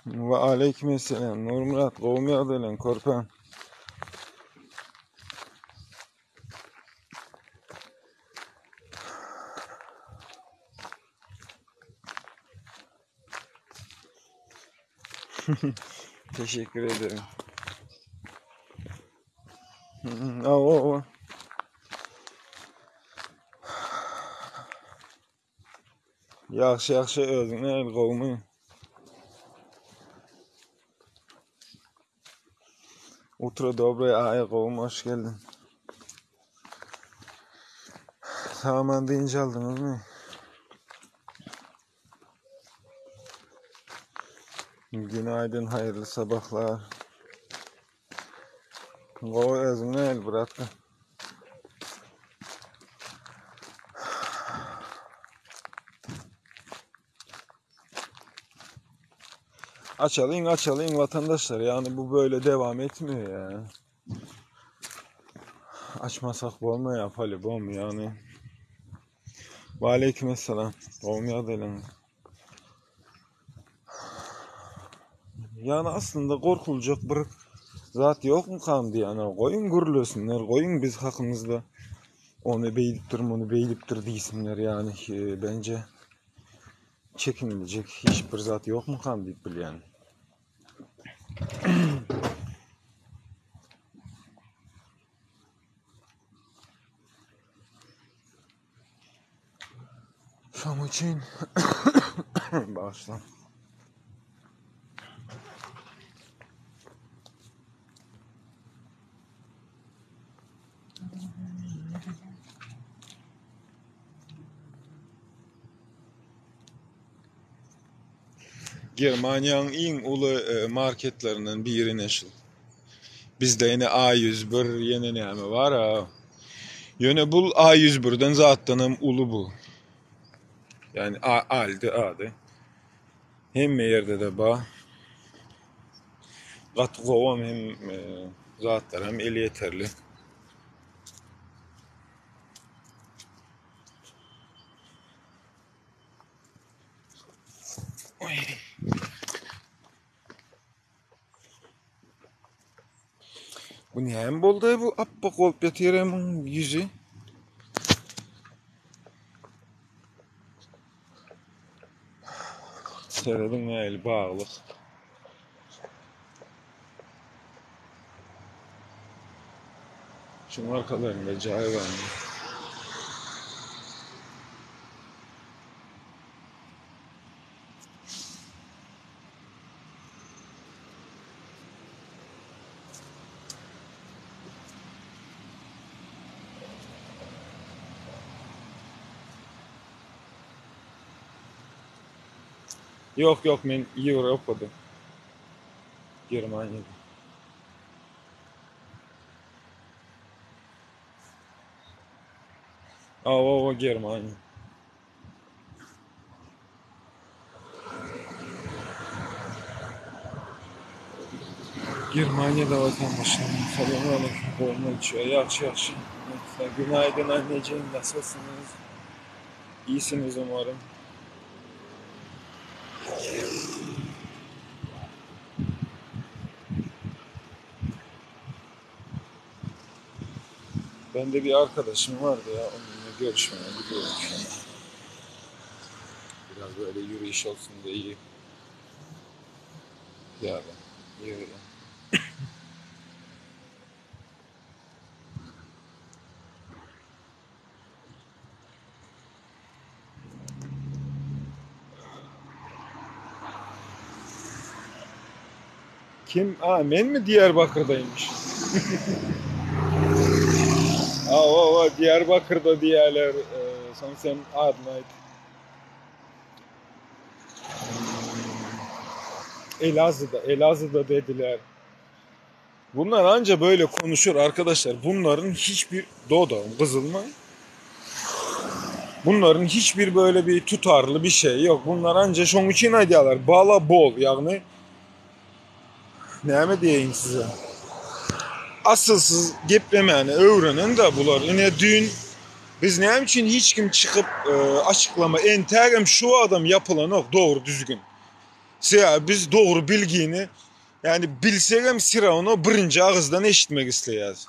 Ve aleykümselam. Nurmurat gowmy ýagdaýlaň körpäm? Teşekkür ederim. Oo. Ýagşy ýagşy özüň nähili gowumy? Utro dobre aý gowumy hoş geldiň. Saman dynç aldyňyzmy? Günaydın hayırlı sabahlar. Gowy özüň nähili bratka? Açalyň açalyň vatandaşlar yani bu böyle devam etmiyor ya. Açmasak bolmaýar polibom yani. Ve aleykümselam. Gowmy ýagdaýlaryňyz? Yani aslında gorkuljak bir zat ýokmukam diýýän. Goýuň gürlesinler, goýuň biz hakymyzda ony beýdipdir, muny beýdipdir diýsinler yani e, bence çekinilecek hiç bir zat ýokmukam diýip bilýän. Şoň üçin bağışla. Germaniýanyň iň uly e, marketlerinden biri neşil. Bizde ýene A101 ýene näme bar a. Ýöne bul A101-den zatdan hem uly bu. Yani A Aldi ady. Hemme ýerde de bar. Gaty gowam hem e, zatlar hem elýeterli. Oý. Bu näme boldy bu appak bolup ýatyr hem ýüzi? Serediň nähili baglyk. Şuň arkalarynda jaý bar. Ýok ýok men Ýewropada. Germaniýada. Awa Germaniýa. Germaniýada vatandaşlarım. Salam aleyküm. Gowmy uçýar? Ýagşy ýagşy. Günaydın anneciğim. Nasılsınız? İyisiniz umarım. Ben de bir arkadaşım vardı ya onunla görüşmeye gidiyorum şu an. Biraz böyle yürüyüş olsun diye iyi. Yani yürüyorum. Kim? Aa, men mi Diyarbakır'daymış? Aa, o, o, Diyarbakır'da diýerler. Ee, soň sen adyny aýt. Elazığ'da, Elazığ'da dediler. Bunlar anca böyle konuşur arkadaşlar. Bunların hiçbir dodağım kızılma. Bunların hiçbir böyle bir tutarlı bir şey yok. Bunlar anca şoň üçin aýdýarlar. Bala bol ýagny näme diýeýin size. Asylsyz geplemäni öwrenen de bular. Ine düýn biz näme üçin hiç kim çykyp e, açyklama entägem şu adam ýapylanok dogry düzgün. Sebäbi biz dogry bilgini, yani bilsegem sirawno birinji agyzdan eşitmek isleýäs.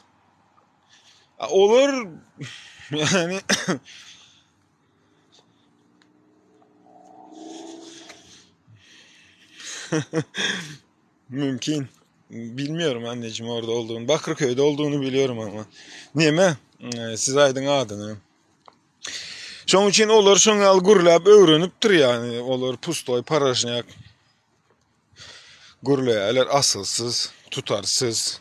Olar yani Mümkin. Bilmiyorum anneciğim orada olduğunu. Bakırköy'de olduğunu biliyorum ama. Neme? Ee, siz aydın adını. Şoň üçin olar şoň ýaly gürläp öwrenipdir ýani olar pustoý paražnýak gürleýärler asylsyz, tutarsyz.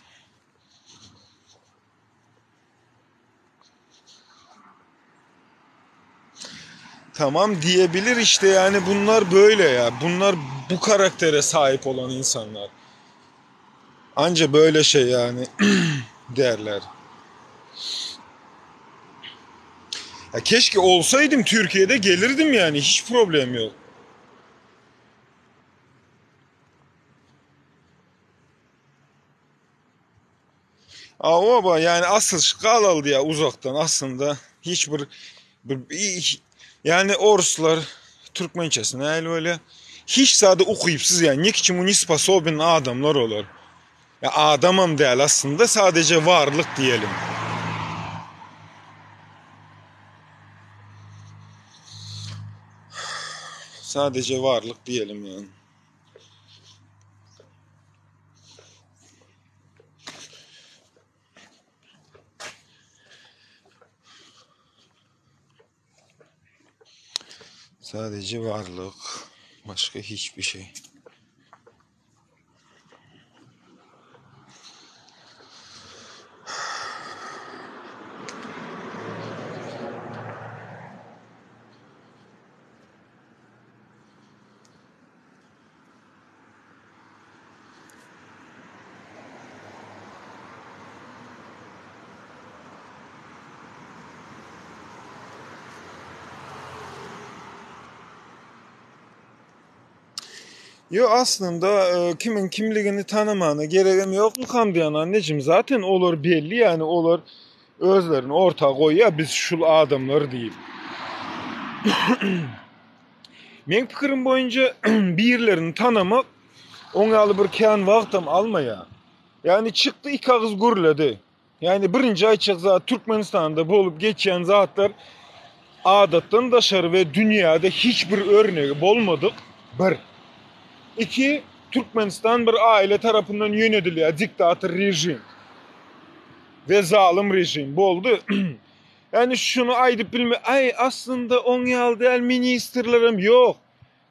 Tamam diyebilir işte yani bunlar böyle ya. Bunlar bu karaktere sahip olan insanlar. Anca böyle şey yani derler. Ya keşke olsaydım Türkiye'de gelirdim yani hiç problem yok. Oba yani asıl galaldy ya uzakdan aslında hiç bir, bir yani orslar türkmençesi nähili bolýar? Hiç zada ukypsyz yani ni k çemu ne sposobен adamlar olar. Ya adamam däl aslında sadece varlyk diýelim. Sadece varlyk diýelim yani. Sadece varlık. Başka hiçbir şey. Yo aslında e, kimin kimligini tanımana geregem yok mu kam diyen anneciğim zaten olur belli yani olur özlerini orta koyuyor biz şul adamlar deyip. Meň pikirim boýunça birlerini tanamak oň ýaly bir kän wagtam almaýar. Ýagny çykdy iki agyz gürledi. Ýagny birinji aýtjak zat Türkmenistanda bolup geçýän zatlar adatdan daşary we dünýäde hiç bir örnegi bolmadyk bir. Iki, Türkmenistan bir aile tarapyndan ýönedilýär diktator režim we zalym režim boldy. Ýani şuny aýdyp bilme, aý aslynda oň ýaly däl ministrlerem ýok.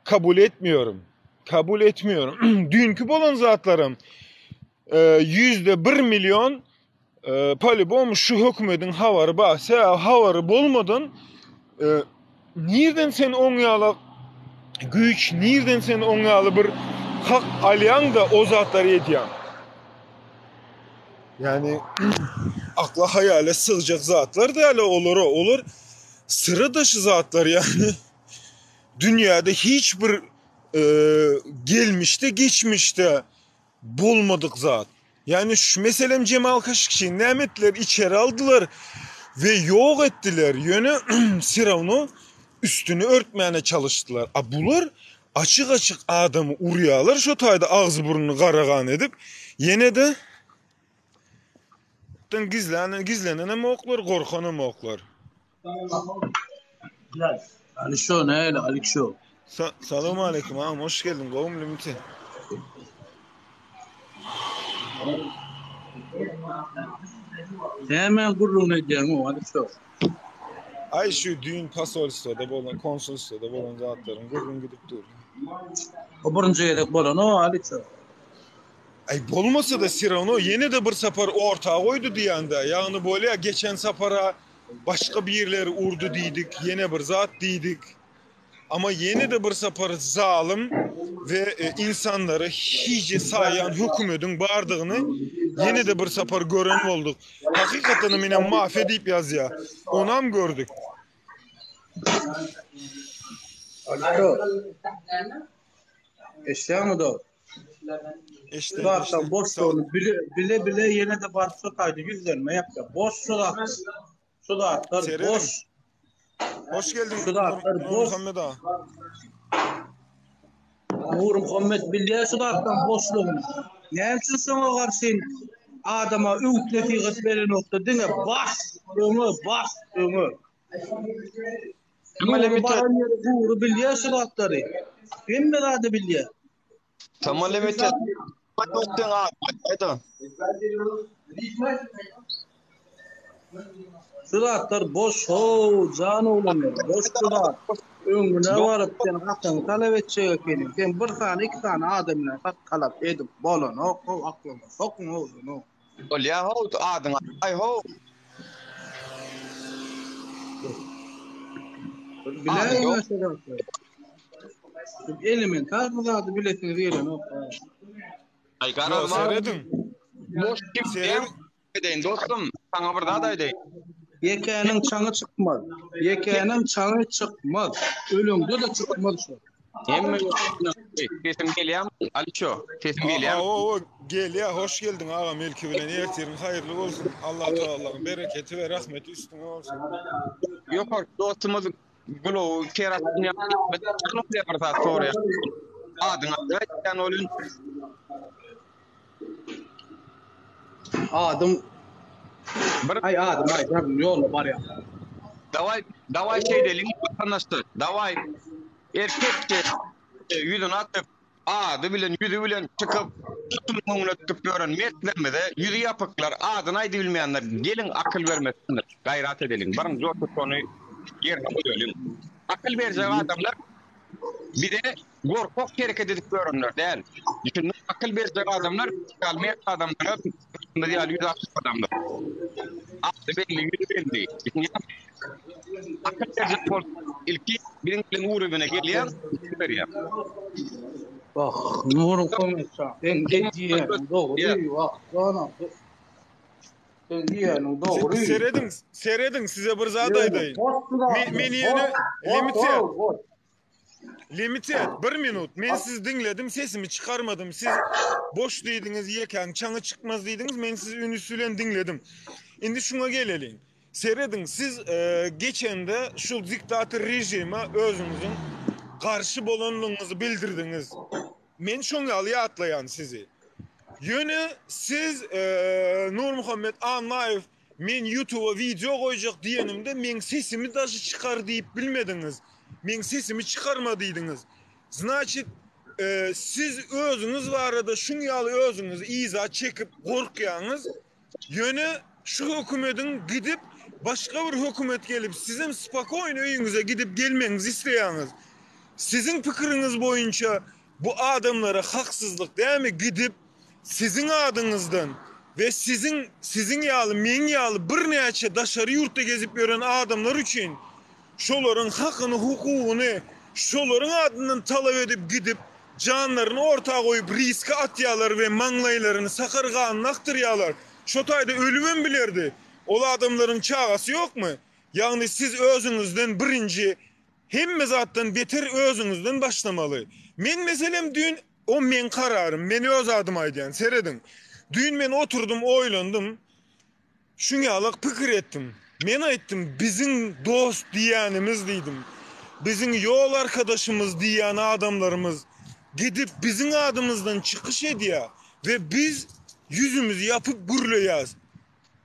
Kabul etmiyorum. Kabul etmiyorum. Düýnki bolan zatlaram 1% milyon polibom şu hökümediň habary bar. Sebäbi habary bolmadan nirden sen oň ýaly güýç, nirden sen oň ýaly bir hak alýaň da o zatlary edýäň. Yani akla hayale sığacak zatlar däl olara. Olar sıra daşy zatlar yani. Dünyada hiç bir e, gelmişde geçmişde bolmadyk zat. Yani şu meselem Cemal Kaşıkçı näme etdiler? İçeri aldylar ve yok etdiler. Ýöne sirawno üstüni örtmäne çalışdylar. A bular açyk açyk adamy urýarlar şo taýda agzy burnuny gara gan edip. Ýene de gizlenen gizlenenem oklar, gorkanam oklar. Alişo näle Alikşo. Sa Salam aleyküm ağam hoş geldin gowmy limiti. Näme gürrüň edýäň o Alikşo? Ay şu düýn posolstwada bolan, konsulstwada bolan zatlaryň gürrüň gidip dur. O birinji gezek bolan o Alikşo. Ay bolmasa da Sirano ýene de bir sapar orta goýdy diýende, ýagny bolýa geçen sapara başga birleri urdy diýdik, ýene bir zat diýdik. Ama ýene de bir sapar zalym we e, insanlary hiç saýan hökümediň bardygyny ýene de bir sapar gören bolduk. Hakykatdan mine mafya diýip ýazýar. Onam gördük. Alikşo. Eşýäňmi do? Eşde, Zatdan boş bile bile bile ýene de baryp şu taýda ýüzlenme ýapýar. Boş şu zatlar. Şu zatlar boş. Hoş geldin. Şu zatlar boş. Muhammed ağa. Nurmuhammet bilýär şu zatlaň boşlugyny. Näme üçin şoňa garşy adama öwüt nesihat berenokda diňe bas öňe bas öňe. Nury baran ýeri gury bilýär şu zatlary. Hemme zady bilýär. Tamam limited. Şu zatlar boş how jan oglanlar boş şu zat. Öňüne baryp sen hakyňy talap etjek ekeniň. Sen bir sany iki sany adam bilen hak talap edip bolanok how aklyňa sokuň how şuny. Bolýa how adyňy aý how. Biläýiň şu zatlary. Elementar bir zady bilesiňiz gelenok. Aý garaz serediň. Boş kim edeýin dostum, saňa bir zat aýdaýyn. Ýekäniň çaňy çykmaz. Ýekäniň çaňy çykmaz. Öleňde-de çykmaz şo. Hemme sesim gelýärmi? Aliço, sesim gelýärmi? Hawa, gelýär. Hoş geldiň agam ilki bilen ertiriň haýyrly bolsun. Allah Tagalaň bereketi we rahmeti üstüňe bolsun. Ýokar dostumyz Gulowy ker atýan bir zat soraýar. Adyňy aýtýan bolun. Adym bir aý adym aýdaryn ýolda barýan. Daway daway şeýdeliň watandaşlar. Daway erkekçe ýüzüni atyp ady bilen ýüzi bilen çykyp tutunyň öňüne tutup ýören mertlerimize ýüzi ýapyklar adyny aýdybilmeýänler geliň akyl bermesinler gaýrat edeliň birinji orta şony ýerine goýalyň. Akyl berjek adamlar bize gorkak hereket edip ýörenler däl. Düşündiňmi? Akyl berjek adamlar ýaly mert adamlara biz ýaly ýüz açyk adamlar. Ady belli, ýüzi belli. Düşünýäňmi? Akyl berjek bolsa ilki biziň bilen ugrubine gelýär, berýär. Wah, Nury Muhammetjan, sen edýäniň dogry, wah, janam. Sen diýýäniň dogry. Serediň, serediň, size bir zat aýdaýyn. Men ýene limited. Limited, bir minut. Men sizi diňledim, sesimi çykarmadym. Siz boş diýdiňiz, ýekäň çaňy çykmaz diýdiňiz, men sizi ünüs bilen diňledim. Indi şuňa geleliň. Serediň, siz e, geçende şu diktator režime özüňiziň garşy bolanlygyňyzy bildirdiňiz. Men şoň ýaly ýatlaýan sizi. Ýöne siz e, Nurmuhammet Annaýew Men ýutuba wideo goýjak diýenimde meň sesimi daşy çykar diýip bilmediňiz. Meň sesimi çykarma diýdiňiz. Znaçit siz özüňiz barada şuň ýaly özüňizi yza çekip gorkýaňyz. Ýöne şu hökümediň gidip başga bir hökümet gelip sizem spakoýny öýüňize gidip gelmegiňizi isleýäňiz. Siziň pikiriňiz boýunça bu adamlara haksyzlyk dämi gidip Siziň adyňyzdan we siziň siziň ýaly meň ýaly birnäçe daşary ýurtda gezip ýören adamlar üçin şolaryň hakyny hukugyny şolaryň adyndan talap edip gidip janlaryny orta goýup riske atýalar we maňlaýlaryny sakar ganyny akdyrýalar şo taýda ölübem bilerdi ol adamlaryň çagasy ýokmy ýagny siz özüňizden birinji hemme zatdan beter özüňizden başlamaly men meselem düýn O meň kararym, men öz adyma aýdýan. Serediň. Düýn men oturdym, oýlandym. Şuňalak pikir etdim. Men aýtdym, biziň dost diýýänimiz diýdim. Biziň ýol arkadaşymyz diýýän adamlarymyz gidip biziň adymyzdan çykyş edýär we biz ýüzümizi ýapyp gürleýäs.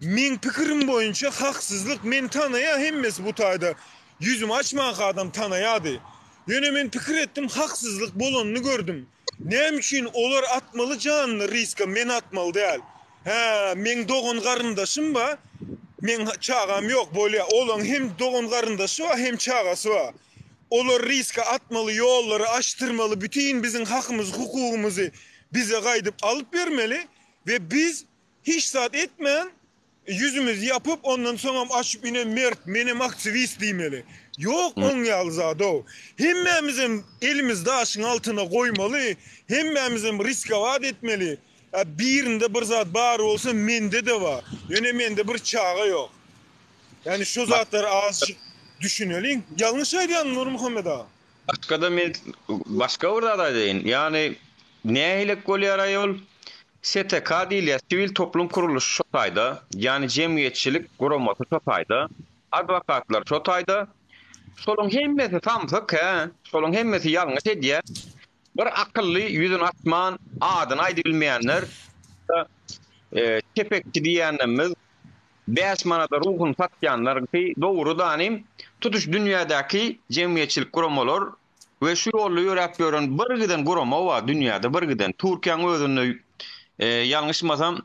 Meň pikirim boýunça haksyzlyk meni tanaýa hemmesi bu taýda ýüzümi açmanka adam tanaýady. Ýöne men pikir etdim haksyzlyk bolanyny gördüm. Näme üçin olar atmaly janyny riska men atmaly däl. Hä meň dogan garyndaşym ba meň çagam ýok bolýa olaň hem dogan garyndaşy ba hem çagasy ba. Olar riska atmaly ýollary açdyrmaly bütin biziň hakymyzy hukugymyzy bize gaýdyp alyp bermeli we biz Hiç zat etmän, ýüzümizi ýapyp, ondan soňam açyp ine mert, menem aktiwist diýmeli. Ýok oň ýaly zad-ow. Hemmämizem elimizi daşyň altyna goýmaly, hemmämizem riskowat etmeli. Ä birinde bir zat bar bolsa mende-de bar. Ýöne mende bir çaga ýok. Ýani şu zatlary azjyk düşüneliň. Ýalňyş aýdýanmy Nurmuhammet aga? Başga-da men başga bir zat aýdaýyn. Ýagny nähilek bolýar-aý ol? STK diýilýär, siwil toplum kuruluşy şo taýda, ýagny jemgyýetçilik guramasy şo taýda, adwokatlar şo taýda. Şolaň hemmesi samsyk, hä? Şolaň hemmesi ýalňyş edýär. Bir akylly ýüzüni açman adyny aýdybilmeýänler kepekçi diýýänlerimiz 5 manada ruhuny satýanlar ki dogry danym tutuş dünýädäki jemgyýetçilik guramalar we şu ýolda ýöräp ýören bir giden gurama bar dünýäde bir giden Türkiýäň özünde ýalňyşmasam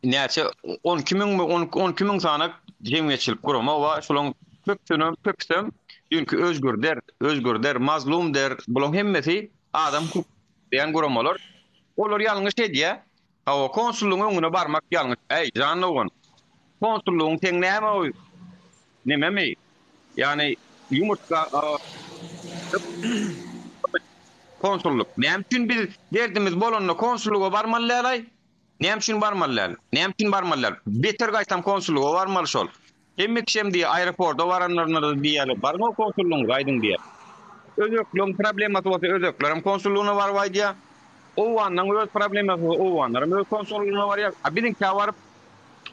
näçe 12 müňmi 12 müň sany jemgyýetçilik gurama bar. Şolaryň köpüsinem köpüsem düýnki Özgür der, Özgür der, Mazlum der, bularyň hemmesi adam hukuk diýen guramalar. Olar ýalňyş edýär. Hawa, konsullygyň öňüne barmak ýalňyş. Äý, jan dogan. Konsullygyň seň näme o nememi? Ýagny ýumurtga konsullyk. Näme üçin biz derdimiz bolanda konsullyga barmaly däl-aý? Näme üçin barmaly däl? Näme üçin barmaly däl? Beter gaýtam konsullyga barmaly şol. Hemme kişem diýýär, aeroporta baranlarynda-da diýýärler, baryň-ow konsullygyňyza aýdyň diýýär. Özbekleriň problemasy bolsa özbeklerem konsullygyna baryp aýdýar. Owganlaryň öz problemasy bolsa owganlaram öz konsullygyna barýar. A biziňkä baryp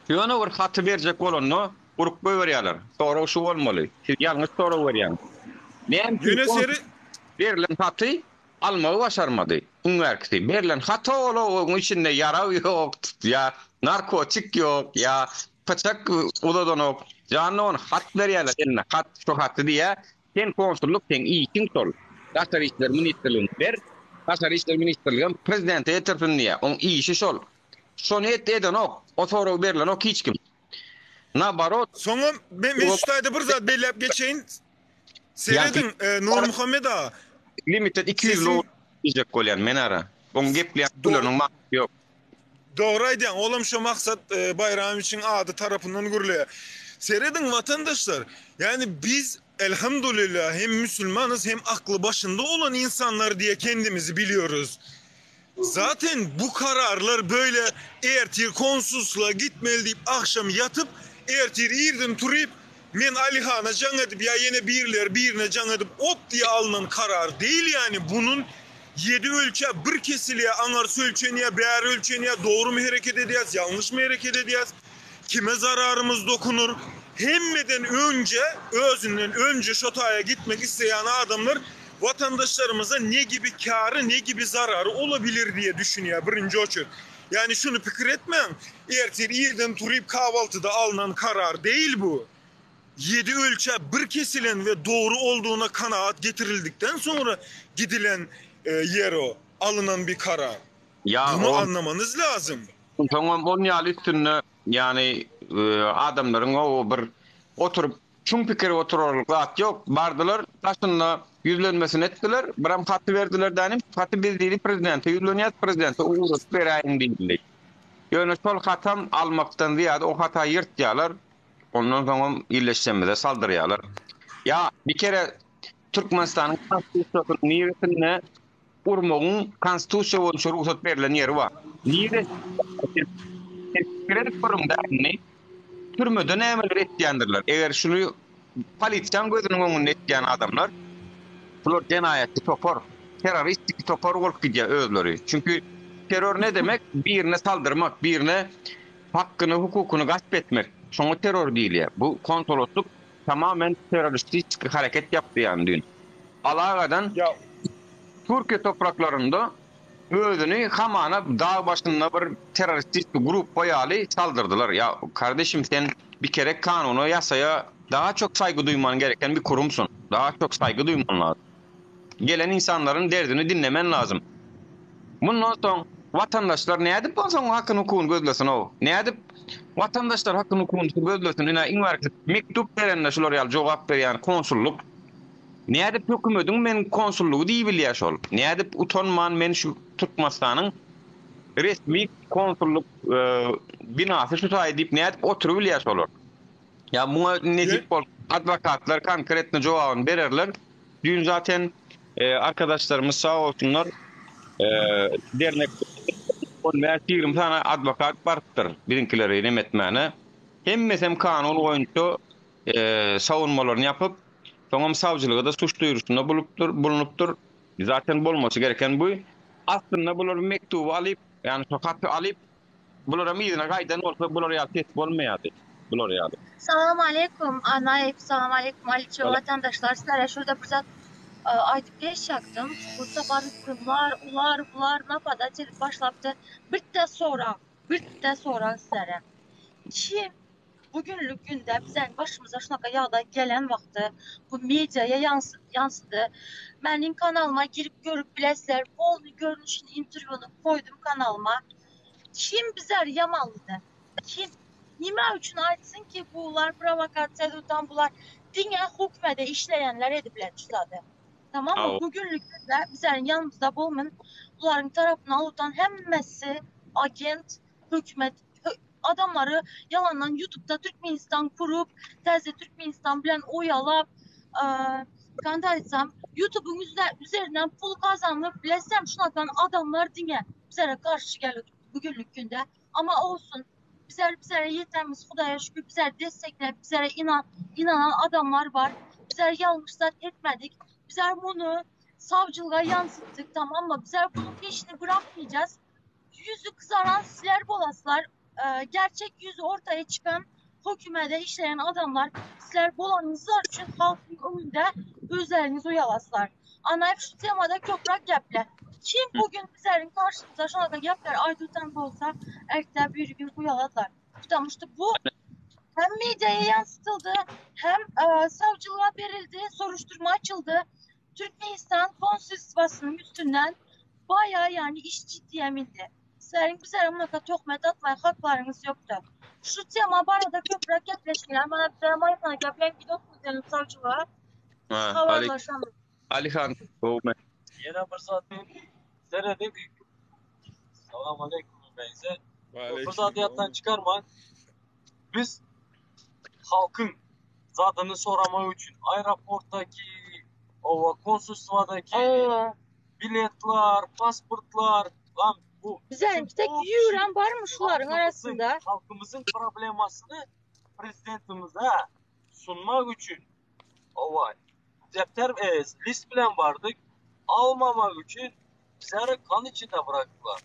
ýöne bir haty berjek bolanda urup goýberýärler. Sorag şu bolmaly. Siz ýalňyş sorag berýäňiz. Näme üçin berlen haty Almagy başarmady. Iň bärkisi, berlen hat ol-oň içinde ýarag ýok, ýa narkotik ýok, ýa pyçak uzadanok. Janly ony hat berýärler eline, hat, şu haty diýýär, sen konsullyk, seň işiň şol. Daşary işler ministrligine ber, Daşary işler ministrligem prezidente ýetirsin diýýär. Oň işi şol. Şony et edenok, o sorag berlenok hiç kim. Naborot. Soňam men şu taýda bir zat belläp geçeýin. Serediň, e, Nurmuhammet aga. Limited 200 Sesiň- lowur diýjek bolýan men ara. Oň gepleýän sözleriniň manysy ýok. Dogry aýdýaň, olam şo Maksat e, Baýramowiçiň ady tarapyndan gürleýär. Serediň watandaşlar, ýagny biz elhamdulillah hem müsülmanyz hem akly başynda olan insanlar diýe kendimizi biliyoruz. Zaten bu kararlar böyle ertir konsulslyga gitmeli diýip agşam ýatyp, ertir irden turyp men Alyhana jaň edip ýa ýene birleri birine jaň edip op diýe alynan karar değil ýani bunun ýedi ölçä bir kesilýä aňarsy ölçenýä bäri ölçenýä dogrymy hereket edýäs ýalňyşmy hereket edýäs kime zararymyz dokunur hemmeden önje özünden önje şo taýa gitmek isleýän adamlar Watandaşlarymyza ne gibi kary ne gibi zarary olabilir diýe düşünýär birinji oçert. Ýani şuny pikir etmäň, ertir irden turyp kahwaltyda alynan karar değil bu. Ýedi ölçäp bir kesilen we dogry olduğuna kanaat getirildikden soňra gidilen ýer o, alynan bir karar. Ýa Bunu o anlamanyz lazym. Soňam on ýaly üstünde ýani adamlaryň o bir oturyp Çuň pikir oturarlyk zat ýok. Bardylar, daşynda ýüzlenmesini etdiler. Biram haty berdiler dänim. Haty biz diýdi prezidente ýüzlenýäs, prezidente ugradyp beräýiň diýildi. Ýöne şol hatam almakdan zyýada o hata ýyrtýarlar. Ondan soňam illeşjemize saldyrýarlar. Ýa bir kere Türkmenistanyň konstitusiýasynyň niresinde urmagyň konstitusiýa boýunça rugsat berlen ýeri bar. Nire pikir edip görüň indi. Türmede nämeler etýändirler. Eger şuny polisiýaň gözüniň öňünde etýän adamlar bular jenaýatçy topar, terroristik topar bolup gidýär özleri. Çünki terror ne demek? Birine saldyrmak, birine hakkyny, hukukyny gasp etmek. Şoňa terror diýilýär. Bu konsoloslyk tamamen terroristik hereket ýapdy ýany düýn. Alagadan Türkiýe topraklarynda özüni hamana dag başynda bir terroristik gruppa ýaly saldyrdylar. Ýa kardeşim sen bir kere kanuna ýasaýa daha çok saýgy duýman gereken bir kurumsun. Daha çok saýgy duýman lazym. Gelen insanlaryň derdini dinlemen lazym. Mundan soň watandaşlar nädip onsoň hakyny hukugyny gözlesin ow? Nädip watandaşlar hakyny hukugyny gözlesin? Ine iň bärkisi mektup berende şular ýaly jogap berýän konsullyk Nädip hökümediň men konsullygy diýibilýär şol? Nädip utanman men şu Türkmenistanyň resmi konsullyk binasy şu taýy diýip nädip oturybilýär şolar? Ýa muňa nesip bolsa adwokatlar konkretno jogabyny bererler. Düýn zaten arkadaşlarymyz sag bolsunlar dernek 15-20 sany adwokat barypdyr biziňkileri neme etmäne. Hemmesem kanun boýunça sawunmalaryny ýapyp, soňam sawçylyga-da suç duýrusynda bulupdyr, bulunupdyr. Zaten bolmasy gereken bu. Aslynda bular mektuby alyp, ýagny şo haty alyp, bularam yzyna gaýdan bolsa bular ýaly ses bolmaýardy. Bular ýaly. Salam aleýkum Annaýew salam aleýkum Aliço watandaşlar sizlere şurada bir zat. Aýdyp geçjekdim, bu sapar hükümlar, ular, bular napadać edip başlapdy. Birde sorag, birde sorag sizlere. Kim bugünlük günde biziň başymyza şunaka ýagdaý gelen wagty bu mediaya ýansydy. Meniň kanalyma girip görüp bilesizler, polny görnüşini interwýuny koýdum kanalyma. Kim bizleri ýamanlady? Kim? Nime üçin aýtsyn ki bular prowokasiýa tutan bular diňe hukmede işleýänler edipler şu zady. Tamam mı? Bugünlük günde bizlerin yanımızda bolman bularyň tarapyny alutan hemmesi agent, hükümet adamlary ýalandan YouTube'da Türkmenistan kurup, täze Türkmenistan bilen oýalap, kanda aýtsam, YouTube'un üzerinden pul kazanyp, bilesem şunakan adamlar diňe bizlere karşı gelip bugünlük günde. Ama olsun. Bizler bizlere yeterimiz Hudaya şükür bizler destekleyip bizlere inan, inanan adamlar var. Bizler yanlış zat etmedik. Bizler bunu savcılığa yansıttık tamam mı? Bizler bunun peşini bırakmayacağız. Yüzü kızaran sizler bolaslar. E, gerçek yüzü ortaya çıkan hükümete işleyen adamlar sizler bolanızlar için halkın önünde özlerinizi uyalaslar. Anayıp şu temada köprak geple. Kim bugün bizlerin karşımıza şu anda gepler Aydutan da olsa erkekler bir gün uyaladılar. Tutamıştı. Bu hem medyaya yansıtıldı hem e, savcılığa verildi, soruşturma açıldı. Türkmenistan konsolosluğunun üstünden bayağı yani iş ciddiye bindi. Sizlerin bizlere mutlaka töhmet atmaya haklarınız yoktu. Şu tema barada köprü gepleşmeler bana bizlere mayfana geplen gidip gidelim savcılığa. Ha, Ali, Haberleşelim. Alihan. Yine bir zat seredik. Salam aleyküm beyze. Bir zat yattan çıkarma. Biz halkın zadını soramak için aeroporttaki, o konsolosluğdaki Oo. biletler, pasportlar, lan bu Bizlerin bir tek bu yüren var mı şuların halkımızın- arasında? Halkımızın problemasını prezidentimize sunmak için o defter e, list bilen vardık. Almamak için bizleri kan içinde bıraktılar.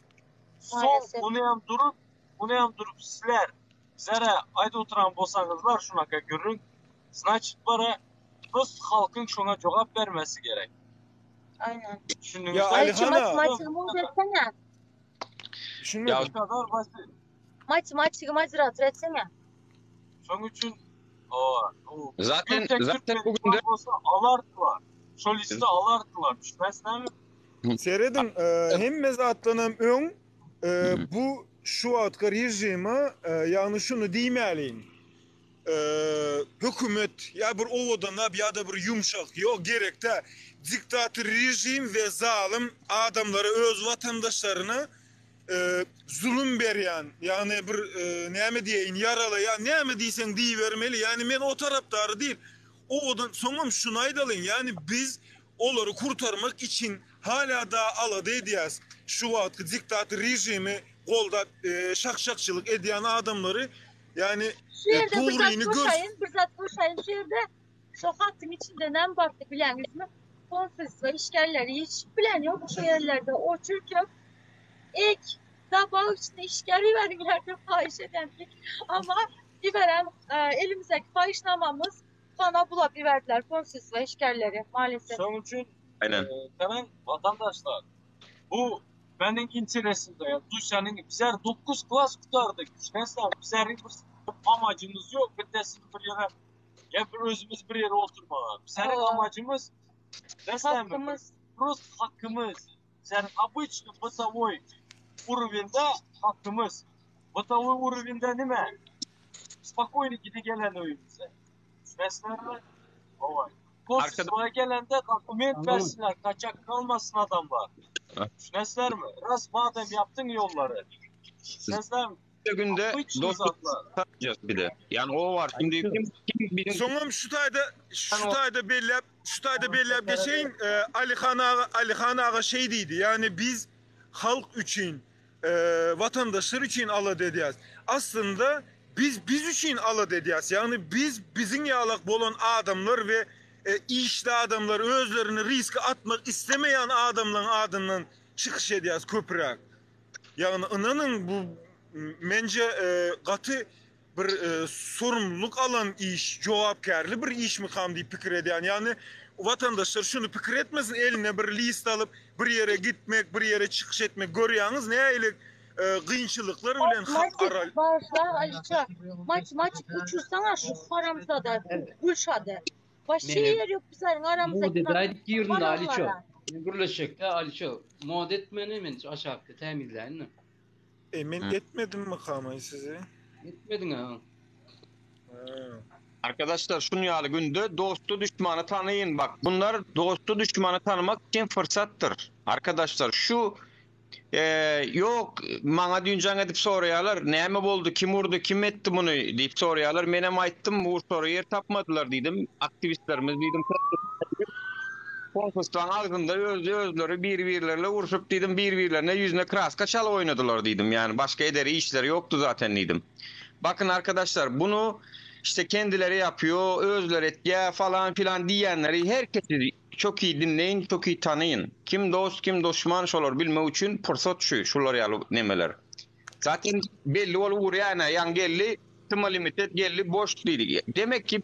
Son Maalesef. bunu hem durup bunu hem durup sizler bizlere ayda oturan bolsanızlar şunaka görün. Значит bara biz halkın şuna cevap vermesi gerek. Aynen. Düşündüğünüzde Ya Ay Alihan maç ağa. maçını etsene. Düşünmedim. Bu kadar basit. Maç maç maç etsene. Şunun için o, o Zaten Bir tek zaten Türk bugün de olsa alardılar. Şu liste alardılar. Düşmezler mi? Seyredin, e, hemme zatlanam öň e, bu şu atky rejimi e, ýagny şunu diýmäliň. E, hükümet ya bir owadanap ya da bir yumşak yok gerekde diktatör rejim ve zalim adamları öz vatandaşlaryna e, zulüm berýän, ýagny bir e, näme diýeýin ýaralaýan, näme diýseň diýibermeli. Ýagny men o tarapdary değil. Owadan soňam şunu aýdalyň, ýagny biz olary kurtarmak için hala da alada edýäs. Şu wagtky diktatör rejimi golda e, şakşakçılık edýän adamlary yani Şu yerde bir zat doğruyunu gör. koşayın, bir zat koşayın. Şu yerde sokakın içinde nem baktı bilen mi? Konsolosluğa işgalleri hiç bilen yok şu yerlerde. O çünkü ek sabah içinde işgali verirlerdi fahiş edendik. Ama veren e, elimizdeki fahişnamamız bana bulap verdiler konsolosluğa işgalleri maalesef. Şunun için aynen. e, hemen vatandaşlar bu benim interesimde ya. Duşanın bizler 9 klas tutardık. Düşünsene bizlerin bir amacımız yok. Bir desin bir yere ya bir özümüz bir yere oturmaya. Bizlerin Oo. amacımız desem mi? Hakkımız. Просто hakkımız. Bizlerin обычный бытовой уровеньde hakkımız. Бытовой уровеньde nime? Spokойно gidi gelen öyümüze. Düşünesizler mi? Olay. Konsolosluğa gelende dokument versinler. Kaçak kalmasın adamlar. Ha. Düşünesizler mi? Ras madem yaptın yolları. Düşünesizler mi? Bir günde Обычный dost zatlar. tutacağız bir de. Yani o var. Şimdi kim kim bizim Soňam şu taýda şu Ben o- taýda belläp şu taýda belläp geçeýin e, Ali Han ağa Ali Han ağa şey diýdi. Yani biz halk için e, vatandaşlar için ala edýäs. Aslında biz biz için ala edýäs. Yani biz bizim ýalak bolan adamlar ve e, işli adamlar özlerini riske atmak istemeyen adamların adından çıkış edýäs köpräk. Yani inanın bu mence e, gaty bir e, sorumluluk alan iş, cevapkarlı bir iş mi kam diye pikir edýän. Yani. Watandaşlar şuny pikir etmesin, eline bir list alyp, bir ýere gitmek, bir ýere çykyş etmek, görýäňiz nähili kynçylyklar bilen hak aral. Bagyşla Aliça, matematik uçursaňa şu haramzada Gülşady. Başga ýer ýok bizleriň aramyzda. Moda aýdyp girdim Aliço. Men gürleşjekde Aliço. Moda etmeni men aşakda tämizläýin. E men etmedim mi kamay sizi? Etmediň ha. Arkadaşlar şun ýaly günde dosty düşmany tanyýyn bak bunlar dosty düşmany tanymak üçin fyrsatdyr. Arkadaşlar şu e, ýok maňa düýn jaň edip soraýarlar näme boldy kim urdy kim etdi muny diýip soraýarlar menem aýtdym urşara ýer tapmadylar diýdim aktiwistlerimiz diýdim Konsulstwaň agzynda öz özleri bir birlerle urşup diýdim bir birlerine ýüzüne kraska çalyp oýnadylar diýdim ýani başga ederi işleri ýokdy zaten diýdim. Bakyn arkadaşlar bunu işte kendileri yapıyor özleri etýä falan filan diýýänleri herkesi çok iyi dinleyin çok iyi tanyýyn kim dost kim duşman şolary bilmek üçin pursat şu şular ýaly nemeler. Zaten belli bolup urýa ene ýaňy geldi Tma limited geldi boş diýdi demek ki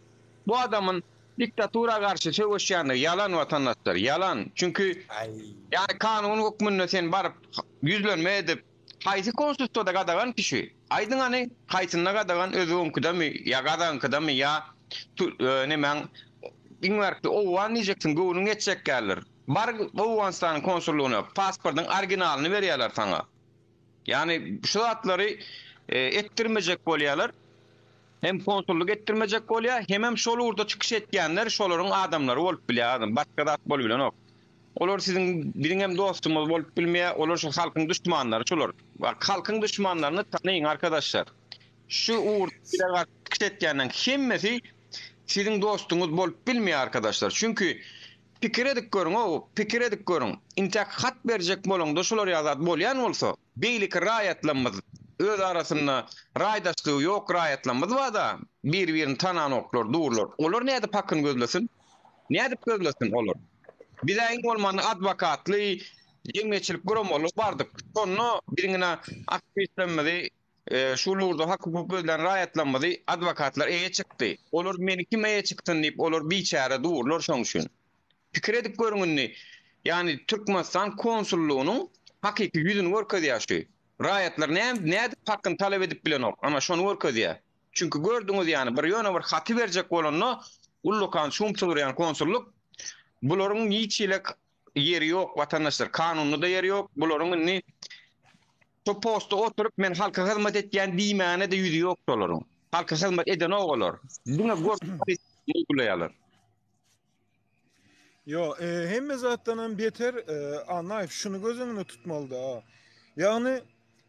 bu adamyn Diktatura garşy söweşýändigi ýalan watandaşlar, ýalan. Çünki ýani kanun hökmünde sen baryp ýüzlenme edip, haýsy konstitusiýada gadagan ki şu? Aýdyň hany, haýsynda gadagan, özbegiňkidemi ýa gazagyňkydamy ýa nemäň iň bärkisi owgan diýjeksiň göwnüň ýetjek däldir. Bar Owganystanyň konsullygyna pasportyň originalyny berýärler saňa. Ýani şu zatlary etdirmejek bolýarlar. Hem konsullyk etdirmejek bolýar, hemem şol ugurda çykyş etýänler şolaryň adamlary bolup bilýär, adam başga zat bolup bilenok. Olar siziň biziň hem dostumyz bolup bilmeýär, olar şu halkyň duşmanlary şular. Bak halkyň duşmanlaryny tanyň arkadaşlar. Şu ugurda bile garşy çykyş etýänleriň hemmesi siziň dostuňyz bolup bilmeýär arkadaşlar. Çünki pikir edip görüň o, pikir edip görüň. Intäk hat berjek bolaňda şular ýaly zat bolýan bolsa, Beýleki raýatlarymyz öz arasynda raýdaşlygy ýok raýatlarymyz barda bir birini tananoklar durlar. Olar nädip hakyny gözlesin? Nädip gözlesin olar? Bizä iň bolmanda adwokatly jemgyýetçilik guramaly bardyk. Şonda biziň ine aktiwistlerimizi şu ugurda hak hukuk gözlän raýatlarymyzy adwokatlar eýe çykdy. Olar meni kim eýe çyksyn diýip olar biçäre durlar şoň üçin. Pikir edip görüň indi. Ýagny Türkmenistan konsullygynyň hakyky ýüzüni görkezýär şu. Raýatlar näme nädip hakyny talap edip bilenok. Ana şony görkezýär. Çünki gördüňiz ýagny bir ýöne bir haty berjek bolanda ullakan şum sygyrýan konsullyk bularyň hiç hili ýeri ýok watandaşlar. Kanunda-da ýeri ýok. Bularyň indi şu postda oturyp men halka hyzmat etýän diýmäne-de ýüzi ýok şolaryň. Halka hyzmat edenok olar. Diňe gorkup uygulaýarlar. Ýo, e, hemme zatdan hem beter e, Annaýew şuny göz öňünde tutmalyda. Ýagny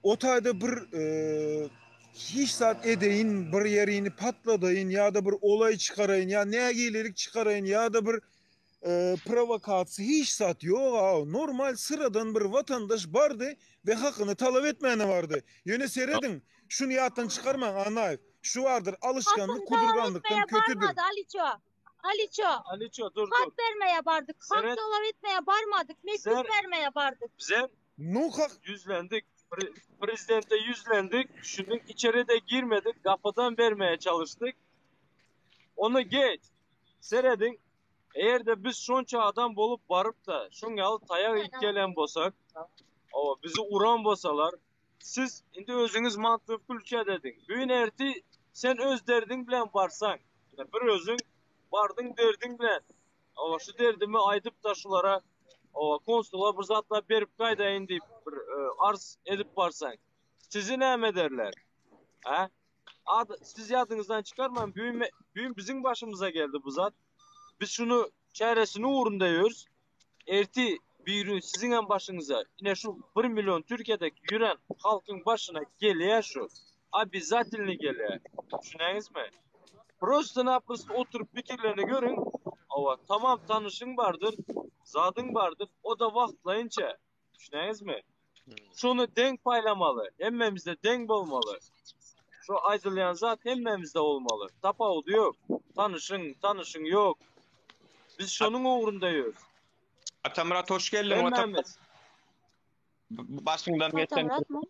o taýda bir e, hiç zat edeýin, bir ýerini patladaýyn ýa-da bir olaý çykaraýyn ýa nägilelik çykaraýyn ýa-da bir e, prowokasiýa hiç zat ýok. A, normal syradan bir watandaş bardy we hakyny talap etmäne bardy. Ýöne serediň, şuny ýatdan çykarmaň Annaýew. Şu bardyr, alışganlyk Hakyny talap kudurganlykdan etmeye kötüdür. barmady Aliço. Aliço. Aliço dur Hat dur. bermeye bardyk. Hak Seret talap etmeye barmadyk. Mektup bizler bermeye bardyk. bizler Nu hak yüzlendik. Pre- prezidente yüzlendik. Düşündük. İçeri de girmedik. Kapıdan vermeye çalıştık. Onu geç. Seredin. Eğer de biz şonça adam bolup barıp da şungal tayak ilk gelen bolsak, o bizi uran bolsalar, Siz indi özüňiz mantyk külçe dediň. Büyün erti sen öz derdiň bilen barsaň, ine bir özüň bardyň derdiň bilen. Owa şu derdimi aýdyp da şulara owa konsula bir zatlar berip gaýdaýyn diýip bir e, arz edip barsaň. Sizi näme ederler? Ha? Ad, siz ýadyňyzdan çykarmaň, büyün, büyün biziň başymyza geldi bu zat. Biz şunu çäresini ugrunda ýörüs. Erti birigün siziňem başyňyza ine şu bir million Türkiýedeki ýüren halkyň başyna gelýä şu. Obязательny gelýä. Düşünäňizmi? Prosto naprosto oturyp pikirlerini görüň. Hawa, tamam tanyşyň bardyr, zadyň bardyr, o da wagtlaýynça. Düşünäňizmi? Şony deň paýlamaly. Hemmemizde deň bolmaly. Şu aýdylýan zat hemmemizde bolmaly. Tapawudy ýok. Tanyşyň, tanyşyň ýok. Biz şonuň ugrunda ýörüs. Atamyrat hoş geldiň. Hemmämiz. Başyňdan geçen. Atamyrat mı?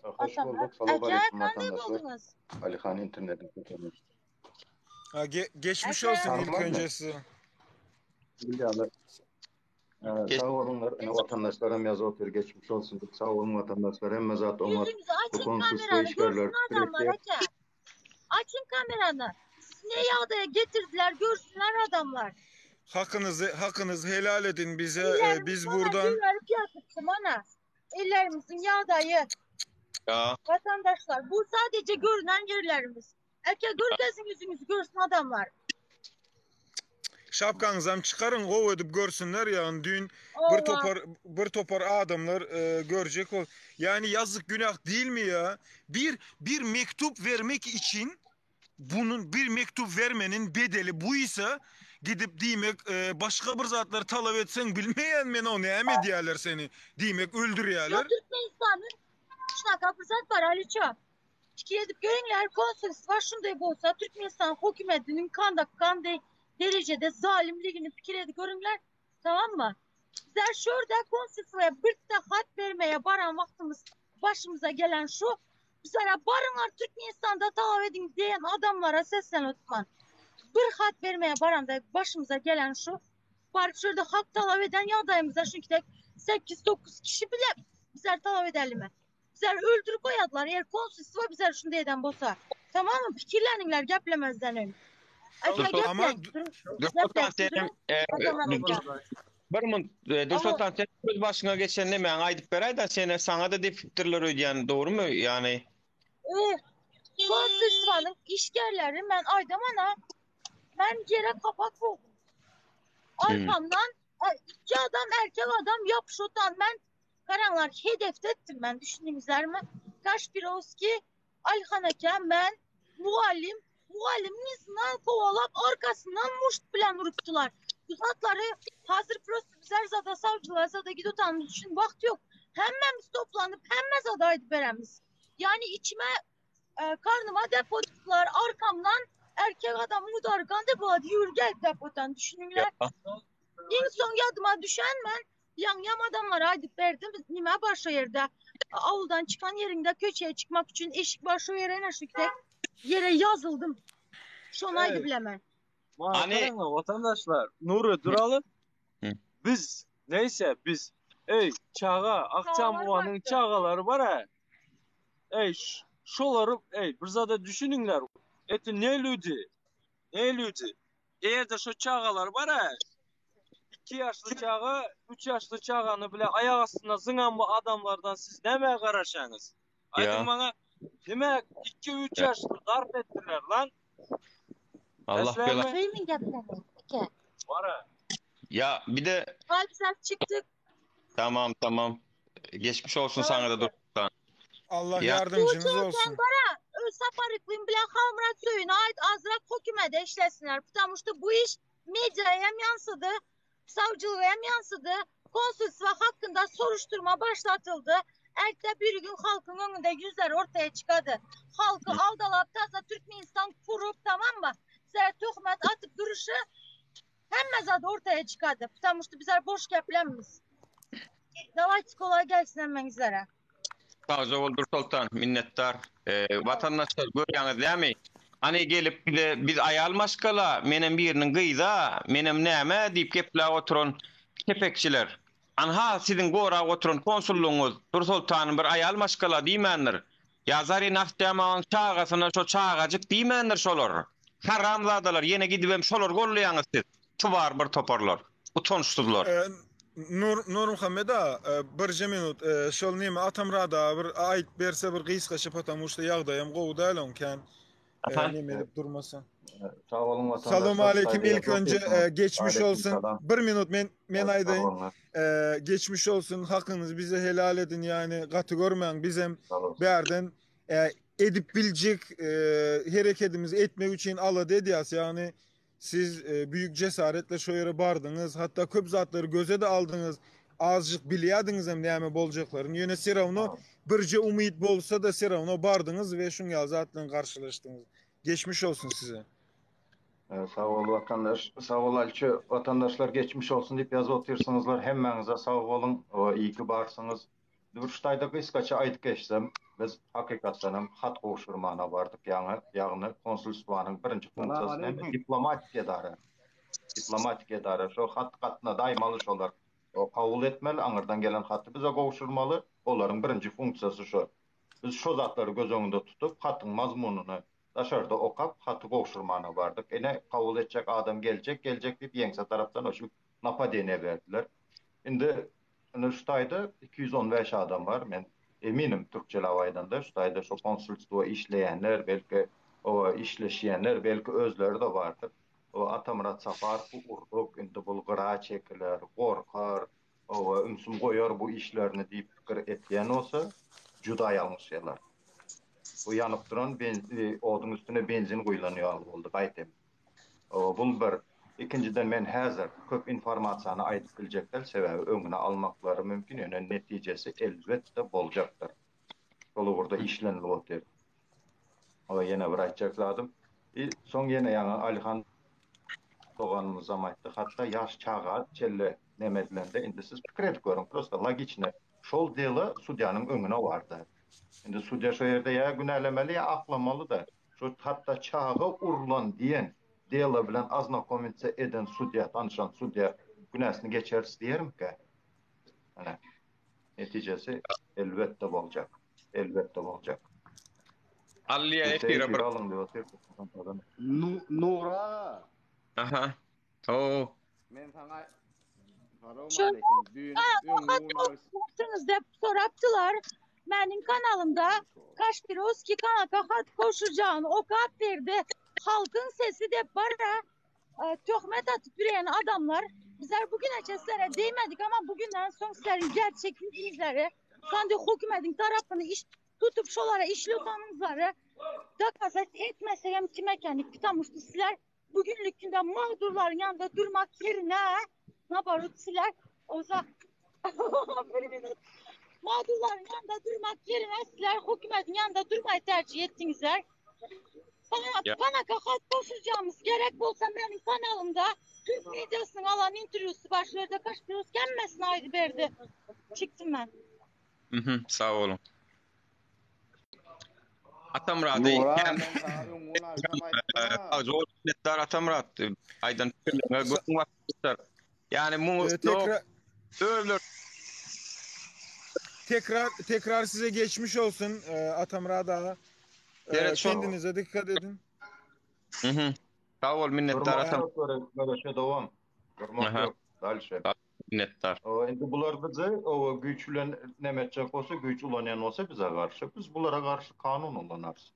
Hoş bulduk. Atamyrat. Salam Acayip aleyküm kanday vatandaşlar. bolduňyz? Alihan interneti kötü. Ha, ge- geçmiş Aka. olsun ilk Sarman mı? önce size. Bilýärler. Sag boluňlar. Ine watandaşlar hem ýazyp otyr geçmiş olsun diýip. Sag boluň watandaşlar. Hemme zat oňat. Ýüzüňizi Bu açyň konsulstwo kamerany işgärleri görsün pikir adamlar etýär. eke. Açyň kamerany. Sizi ne ýagdaýa getirdiler görsünler adamlar. Hakynyzy hakynyzy helal edin bize. E, Ellerimiz biz mana buradan gögerip ýatypdy mana. Ellerimizin ýagdaýy. Ya. Vatandaşlar bu sadece görünen yerlerimiz. Eke görkezin yüzünüzü görsün adamlar. Şapkaňyzam çykaryň gowy edip görsünler ýagny düýn bir Owa. topar bir topar adamlar e, görjek ol. Yani yazık günah değil mi ya? Bir bir mektup vermek için bunun bir mektup vermenin bedeli buysa gidip diýmek e, başga bir zatlar talap etseň bilmeýän men o näme diýerler seni diýmek Ya öldürýärler. Türkmenistan'ın şuna fırsat var Aliça. Fikir edip görünler konsolosluğa şunday bolsa Türkmenistan hükümetinin kanda kanday derecede zalimligini fikir edip görünler tamam mı? Bizler şurada konsolosluğa bir de hat vermeye varan vaktimiz başımıza gelen şu bizlere barınlar Türkmenistan'da talap edin diyen adamlara seslen Osman. Bir hat vermeye varanda başımıza gelen şu Barıp şurada hak talap eden yağdayımıza çünkü tek 8-9 kişi bile bizler talap edelim mi? Bizler öldürüp koyadılar. Eğer konsolosluğa bizler şunu eden bolsa. Tamam mı? Fikirleningler geplemezden ön. Eke Dur, Ama geplek. Dur Sultan senin e, Adamlar dur, bir mun e, Dur Ama- Sultan sen öz başına geçen ne men aýdyp beräý sene sana da depipdirler öýdýän dogry mı? Yani E, konsolosluğun işgerleri ben aydamana ben yere kapak buldum. Arkamdan e, iki adam erkek adam yapışotan ben karanlar hedefte ettim ben düşündüğünüzler mi? Kaşpirovski, Alhan Eken, ben, muallim, muallimin izinden kovalap arkasından muşt bilen vuruptular. Bu zatları hazır prosto bizler zada savcılar zada gidiyotanımız için vakti yok. Hemmemiz toplanıp hemme zadaydı beremiz. Yani içime e, karnıma depo tuttular arkamdan erkek adam mudargan depo yürü gel depodan düşününler. ya. En son yadıma düşen ben yan yam adamlara aydıb verdim. Nime başa yerde avuldan çıkan yerinde köçeye çıkmak için eşik başa yere neşikte yere yazıldım. Şonaydı Evet. bilemem. Hani- Hani vatandaşlar Nuri duralım. Hı. Biz neyse biz ey çağa Akçam Çağalar Ova'nın vardı. çağaları var ha. Ey ş- şoları ey bir zada düşününler. Eti ne lüdi? Ne lüdi? Eğer de şu çağalar var ha. 2 yaşlı çağa, 3 yaşlı çağanı bile ayak astına zınan bu adamlardan siz neme karaşanız? Ya. Aydın bana demek 2-3 Ya. yaşlı darp ettiler lan. Allah Esler bela. mi? Söyleyin geplemeyin. Eke. Var ha. Ya bir de Kalpler çıktık. tamam tamam. Geçmiş olsun Tamam. sana da Dur Sultan. Allah Ya. yardımcınız Tuğçe olsun. Bara öz saparıklığın bile Hamrat suyuna ait azrak hükümete işlesinler. Потому что bu iş medyaya hem yansıdı, savcılığa hem yansıdı. Konsolosluğa hakkında soruşturma başlatıldı. Erte bir gün halkın önünde yüzler ortaya çıkadı. Halkı aldalap taza Türkmenistan kurup tamam mı? Bizlere töhmet atıp duruşu hemme zat ortaya çıkadı. Потому что bizler boş geplenmiz. Davayçı kolay gelsin hemmenize. Sağ ol Dur Sultan minnettar. E, vatandaşlar görýäňiz dämi? Hani gelip bize biz ayal maşgala, menem birinin gyza, menem näme diýip geplä oturan kepekçiler. Anha sizin gora oturan konsulluğunuz Dur Sultan'ın bir ayal maşgala diýmändir. Ya zari naftamaň çagasyna şo çagajyk diýmändir şolar. Haramzadalar ýene gidip şolar gollaýaňyz siz. Tuvar bir toparlar. Utançsızlar. E, Nur Nur Muhammed ağa, e, birje minut e, şol neme Atamrada bir ait berse bir gysgaça потому что ýagdaýym gowy däl onken. E, Aha. neme edip durmasa. Sag olun vatandaşlar. Salam aleyküm Saygılar ilk önce e, geçmiş Aleyküm olsun. selam. Bir minut men men Sağ aýdaýyn. olun. E, geçmiş olsun hakkınızı bize helal edin yani gaty görmäň bizem Sağ olun. bärden e, edip bilecek e, hareketimizi etmek için ala edýäs yani siz e, büyük cesaretle şu ýere bardyňyz hatta köp zatları göze de aldınız azıcık bilýärdiňiz hem näme boljaklaryny ýöne serawno Tamam. birje umyt bolsa da serawno bardyňyz we şuň ýaly zatlaryň garşylaşdyňyz. Geçmiş olsun size. Ee, sağ ol vatandaş, sağ ol Alçı. Vatandaşlar geçmiş olsun deyip yazı oturuyorsunuzlar. Hemmäňize sağ olun. O, iyi ki barsınız. Duruştayda gysgaça aýdyp geçsem, biz hakykatdan hem hat gowşurmana bardyk. Ýagny, ýagny konsulstwanyň birinji funksiýasy näme? Diplomatik edara. Diplomatik edara şo hat gatnadaýmaly şolar. O kabul etmeli, aňyrdan gelen haty bize gowşurmaly. Olaryň birinji funksiýasy şo. Biz şo zatlary göz öňünde tutup, hatyň mazmunyny daşarda okap, haty gowşurmana bardyk. Ine, kabul etjek adam geljek, geljek diýip ýeňse tarapdan oşum napadeniýe berdiler. Indi ine şu taýda 215 adam bar. Men eminim türkçeläp aýdanda şu taýda şo konsulstwo işleýänler, belki oba işleşýänler, belki özleri-de bardyr. O Atamyrat Saparowy urduk, indi bul gyra çekiler, gorkar, oba ümsüm goýar bu işlerini diýip pikir etýän bolsa, juda ýalňyşýarlar. Bu ýanyp duran oduň üstüne benzin guýlan ýaly boldy gaýtam. Bul bir. Ikinjiden men häzir köp informasiýany aýdyp biljek däl, sebäbi öňüni almaklary mümkin, ýöne netijesi elbetde boljakdyr. Şol ugurda işlenilip otyr. O ýene bir aýtjak zadym. I soň ýene ýaňy Alyhan doganymyzam aýtdy, hatda ýaş çaga çelle neme edilende indi siz pikir edip görüň, prosta logiçno şol dela sudýanyň öňüne bardy. Indi sudýa şo ýerde ýa günälemeli ýa aklamaly-da. Şu hatda çaga urlan diýen dela bilen oznakomitsa eden sudýa, tanyşan sudýa günäsini geçeris diýermikä? Ine, netijesi elbetde boljak. Elbetde boljak. Allyýa efire bir alyň diýip otyr. Nur aga. Aha. Oo. Men saňa Şu Oturunuz dep sorapdylar. Meniň kanalymda Kaşpirovski kanaka hat goşujagyn okap berdi. Halkyň sesi dep bara e, töhmet atyp ýören adamlar. Bizler bugüne sizlere değmedik ama bugünden soň sizleriň gerçek yüzünüzleri, sandy hökümetiň tarapyny iş tutup şolara işlötanınızları dokazat etmesek hem kim ekenlik pitamıştı sizler bugünlük günde mağdurların yanında durmak yerine nabarut sizler olsa bir minut. Mağdurların yanında durmak yerine sizler hükümetin yanında durmayı tercih ettinizler. Bana, Ya. bana kahat koşacağımız gerek bolsa benim kanalımda Türk medyasının alan intervjusu başlarda kaçtırıyoruz gelmesin aydı berdi. Çıktım ben. Mhm, sag boluň. Atamyrady Nura, hem men saňa öňňün agşam aýtdym-a. Sagja bol minnetdar Atamyrat. Aýdan pikirleriňe göwün basdylar. Ýani muňa Ee, ýok tekrar özleri tekrar tekrar size geçmiş olsun e, Atamyrat ağa. E, Seret şol. kendinize dikkat edin. Mhm. Sag bol minnetdar Durmak Atam. ýok, göre- göreşe dowam. Durmak Aha. ýok. Dalşe. Minnetdar. O, indi bular bizi o güýç bilen neme etjek bolsa, güýç ulanýan bolsa bize garşy, biz bulara garşy kanun ulanarys.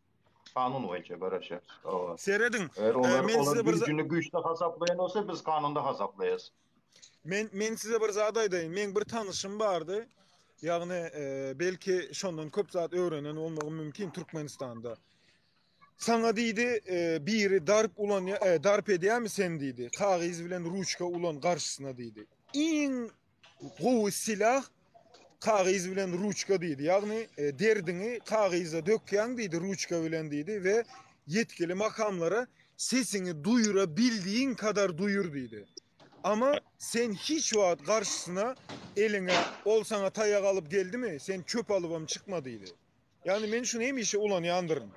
Kanun boýunça göreşeris. O, Seredin. eger E, olar men olar size bir güýjüni güýçde hasaplaýan bolsa, biz kanunda hasaplaýarys. Men men size bir zat aýdaýyn. Meň bir tanyşym bardy. Ýagny e, belki şondan köp zat öwrenen bolmagy mümkin Türkmenistanda. Saňa diýdi, e, biri darp ulan e, darp edýärmi sen diýdi. Kagyz bilen ruçka ulan garşysyna diýdi. Iň gowy silah kagyz bilen ruçka diýdi. Ýagny e, derdiňi kagyza dökýäň diýdi ruçka bilen diýdi we ýetkili makamlara sesiňi duýura bildiğin kadar duyur diýdi. Ama sen hiç wagt garşysyna eliňe ol saňa taýak alyp geldimi, sen çöp alybam çykma diýdi. Ýagny men şuny hemişe ulanýandyryn.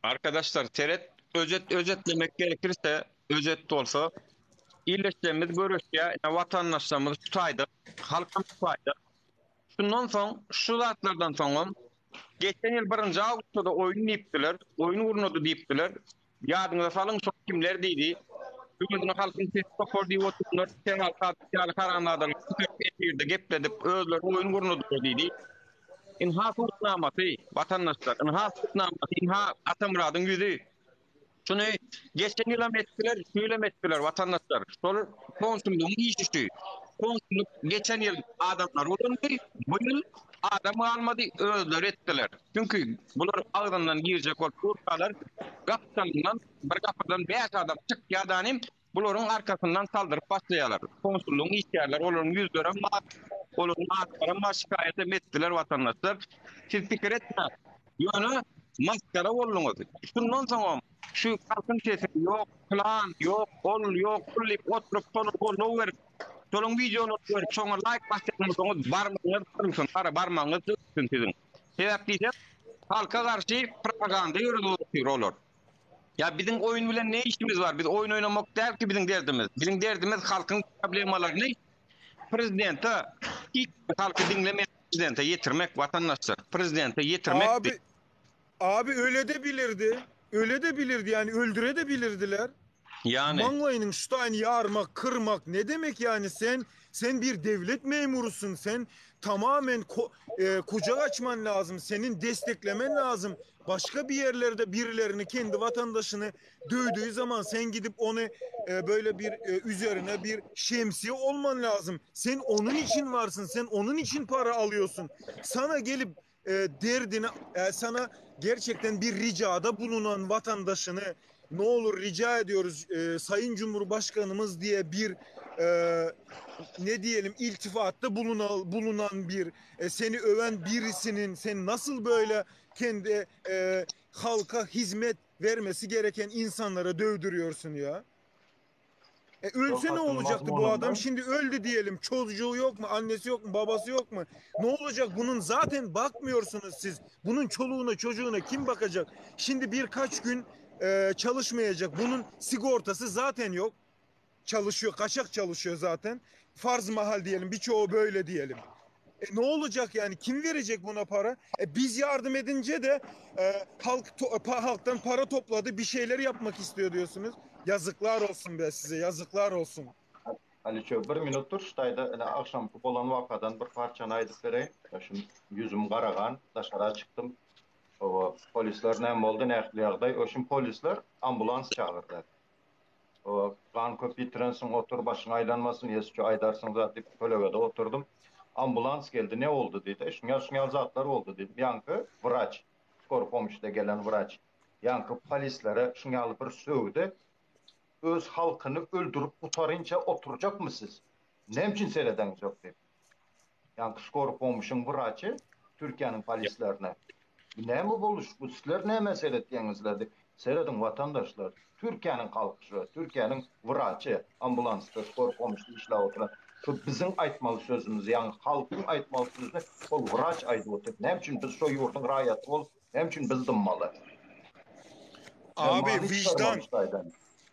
Arkadaşlar seret özet özetlemek gerekirse özet bolsa illeşlerimiz göreşýär, ine watandaşlarymyz şu taýda, halkam şu taýda. Şundan soň şu zatlardan soňam geçen ýyl 1-nji awgustda da oýun diýipdiler, oýun gurnady diýipdiler. Ýadyňyza salyň şol kimler diýdi. Özüne halkyň sesi topar diýip oturanlar Kemal Sadyk ýaly haramzadalar çykyp efirde gepledip özleri oýun gurnadylar diýdi. Ynha subutnamasy, watandaşlar, ynha subutnamasy, ynha Atamyradyň ýüzi. Şuny geçen ýylam etdiler, şu ýylam etdiler watandaşlar. Şol konsullygyň işi şu. Konsullyk geçen ýyl adamlar ulandy, bu ýyl adam galmady, özleri etdiler. Çünki bular agzyndan girjek bolup durkalar, gapdalyndan bir gapydan 5 adam çykýar danym, bularyň arkasyndan saldyryp başlaýarlar. Konsullygyň işgärleri, olaryň ýüzlerem bar, olaryň atlaram bar, şikaýat hem etdiler watandaşlar. Siz pikir etmäň. Ýöne maskara bolduňyz. Şundan soňam şu halkyň sesi ýok, plan ýok, ol ýok, bul diýip oturyp şolara goldaw berip, şolaryň wideolaryny görüp, şoňa laýk basýan bolsaňyz barmagyňyz gyrylsyn, gara barmagyňyz dökülsün siziň. Sebäp diýsem, halka garşy propaganda ýöredip otyr olar. Ya biziň oýun bilen ne işimiz bar? Biz oýun oýnamak däl ki biziň derdimiz. Biziň derdimiz halkyň problemalaryny prezidente hiç halky diňlemeýän prezidente ýetirmek watandaşlar. Prezidente ýetirmek. Abi abi öyle de bilirdi. Öyle de bilirdi yani öldüre de bilirdiler. Yani. Maňlaýynyň şutaýyny ýarmak, kyrmak ne demek yani sen sen bir devlet memurusun sen tamamen ko, e, kucak açman lazım senin desteklemen lazım. Başka bir yerlerde birilerini kendi vatandaşını dövdüğü zaman sen gidip onu e, böyle bir e, üzerine bir şemsiye olman lazım. Sen onun için varsın sen onun için para alıyorsun. Sana gelip e, derdini e, sana gerçekten bir ricada bulunan vatandaşını ne olur rica ediyoruz e, Sayın Cumhurbaşkanımız diye bir e, ne diyelim iltifatta bulunan, bulunan bir e, seni öven birisinin sen nasıl böyle kendi e, halka hizmet vermesi gereken insanlara dövdürüyorsun ya? E ölse ne olacaktı bu adam? Şimdi öldü diyelim. Çocuğu yok mu? Annesi yok mu? Babası yok mu? Ne olacak? Bunun zaten bakmıyorsunuz siz. Bunun çoluğuna çocuğuna kim bakacak? Şimdi birkaç gün e, çalışmayacak. Bunun sigortası zaten yok. Çalışıyor, kaçak çalışıyor zaten. Farz mahal diyelim. Birçoğu böyle diyelim. E ne olacak yani? Kim verecek buna para? E biz yardım edince de e, halk to- pa- halktan para topladı, bir şeyler yapmak istiyor diyorsunuz. Yazıklar olsun be size, yazıklar olsun. Aliço bir minut dur şutaýda ine agşamky bolan wakadan bir parçany aýdyp bereýin. Şum ýüzüm garagan daşara çykdym. Oba polisler näme boldy nähili ýagdaý oşum polisler ambulans çagyrdy. Oba gan köp ýitirensiň otur başyň aýlanmasyn ýesçi aýdarsyň zat diýip kölegede oturdym. Ambulans geldi ne boldy diýdi. Şuňa şuňa zatlar boldy diýdim. Ýaňky wraç skor pomşda gelen wraç ýaňky polislere şuňaly bir sögdi. Öz halkyny öldürip gutarynça oturjakmy siz? Näme üçin seredeňiz ýok diýip. Ýaňky skor pomşyň wraçy Türkiýäniň polislerine. Bu näme boluş? Bu sizler näme seretýäňizler diýip. Serediň watandaşlar. Türkiýäniň halky şu, Türkiýäniň wraçy ambulansda skor pomşda işläp oturan. Şu biziň aýtmaly sözümiz, ýaňy halkyň aýtmaly sözüni ol wraç aýdyp otyr. Näme üçin biz şu ýurduň raýaty bolup, näme üçin biz dymmaly? Abi vicdan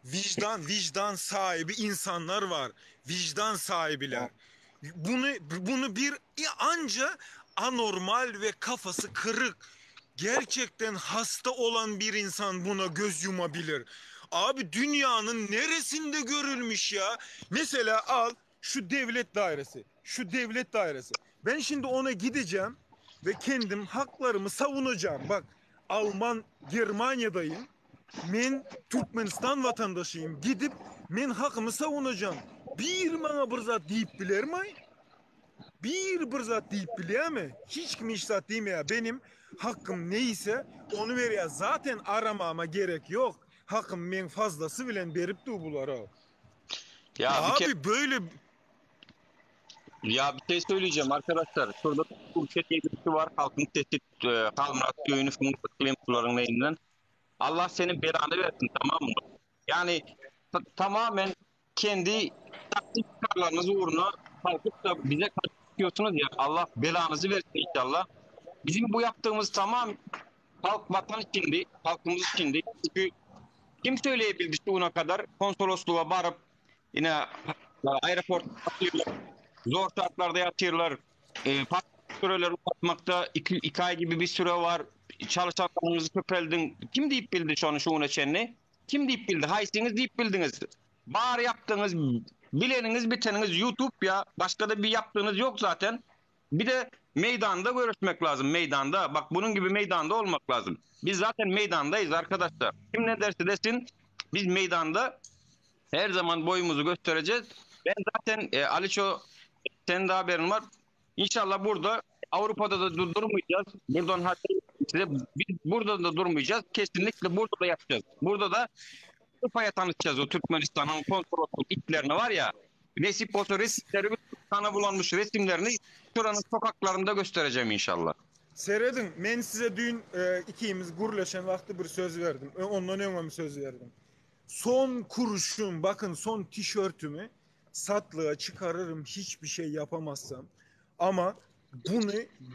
vicdan vicdan sahibi insanlar var. Vicdan sahibiler. Bunu bunu bir anca anormal ve kafası kırık gerçekten hasta olan bir insan buna göz yumabilir. Abi dünyanın neresinde görülmüş ya? Mesela al şu devlet dairesi, şu devlet dairesi. Ben şimdi ona gideceğim ve kendim haklarımı savunacağım. Bak Alman Germanya'dayım. Men Türkmenistan vatandaşıyım. Gidip men hakymy savunacağım. Bir bana bir zat diýip bilermi? Bir bir zat diýip bilýärmi? Hiç kim hiç zat diýmeýär. Benim hakkım neyse onu verýär. Zaten aramama gerek yok. Hakkım men fazlası bilen berip du bulara. Ya bir Abi kere böyle Ya bir şey söyleyeceğim arkadaşlar. Şurada Türkiye diye birisi var. Halkın sesi e, Kalmırat köyünü fındıklı elinden. Allah senin belanı versin tamam mı? Yani ta- tamamen kendi taktik çıkarlarınız uğruna kalkıp da bize karşı çıkıyorsunuz ya. Allah belanızı versin inşallah. Bizim bu yaptığımız tamam halk vatan içindi, halkımız içindi. Çünkü kim söyleyebildi şuna kadar konsolosluğa varıp yine aeroport atıyorlar, zor şartlarda yatıyorlar. E, süreleri uzatmakta iki, iki ay gibi bir süre var. Çalışanlarınızı köpeldin. Kim deyip bildi şu an şu çenli? Kim deyip bildi? Haysiniz deyip bildiniz. Bar yaptığınız, bileniniz biteniniz YouTube ya. Başka da bir yaptığınız yok zaten. Bir de meydanda görüşmek lazım. Meydanda. Bak bunun gibi meydanda olmak lazım. Biz zaten meydandayız arkadaşlar. Kim ne derse desin biz meydanda her zaman boyumuzu göstereceğiz. Ben zaten e, Aliço senin de haberin var. İnşallah burada Avrupa'da da dur- durmayacağız. Buradan hatta size biz burada da durmayacağız. Kesinlikle burada da yapacağız. Burada da Avrupa'ya tanıtacağız o Türkmenistan'ın konsolosluk itlerini var ya. Nesip olsa resimleri kana bulanmış resimlerini şuranın sokaklarında göstereceğim inşallah. Seredin, men size dün e, ikimiz gurleşen vakti bir söz verdim. E, Ondan öňem söz verdim. Son kuruşum, bakın son tişörtümü satlığa çıkarırım hiçbir şey yapamazsam. Ama bunu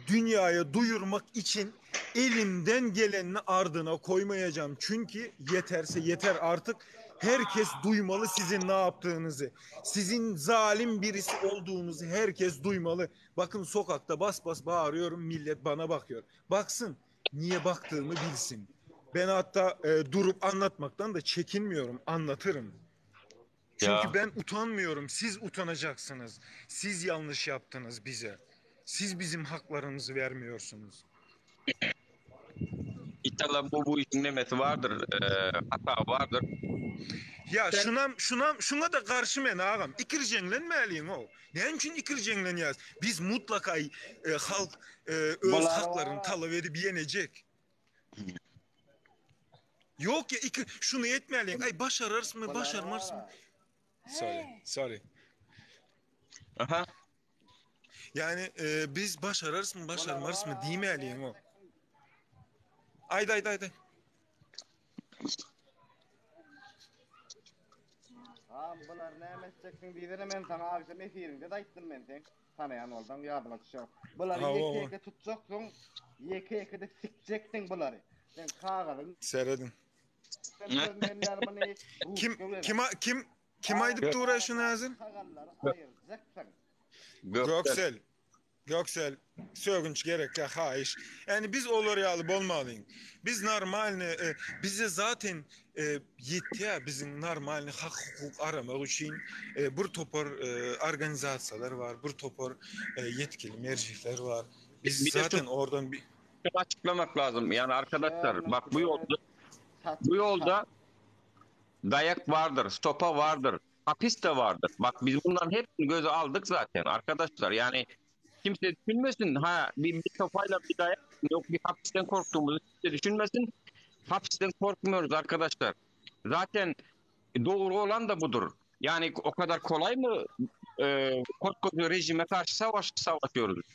dünyaya duyurmak için Elimden gelenini ardyna koymayacağım. Çünkü yeterse yeter artık. Herkes duymalı sizin ne yaptığınızı. Sizin zalim birisi olduğunuzu herkes duymalı. Bakın sokakta bas bas bağırıyorum millet bana bakıyor. Baksın niye baktığımı bilsin. Ben hatta e, durup anlatmaktan da çekinmiyorum. Anlatırım. Çünkü Ya. ben utanmıyorum. Siz utanacaksınız. Siz yanlış yaptınız bize. Siz bizim haklarımızı vermiyorsunuz. İnşallah bu bu işin nemesi vardır, e, hata vardır. Ya Sen şuna şuna şuna da karşı men ağam. İkircenglenmeliyim o. Ne için ikircenglenýäs? Biz mutlaka e, halk e, öz Bular haklarını talap edip yenecek. Yok ya iki, şunu etmeliyim. Ay başarırız mı, bular başarmaz mı? Sorry, sorry. aha. Yani e, biz başarırız mı, bular başarmaz mı var. diyemeliyim o. Ayda ayda ayda. Ha bular näme etjeksin diýdene men sana akşam efirinde de aýtdym men sen. Tanaýan bolsaň ýadyma düşer. Bulary Ha, ýeke o, o. ýeke tutjaksyň, ýeke ýeke de sikjeksin bulary. Sen kagazyň Seyredin. sen çözmen ýaly muny Kim ruçka bilen. kim kim kim aýdyp duraý şunu hazır? Kagallary aýyrjaksyň. Göksel. Göksel. Göksel sögünç gerek ya haýyş. Yani biz olar ýaly bolmalyň. Biz normalny e, bize zaten e, ýetýär bizim normalny hak hukuk aramak üçin e, bir topar e, organizasiýalar var, bir topar e, yetkili mercikler var. Biz Bir de zaten şunu oradan bir açıklamak lazım. Yani arkadaşlar Şöyle bak bu yolda sat bu sat. yolda dayak vardır, stopa vardır, hapis de vardır. Bak biz bunların hepsini göze aldık zaten arkadaşlar. Yani kimse düşünmesin ha bir, bir sopayla bir dayak yok bir hapisten korktuğumuzu kimse düşünmesin. Hapisten korkmuyoruz arkadaşlar. Zaten doğru olan da budur. Yani o kadar kolay mı e, koskoca rejime karşı savaş savaşıyoruz?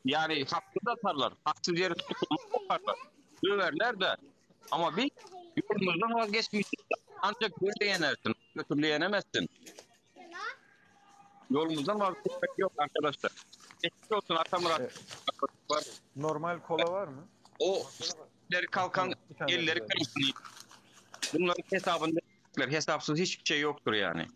Yani haksız atarlar. Haksız yere tutuklarlar. Döverler de. Ama biz yolumuzdan vazgeçmişiz. Ancak böyle yenersin. Başka türlü yenemezsin. Yolumuzdan vazgeçmek yok arkadaşlar. Geçmiş olsun Atamurat. E, normal kola var mı? O elleri kalkan Tamam, bir tane elleri ver. kırılsın. Bunların hesabında hesapsız hiçbir şey yoktur yani.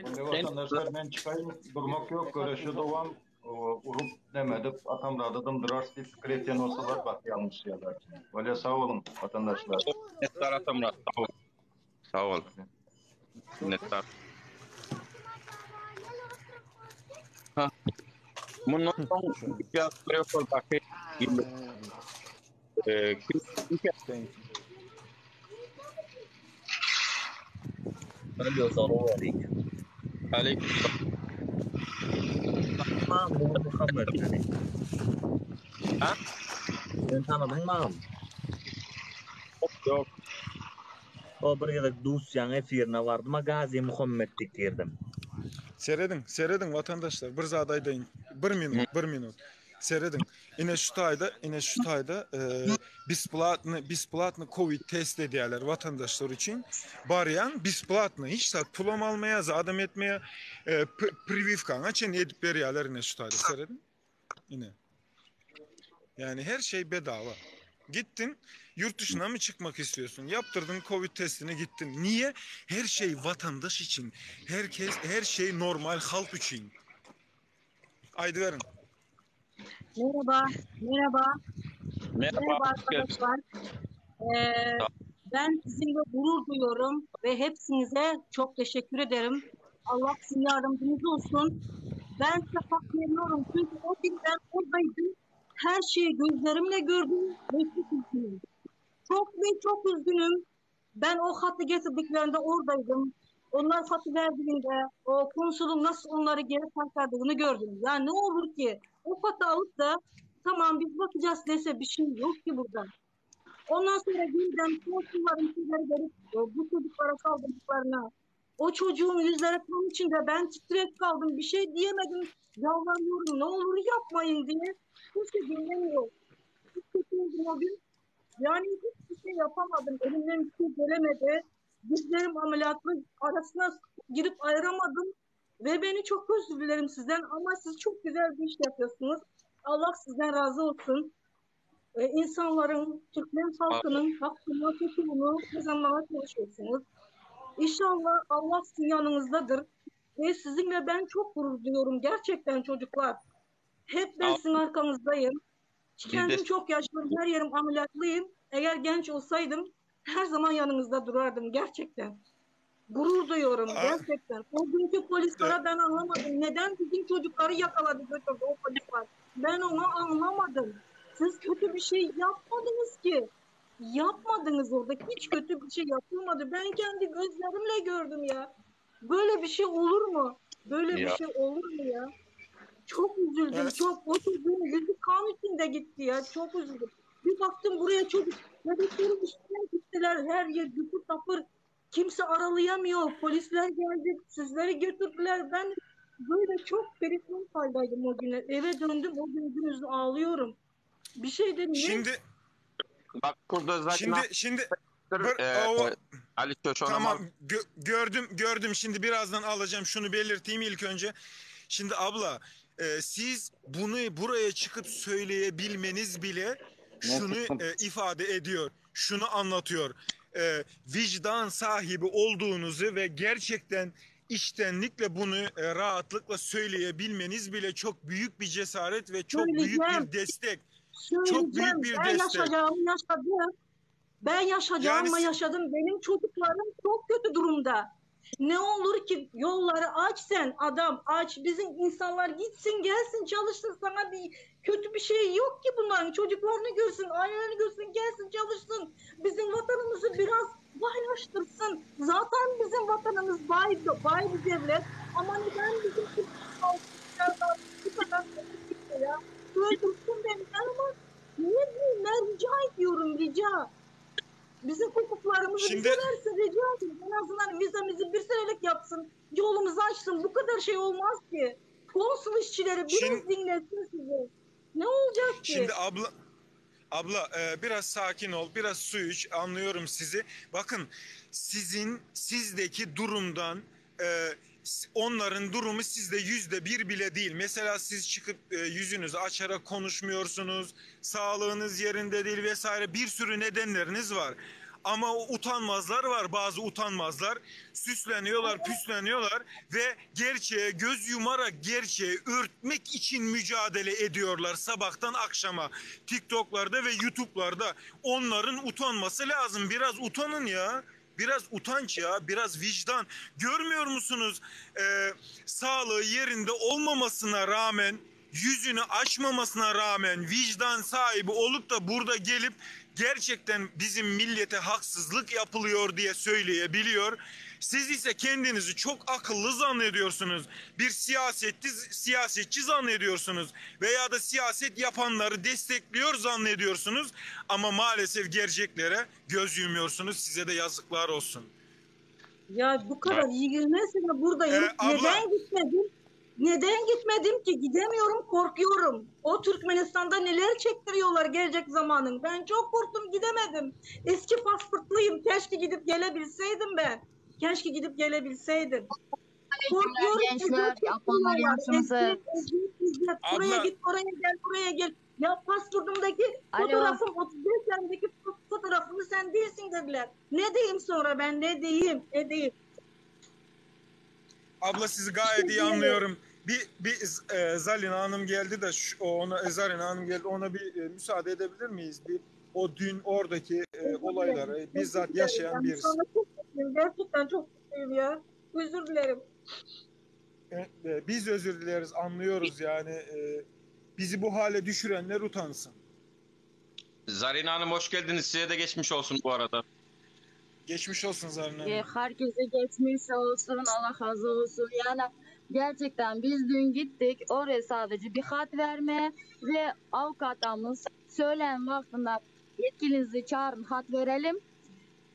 Onda Sen vatandaşlar men çykaýyn durmak yok göreşe dowam o, urup demedip atamrada dymdyrar diýip pikir etýän bolsalar bak ýalňyş ýalar. Bolýa sag boluň vatandaşlar. Minnetdar Atamurat. Sag ol. Sag ol. Minnetdar. Ha. Bundan soň biraz ýokardaky e, kim Thank you. Alo, salam aleyküm. Aleyküm. Tanıdın mı Muhammed seni? Ha? Sen tanıdın mı? Yok. O bir gezek Dusyan efirine vardım. Gazi Muhammed dik girdim. Seyredin, seyredin vatandaşlar. Bir zat aýdaýyn. Bir minut, bir minut. Seyredin. Ine şu taýda, ine şu taýda e, besplatny, besplatny Covid test edýärler vatandaşlar üçin. Barýan besplatny, hiç zat pulam almaya, zadam etmeye, e, privivkaňa çen edip berýärler ine şu taýda. Seyredin. Ine. Yani her şey bedava. Gittin, yurt dışına mı çıkmak istiyorsun? Yaptırdın Covid testini gittin. Niye? Her şey vatandaş için. Herkes, her şey normal halk için. Haydi verin. Merhaba, merhaba, Merhaba. merhaba arkadaşlar. Ee, ben sizinle gurur duyuyorum ve hepsinize çok teşekkür ederim. Allah sizin yardımcınız olsun. Ben size hak veriyorum çünkü o gün ben oradaydım. Her şeyi gözlerimle gördüm ve çok üzgünüm. Çok ve çok üzgünüm. Ben o hatı getirdiklerinde oradaydım. Onlar hatı verdiğinde o konsolun nasıl onları geri taşladığını gördüm. Ya ne olur ki o hatı alıp da tamam biz bakacağız dese bir şey yok ki burada. Ondan sonra birden konsolların şeyleri verip e, bu çocuklara saldırdıklarına o çocuğun yüzleri kan içinde ben titrek kaldım bir şey diyemedim. Yalvarıyorum ne olur yapmayın diye. Kimse dinlemiyor. Çok kötü oldum o gün. Yani hiçbir şey yapamadım. Elimden bir şey gelemedi. Dizlerim ameliyatlı arasına girip ayıramadım. Ve beni çok özür dilerim sizden ama siz çok güzel bir iş yapıyorsunuz. Allah sizden razı olsun. Ee, insanların, Türkmen halkının hakkını, hukukunu kazanmaya çalışıyorsunuz. İnşallah Allah sizin yanınızdadır. Ve sizinle ben çok gurur duyuyorum gerçekten çocuklar. Hep ben sizin arkanızdayım. Biz de Kendim çok yaşlıyım, her yerim ameliyatlıyım. Eğer genç olsaydım her zaman yanınızda durardım gerçekten. Gurur duyuyorum gerçekten. O günkü polislere ben anlamadım. Neden bizim çocukları yakaladı götürdü o polisler? Ben onu anlamadım. Siz kötü bir şey yapmadınız ki. Yapmadınız orada. Hiç kötü bir şey yapılmadı. Ben kendi gözlerimle gördüm ya. Böyle bir şey olur mu? Böyle bir Ya. şey olur mu ya? Çok üzüldüm. Çok. O çocuğun yüzü kan içinde gitti ya. Çok üzüldüm. Bir baktım buraya çocuk bebeklerin üstüne gittiler. Her yer güpür tapır. Kimse aralayamıyor. Polisler geldi. Sizleri götürdüler. Ben böyle çok perişan haldeydim o güne. Eve döndüm. O gün gündüz ağlıyorum. Bir şey de niye? Şimdi Bak burada zaten şimdi şimdi bir, e, o, Ali Çoşoğlu Tamam gö- gördüm gördüm şimdi birazdan alacağım şunu belirteyim ilk önce. Şimdi abla e, siz bunu buraya çıkıp söyleyebilmeniz bile şunu e, ifade ediyor. Şunu anlatıyor. E, vicdan sahibi olduğunuzu ve gerçekten içtenlikle bunu e, rahatlıkla söyleyebilmeniz bile çok büyük bir cesaret ve çok büyük Söyleyeceğim. bir destek. Çok Söyleyeceğim. büyük bir Ben destek. yaşayacağımı yaşadım. Ben yaşayacağımı Yani yaşadım. Benim çocuklarım çok kötü durumda. Ne olur ki yolları aç sen adam aç. Bizim insanlar gitsin gelsin çalışsın sana bir kötü bir şey yok ki bunların. Çocuklarını görsün, ailelerini görsün, gelsin çalışsın. Bizim vatanımızı biraz baylaştırsın. Zaten bizim vatanımız bay, bay bir devlet. Ama neden bizim Türk halkı bu kadar kötü ya? Öldürsün beni ama ne diyeyim ben rica ediyorum rica. Bizim hukuklarımızı Şimdi bize versin rica ediyorum. En azından vizemizi bir senelik yapsın. Yolumuzu açsın. Bu kadar şey olmaz ki. Konsul işçileri biraz şimdi dinlesin sizi. Ne olacak ki? Şimdi abla abla e, biraz sakin ol, biraz su iç. Anlıyorum sizi. Bakın sizin sizdeki durumdan e, onların durumu sizde %1 bile değil. Mesela siz çıkıp e, yüzünüzü açarak konuşmuyorsunuz, sağlığınız yerinde değil vesaire bir sürü nedenleriniz var. Ama o utanmazlar var bazı utanmazlar. Süsleniyorlar, püsleniyorlar ve gerçeğe göz yumarak gerçeği örtmek için mücadele ediyorlar sabahtan akşama. TikTok'larda ve YouTube'larda onların utanması lazım. Biraz utanın ya. Biraz utanç ya, biraz vicdan. Görmüyor musunuz? Ee, sağlığı yerinde olmamasına rağmen, yüzünü açmamasına rağmen vicdan sahibi olup da burada gelip gerçekten bizim millete haksızlık yapılıyor diye söyleyebiliyor. Siz ise kendinizi çok akıllı zannediyorsunuz. Bir siyasetçi, siyasetçi zannediyorsunuz veya da siyaset yapanları destekliyor zannediyorsunuz. Ama maalesef gerçeklere göz yumuyorsunuz. Size de yazıklar olsun. Ya bu kadar 20 sene buradayım. Ee, abla Neden gitmedim? Neden gitmedim ki? Gidemiyorum, korkuyorum. O Türkmenistan'da neler çektiriyorlar gelecek zamanın. Ben çok korktum, gidemedim. Eski pasportluyum. Keşke gidip gelebilseydim ben. Keşke gidip gelebilseydim. Aleykümler Korkuyorum, gençler, eziyet yapanlar çektiriyorlar. yaşınızı. Eziyet, eziyet, eziyet. Buraya abla git, oraya gel, buraya gel. Ya pasportumdaki Alo. fotoğrafım, 35 yaşındaki fotoğrafımı sen değilsin dediler. Ne diyeyim sonra ben, ne diyeyim, ne diyeyim? Abla sizi Bir şey gayet iyi diyemiyorum. anlıyorum. Bir bir e, Zalina Hanım geldi de şu, ona e, Zarina Hanım geldi ona bir e, müsaade edebilir miyiz? Bir o dün oradaki e, Özür dilerim. olayları Özür bizzat dilerim. yaşayan Ben şu birisi. anda çok mutluyum. Gerçekten çok mutluyum ya. Özür dilerim. E, e, biz özür dileriz anlıyoruz yani e, bizi bu hale düşürenler utansın. Zarina Hanım hoş geldiniz. Size de geçmiş olsun bu arada. Geçmiş olsun Zarina E, Hanım. Herkese geçmiş olsun, Allah razı olsun. Yani gerçekten biz dün gittik oraya sadece bir hat vermeye ve avukatımız söyleyen vaktinde yetkilinizi çağırın hat verelim.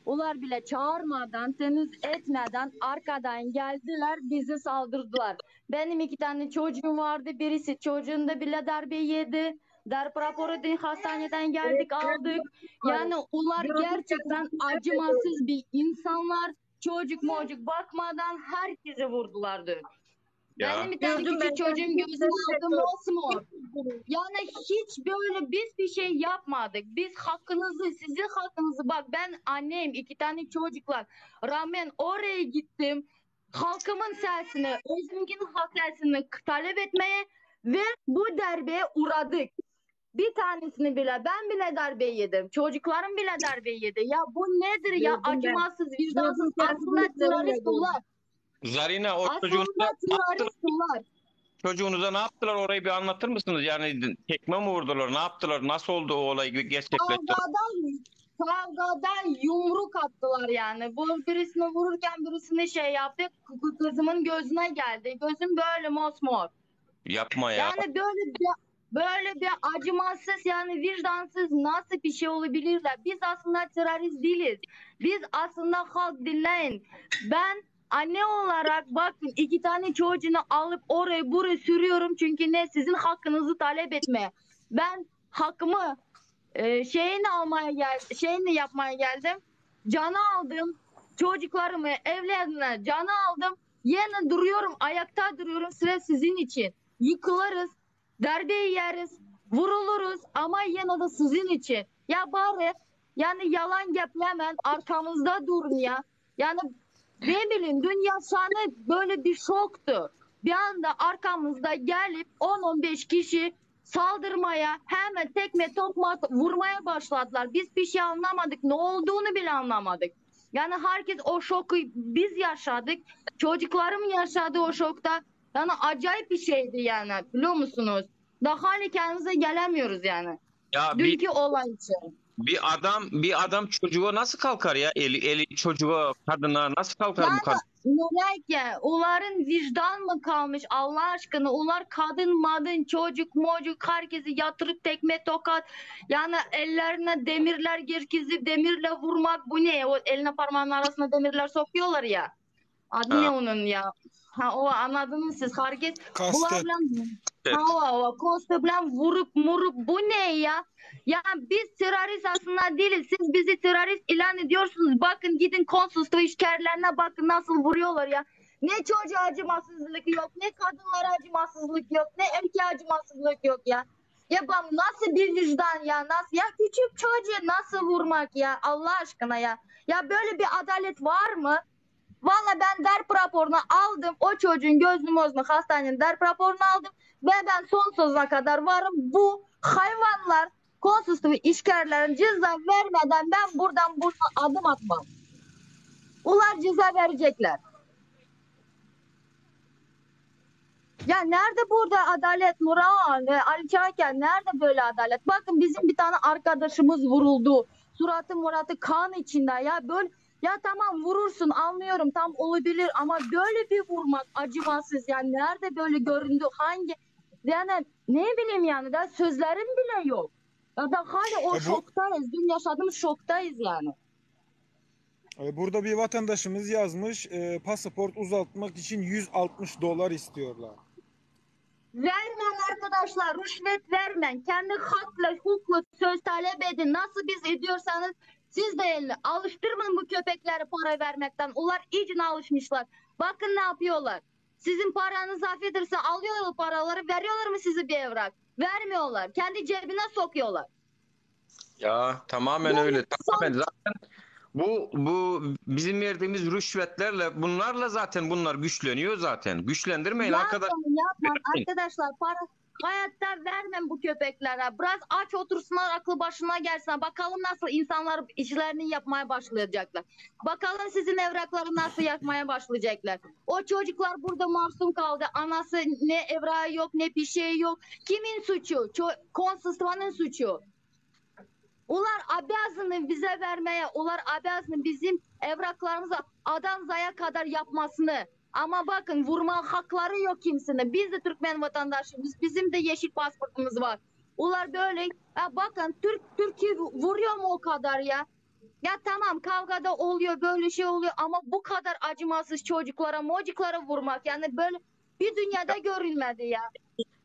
Onlar bile çağırmadan, temiz etmeden arkadan geldiler, bizi saldırdılar. Benim iki tane çocuğum vardı. Birisi çocuğunda bile darbe yedi. Darp raporu dün hastaneden Evet, geldik ben aldık. Yani onlar gördüm gerçekten kendisini. Ben de gördüm. acımasız bir insanlar. Çocuk mocuk bakmadan herkese vurdular dün. Ya. Benim bir tane Gördüm ben küçük çocuğum gözünün altı mosmor. Yani hiç böyle biz bir şey yapmadık. Biz hakkınızı, sizin hakkınızı bak ben annem iki tane çocuklar rağmen oraya gittim. Halkımın sesini, özümkinin hak sesini talep etmeye ve bu darbeye uğradık. Bir tanesini bile ben bile darbe yedim. Çocuklarım bile darbe yedi. Ya bu nedir ya? Gördüm ben. Acımasız, vicdansız. Gördüm kendi Aslında gözlerimle terörist gördüm. bunlar. Zarina o Aslında çocuğunuza ne yaptılar? terörist bunlar. Çocuğunuza ne yaptılar orayı bir anlatır mısınız? Yani tekme mi vurdular? Ne yaptılar? Nasıl oldu o olay gerçekleşti? Kavgadan, kavgadan yumruk attılar yani. Bu birisini vururken birisini şey yaptı. Kızımın gözüne geldi. Gözüm böyle mosmor. Yapma ya. Yani böyle bir böyle bir acımasız yani vicdansız nasıl bir şey olabilirler? Biz aslında terörist değiliz. Biz aslında halk dinleyin. Ben anne olarak bakın iki tane çocuğunu alıp oraya buraya sürüyorum çünkü ne sizin hakkınızı talep etmeye. Ben hakkımı e, şeyini almaya gel şeyini yapmaya geldim. Canı aldım. Çocuklarımı, evladını canı aldım. Yine duruyorum, ayakta duruyorum sıra sizin için. Yıkılırız, darbe yeriz, vuruluruz ama yine de sizin için. Ya bari yani yalan geplemen arkamızda durun ya. Yani ne bileyim dün yaşanı böyle bir şoktu. Bir anda arkamızda gelip 10-15 kişi saldırmaya hemen tekme tokmak vurmaya başladılar. Biz bir şey anlamadık. Ne olduğunu bile anlamadık. Yani herkes o şoku biz yaşadık. Çocuklarım yaşadı o şokta. Yani acayip bir şeydi yani biliyor musunuz? Daha hala kendimize gelemiyoruz yani. Ya bir Dünkü olay için. bir adam bir adam çocuğa nasıl kalkar ya? Eli eli çocuğa, kadına nasıl kalkar bu Yani kadın? Nurayke, onların vicdan mı kalmış Allah aşkına? Onlar kadın madın, çocuk mocuk herkesi yatırıp tekme tokat. Yani ellerine demirler gerkizip demirle vurmak bu ne? O eline parmağının arasına demirler sokuyorlar ya. Adı ne Ha. onun ya? Ha o anladınız siz. Herkes Kastet. bunlarla Evet. ha o, o kostümle vurup murup bu ne ya? Ya biz terörist aslında değiliz. Siz bizi terörist ilan ediyorsunuz. Bakın gidin konsolosluğu işkerlerine bakın nasıl vuruyorlar ya. Ne çocuğa acımasızlık yok, ne kadınlara acımasızlık yok, ne erkeğe acımasızlık yok ya. Ya bak nasıl bir vicdan ya nasıl ya küçük çocuğu nasıl vurmak ya Allah aşkına ya. Ya böyle bir adalet var mı? Valla ben darp raporunu aldım. O çocuğun gözünü mözünü hastanenin darp raporunu aldım. Ve ben son sözüne kadar varım. Bu hayvanlar konsolosluğu işkerlerin ceza vermeden ben buradan buradan adım atmam. Onlar ceza verecekler. Ya nerede burada adalet Nurhan ve Ali Çaker nerede böyle adalet? Bakın bizim bir tane arkadaşımız vuruldu. Suratı muratı kan içinde ya böyle ya tamam vurursun anlıyorum tam olabilir ama böyle bir vurmak acımasız yani nerede böyle göründü hangi yani ne bileyim yani daha sözlerim bile yok. Ya da hala o E bu şoktayız. Dün yaşadığımız şoktayız yani. e, burada bir vatandaşımız yazmış. e, pasaport uzatmak için 160 dolar istiyorlar. Vermen arkadaşlar, rüşvet vermen. Kendi hakla, hukukla söz talep edin. Nasıl biz ediyorsanız siz de elini alıştırmayın bu köpekleri para vermekten. Onlar iyice alışmışlar. Bakın ne yapıyorlar. Sizin paranız hafiftirse alıyorlar paraları, veriyorlar mı size bir evrak? Vermiyorlar. Kendi cebine sokuyorlar. Ya tamamen Yani öyle. son Tamamen zaten bu bu bizim verdiğimiz rüşvetlerle bunlarla zaten bunlar güçleniyor zaten. Güçlendirmeyin arkadaş. Yapmayın yapmayın arkadaşlar para hayatta vermem bu köpeklere. Biraz aç otursunlar aklı başına gelsin. Bakalım nasıl insanlar işlerini yapmaya başlayacaklar. Bakalım sizin evrakları nasıl yapmaya başlayacaklar. O çocuklar burada masum kaldı. Anası ne evrağı yok ne bir şey yok. Kimin suçu? Ço konsolosluğun suçu. Onlar abiyazını bize vermeye, onlar abiyazını bizim evraklarımıza adam zaya kadar yapmasını. Ama bakın vurma hakları yok kimsenin. Biz de Türkmen vatandaşıyız. Bizim de yeşil pasaportumuz var. Onlar böyle ya bakın Türk Türkiye vuruyor mu o kadar ya? Ya tamam kavgada oluyor böyle şey oluyor ama bu kadar acımasız çocuklara mocuklara vurmak yani böyle bir dünyada görülmedi ya.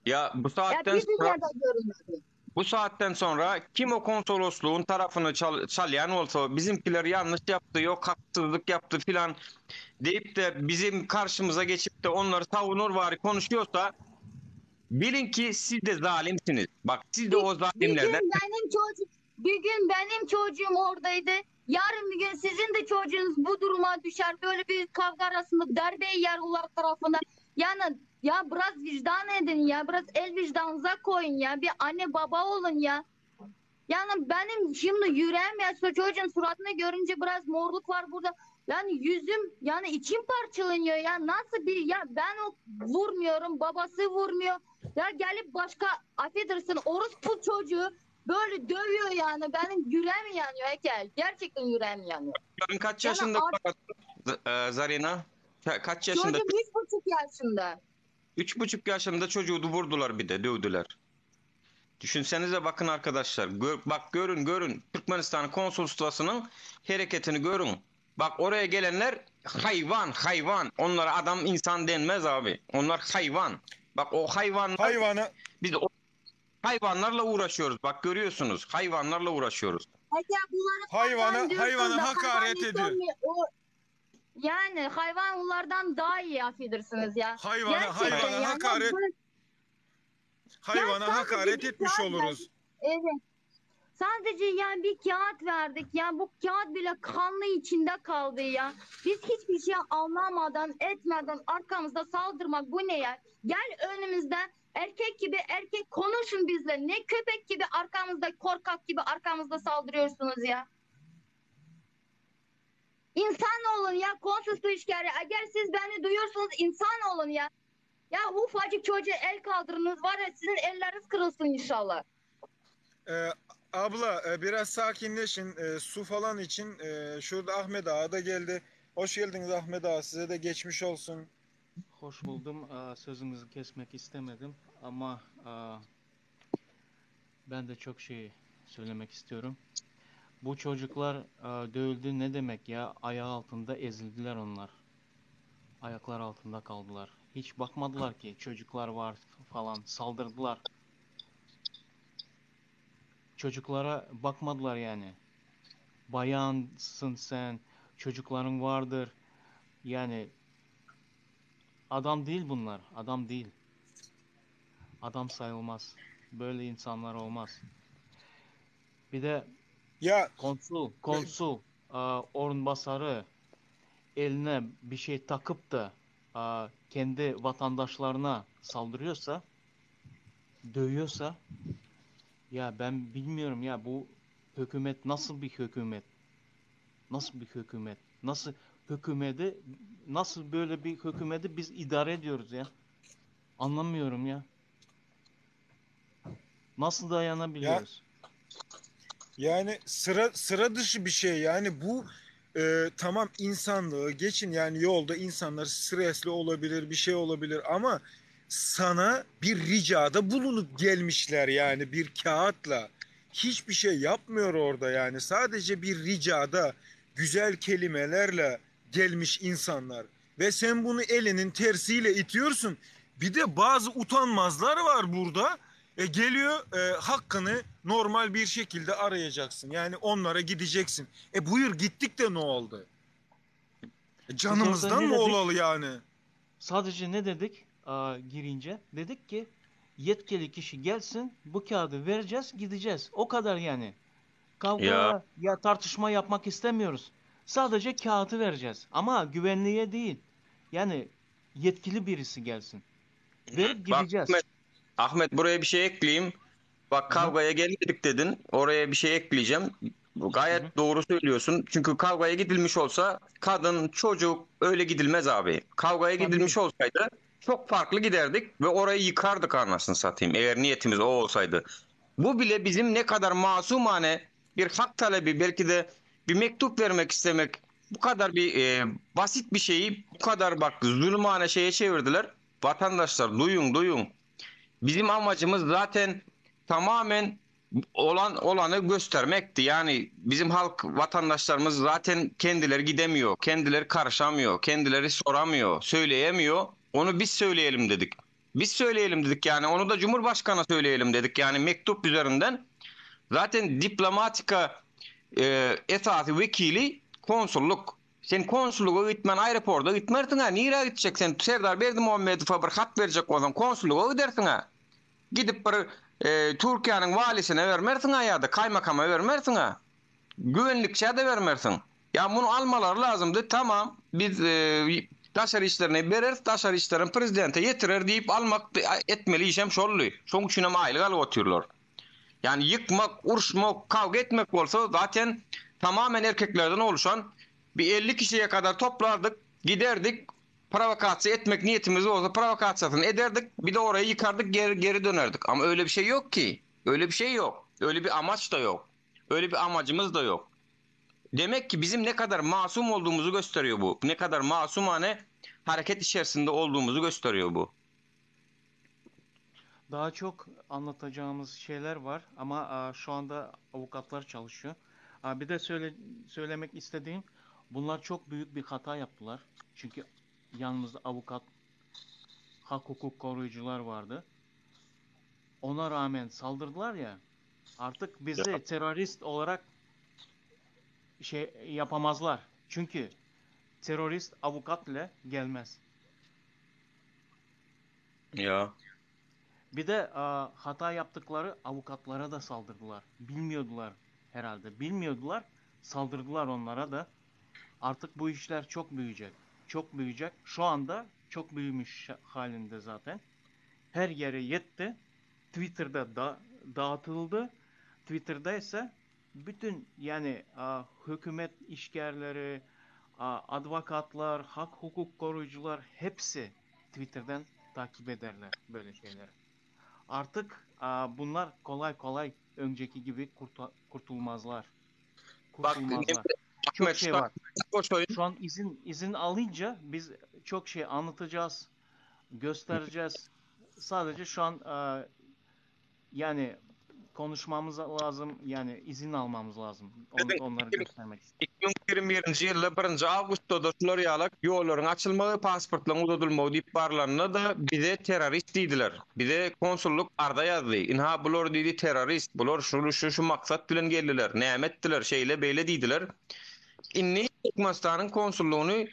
Ya bu Ya saatten bir sonra dünyada görülmedi. Bu saatden sonra kim o konsolosluğun tarafyny çal, çalýan bolsa, bizimkiler ýalnyş ýapdy, ýok haksyzlyk ýapdy filan diýip de bizim karşymyza geçip de onlary savunur bari konuşuyorsa bilin ki siz de zalimsiniz. Bak siz de Bir, o bir gün zalimlerden benim çocuk bir gün benim çocuğum oradaydı. Yarın bir gün sizin de çocuğunuz bu duruma düşer. Böyle bir kavga arasında darbe yer onlar tarafından. Yani ya biraz vicdan edin ya. Biraz el vicdanınıza koyun ya. Bir anne baba olun ya. Yani benim şimdi yüreğim ya şu çocuğun suratını görünce biraz morluk var burada. Yani yüzüm yani içim parçalanıyor ya. Nasıl bir ya ben o vurmuyorum babası vurmuyor. Ya gelip başka affedersin orospu çocuğu böyle dövüyor yani. Benim yüreğim yanıyor Ekel. Gerçekten yüreğim yanıyor. kaç Yani yaşında artık e, Zarina? Ka- Kaç yaşında? çocuğum 3,5 yaşında. 3,5 yaşında çocuğu vurdular bir de dövdüler. Düşünsenize bakın arkadaşlar. Gör, bak görün görün. Türkmenistan konsolosluğunun hareketini görün. Bak oraya gelenler hayvan hayvan. Onlara adam insan denmez abi. Onlar hayvan. Bak o hayvanlar Hayvana biz o hayvanlarla uğraşıyoruz. Bak görüyorsunuz. Hayvanlarla uğraşıyoruz. Ekel bunları hayvan hayvana diyorsunuz hayvana da hayvan hakaret insan ediyor. mı? O yani hayvan onlardan daha iyi affedersiniz ya. Hayvana Gerçekten hayvana yani hakaret bu ya hayvana sadece hakaret bir etmiş kağıt verdik. oluruz. Evet. Sadece yani bir kağıt verdik. Yani bu kağıt bile kanlı içinde kaldı ya. Biz hiçbir şey anlamadan, etmeden arkamızda saldırmak bu ne ya? Gel önümüzden erkek gibi erkek konuşun bizle. Ne köpek gibi arkamızda korkak gibi arkamızda saldırıyorsunuz ya. İnsan olun ya konsolosluğu işgali. Eğer siz beni duyuyorsunuz insan olun ya. Ya ufacık çocuğa el kaldırınız var ya sizin elleriniz kırılsın inşallah. Ee, abla e, biraz sakinleşin. E, su falan için e, şurada Ahmet Ağa da geldi. Hoş geldiniz Ahmet Ağa. Size de geçmiş olsun. Hoş buldum. Aa, Sözünüzü kesmek istemedim ama aa, ben de çok şey söylemek istiyorum. Bu çocuklar aa, dövüldü ne demek ya? Ayağı altında ezildiler onlar. Ayaklar altında kaldılar. Hiç bakmadılar ki çocuklar var falan saldırdılar. Çocuklara bakmadılar yani. Bayansın sen, çocukların vardır. Yani adam değil bunlar, adam değil. Adam sayılmaz. Böyle insanlar olmaz. Bir de Ya konsul, konsul, e, orunbasarı eline bir şey takıp da e, kendi vatandaşlarına saldırıyorsa, dövüyorsa, ya ben bilmiyorum ya bu hükümet nasıl bir hükümet? Nasıl bir hükümet? Nasıl hükümeti, nasıl böyle bir hükümeti biz idare ediyoruz ya? Anlamıyorum ya. Nasıl ya dayanabiliyoruz? yani sıra sıra dışı bir şey. Yani bu e, tamam insanlığı geçin yani yolda insanlar stresli olabilir, bir şey olabilir ama sana bir ricada bulunup gelmişler yani bir kağıtla. Hiçbir şey yapmıyor orada yani. Sadece bir ricada güzel kelimelerle gelmiş insanlar. Ve sen bunu elinin tersiyle itiyorsun. Bir de bazı utanmazlar var burada. E geliyor e, hakkını normal bir şekilde arayacaksın. Yani onlara gideceksin. E buyur gittik de ne oldu? E, Biz orada canımızdan ne mı dedik? olalı yani? Sadece ne dedik Aa, girince? Dedik ki yetkili kişi gelsin bu kağıdı vereceğiz gideceğiz. O kadar yani. Ya Kavga ya tartışma yapmak istemiyoruz. Sadece kağıdı vereceğiz. Ama güvenliğe değil. Yani yetkili birisi gelsin. Verip bak gideceğiz. Ahmet, Ahmet buraya bir şey ekleyeyim. Bak Hı hı. kavgaya gelmedik dedin. Oraya bir şey ekleyeceğim. Hı hı. Gayet doğru söylüyorsun. Çünkü kavgaya gidilmiş olsa kadın, çocuk öyle gidilmez abi. Kavgaya gidilmiş Tabii. olsaydı çok farklı giderdik ve orayı yıkardık anasını satayım. Eğer niyetimiz o olsaydı. Bu bile bizim ne kadar masumane bir hak talebi belki de bir mektup vermek istemek bu kadar bir e, basit bir şeyi bu kadar bak zulmane şeye çevirdiler. Vatandaşlar duyun duyun. Bizim amacımız zaten tamamen olan olanı göstermekti. Yani bizim halk vatandaşlarımız zaten kendileri gidemiyor, kendileri karışamıyor, kendileri soramıyor, söyleyemiyor. Onu biz söyleyelim dedik. Biz söyleyelim dedik yani onu da Cumhurbaşkanı söyleyelim dedik yani mektup üzerinden. Zaten diplomatika e, esasy wekili konsulluk. Sen konsulluga gitmän aeroporta gitmersiň-ä, nirä gitjek sen Serdar Berdimuhamedowa bir hat berjek bolsaň konsulluga gidersiň-ä. Gidip bir e, Türkiýäniň walisine bermersiň-ä ýa-da kaýmakama bermersiň-ä. Güvenlikçä-de bermersiň. Ýa muny almalary lazymdy, tamam, biz daşary işlerine bereris, daşary işlerem prezidente ýetirer diýip almak etmeli işem şoldy. Şoň üçinem aýlyk alyp otyrlar. Ýani ýykmak, uruşmak, kawga etmek bolsa zaten tamamen erkeklerden oluşan bir 50 kişiye kadar toplardyk, giderdik, prowokasiýa etmek niýetimiz bolsa prowokasiýasyny ederdik, bir de orayı ýykardyk, geri, geri dönerdik. Ama öyle bir şey yok ki. Öyle bir şey yok. Öyle bir amaç da yok. Öyle bir amacımız da yok. Demek ki bizim ne kadar masum olduğumuzu gösteriyor bu. Ne kadar masumane hareket içerisinde olduğumuzu gösteriyor bu. Daha çok anlatacağımız şeyler var ama şu anda avukatlar çalışıyor. Bir de söyle, söylemek istediğim bunlar çok büyük bir hata yaptılar. Çünkü yanımızda avukat, hak hukuk koruyucular vardı. Ona rağmen saldırdılar ya. Artık bizi terörist olarak şey yapamazlar. Çünkü terörist avukat ile gelmez. Ya. Bir de a, hata yaptıkları avukatlara da saldırdılar. Bilmiyordular herhalde. Bilmiyordular. Saldırdılar onlara da. Artık bu işler çok büyüyecek. Çok büyüyecek. Şu anda çok büyümüş halinde zaten. Her yere yetti. Twitter'da da dağıtıldı. Twitter'da ise bütün yani a, hükümet işgerleri, a, advokatlar, hak hukuk koruyucular hepsi Twitter'dan takip ederler böyle şeyleri. Artık a, bunlar kolay kolay önceki gibi kurta, kurtulmazlar. Kurtulmazlar. Bak, çok Ahmet, şey şu var. an- Şu an izin izin alınca biz çok şey anlatacağız, göstereceğiz. Sadece şu an e, yani konuşmamız lazım, yani izin almamız lazım. On, onları göstermek için. 2021 ýylda 1 awgustda şular ýalak ýollaryň açylmagy, pasportlaryň uzadylmagy diýip barlanda da bize terrorist diýdiler. Bize konsulluk arda ýazdy. Inha bular diýdi terrorist, bular şu şu şu maksat bilen geldiler. Näme etdiler, şeýle beýle diýdiler. Inni Türkmenistanyň konsullugyny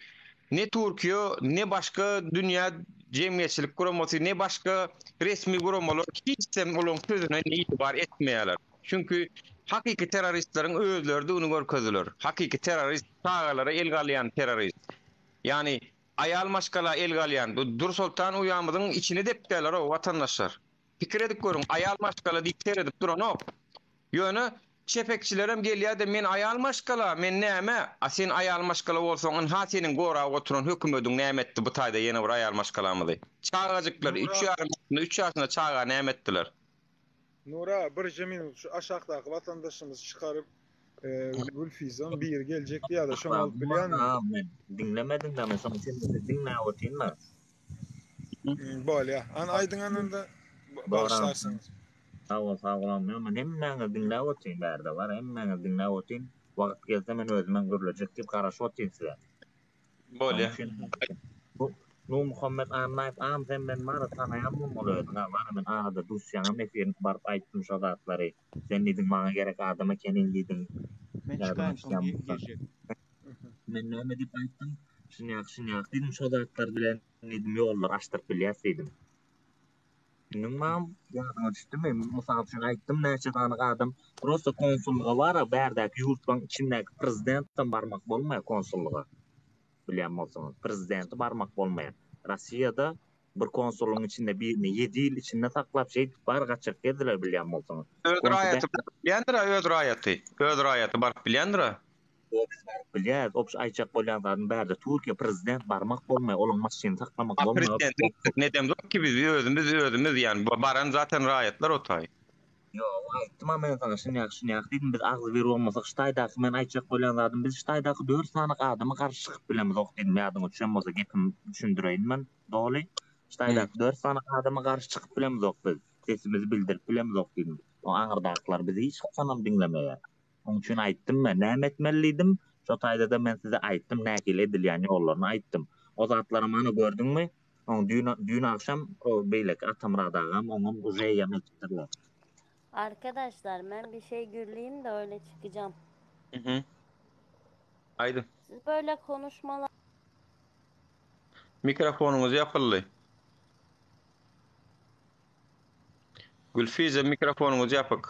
ne Türkiýe, ne başga dünýä jemgyýetçilik guramasy, ne başga resmi guramalar hiç hem olaryň sözüne ne itibar etmeýärler. Çünki hakyky terroristleriň özleri onu görkezdiler. Hakyky terrorist çagalara el galýan terrorist. Yani aýal maşgala el galýan. Bu Dursoltan uýamyzyň içini depdiler o vatandaşlar. Pikir edip görüň, aýal maşgala diýip seredip duranok. Ýöne çepekçilerem gelýär-de men aýal maşgala, men näme? A sen aýal maşgala bolsaň, ha seniň gorap oturan hökümediň näme etdi bu taýda ýene bir aýal maşgalamyzy. Çagajyklar 3 ýarym ýaşynda, 3 ýaşynda çaga näme etdiler? Nura birje minut şu aşakdaky watandaşymyzy çykaryp e, Gülfizan bir gelecekti ya da şonu alyp bilýän. Ha, men diňlemedim de men şoň üçin diňläp otyryn da. Bolýa. An aýdyň ananda bagyşlarsyňyz. Sag bol, sag bol. Men hemmäňizi diňläp otyryn bärde bar. Hemmäňizi diňläp otyryn. Wagt gelse men özüm hem gürlejek diýip garaşyp otyryn size. Bolýa. Bu Nur Muhammed Annaýew am sen men mara tanaýan bolmaly özüň ha. Mara men arada duşýaňam efirine baryp aýtdym şo zatlary. Sen diýdiň maňa gerek adam ekeniň diýdiň. Men Ýadyma çykaýyn soň düşýän ge- bolsa. gelecek. Men näme diýip aýtdym? Şunýak şunýak diýdim şo zatlar bilen diýdim ýollar açdyryp bilýäs diýdim. Indi mam ýadyňa düşdümi? Mysal üçin aýtdym näçe sany adam prosta konsullyga bara bärdäki ýurtlaryň içindäki prezidentten barmak bolmaýar konsullyga. Bilýän bolsaňyz, prezidenti barmak bolmaýar. Rossiýada bir konsullygyň içinde birini 7 ýyl içinde saklap şeýdip bar gaçyryp geldiler bilýän bolsaňyz. Öz Konsul raýaty baryp bilýändir, öz raýaty. Öz raýaty baryp bilýändir. Biz baryp bilýäris. Obş aýtjak bolýan zadym bärde Türkiýe prezident barmak bolmaýar, olaň maşyny saklamak A bolmaýar. prezidentiň nedem yok ki biz özümiz özümiz yani baran zaten raýatlar otaý. Ýok, aýtdym men sana şunýak şunýak diýdim biz agzybir bolmasak ştaýdaky men aýtjak bolýan zadym biz ştaýdaky 4 sany adama garşy çykyp bilemizok diýdim ýadyňa düşen bolsa gepim düşündireýin men doly. Ştaýdaky 4 sany adama garşy çykyp bilemizok biz. Sesimizi bildirip bilemizok diýdim. O aňyrdakylar bizi hiç haçanam diňlemeýär. Onuň üçin aýtdym men näme etmeli diýdim. Şo taýda da men size aýtdym nähili edilýän ýollaryny aýtdym. O zatlary mana gördüňmi? Oň düýn düýn agşam o beýleki Atamyrat agam oňam uje eýýäm eltipdirler. Arkadaşlar ben bir şey gürleyeyim de öyle çıkacağım. Mhm. Aýdyň. Siz böyle konuşmalar Mikrofonyňyz ýapyldy. Gülfize mikrofonyňyz ýapyk.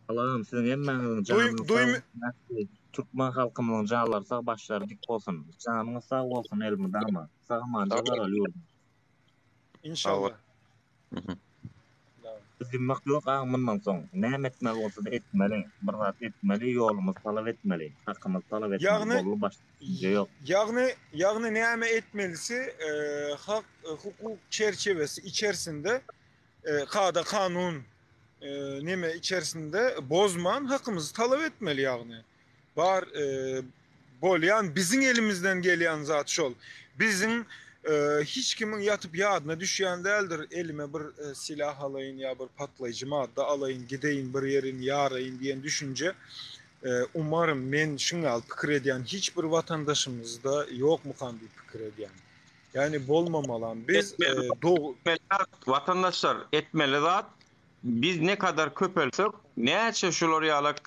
Salam siziň hemmäňiziň janyňyz sag bolsun ähli türkmen halkymyzyň janlary sag başlary dik bolsun janyňyz sag bolsun elmydama sag amanja baraly ýurdumyza. Inşallah. Dymmak ýok aga mundan soň näme etmeli bolsada etmeli bir zat etmeli ýolumyzy talap etmeli hakymyzy talap etmeli Ýagny boldy başga düşünje ýok. Ýagny ýagny näme etmelisi hak hukuk çerçewesi içerisinde kada kanun neme içerisinde bozman hakymyzy talap etmeli ýagny. Bar bolýan biziň elimizden gelýän zat şol. Biziň hiç kimiň ýatyp ýadyna düşýän däldir elime bir silah alaýyn ýa bir patlaýjy madda alaýyn gideýin bir ýerini ýaraýyn diýen düşünje umarym men şuňňaly pikir edýän hiç bir watandaşymyzda ýokmukan diýip pikir edýän. Ýagny bolmamalam biz dog. Watandaşlar etmeli zat biz ne kadar köpelsek näçe şular ýalak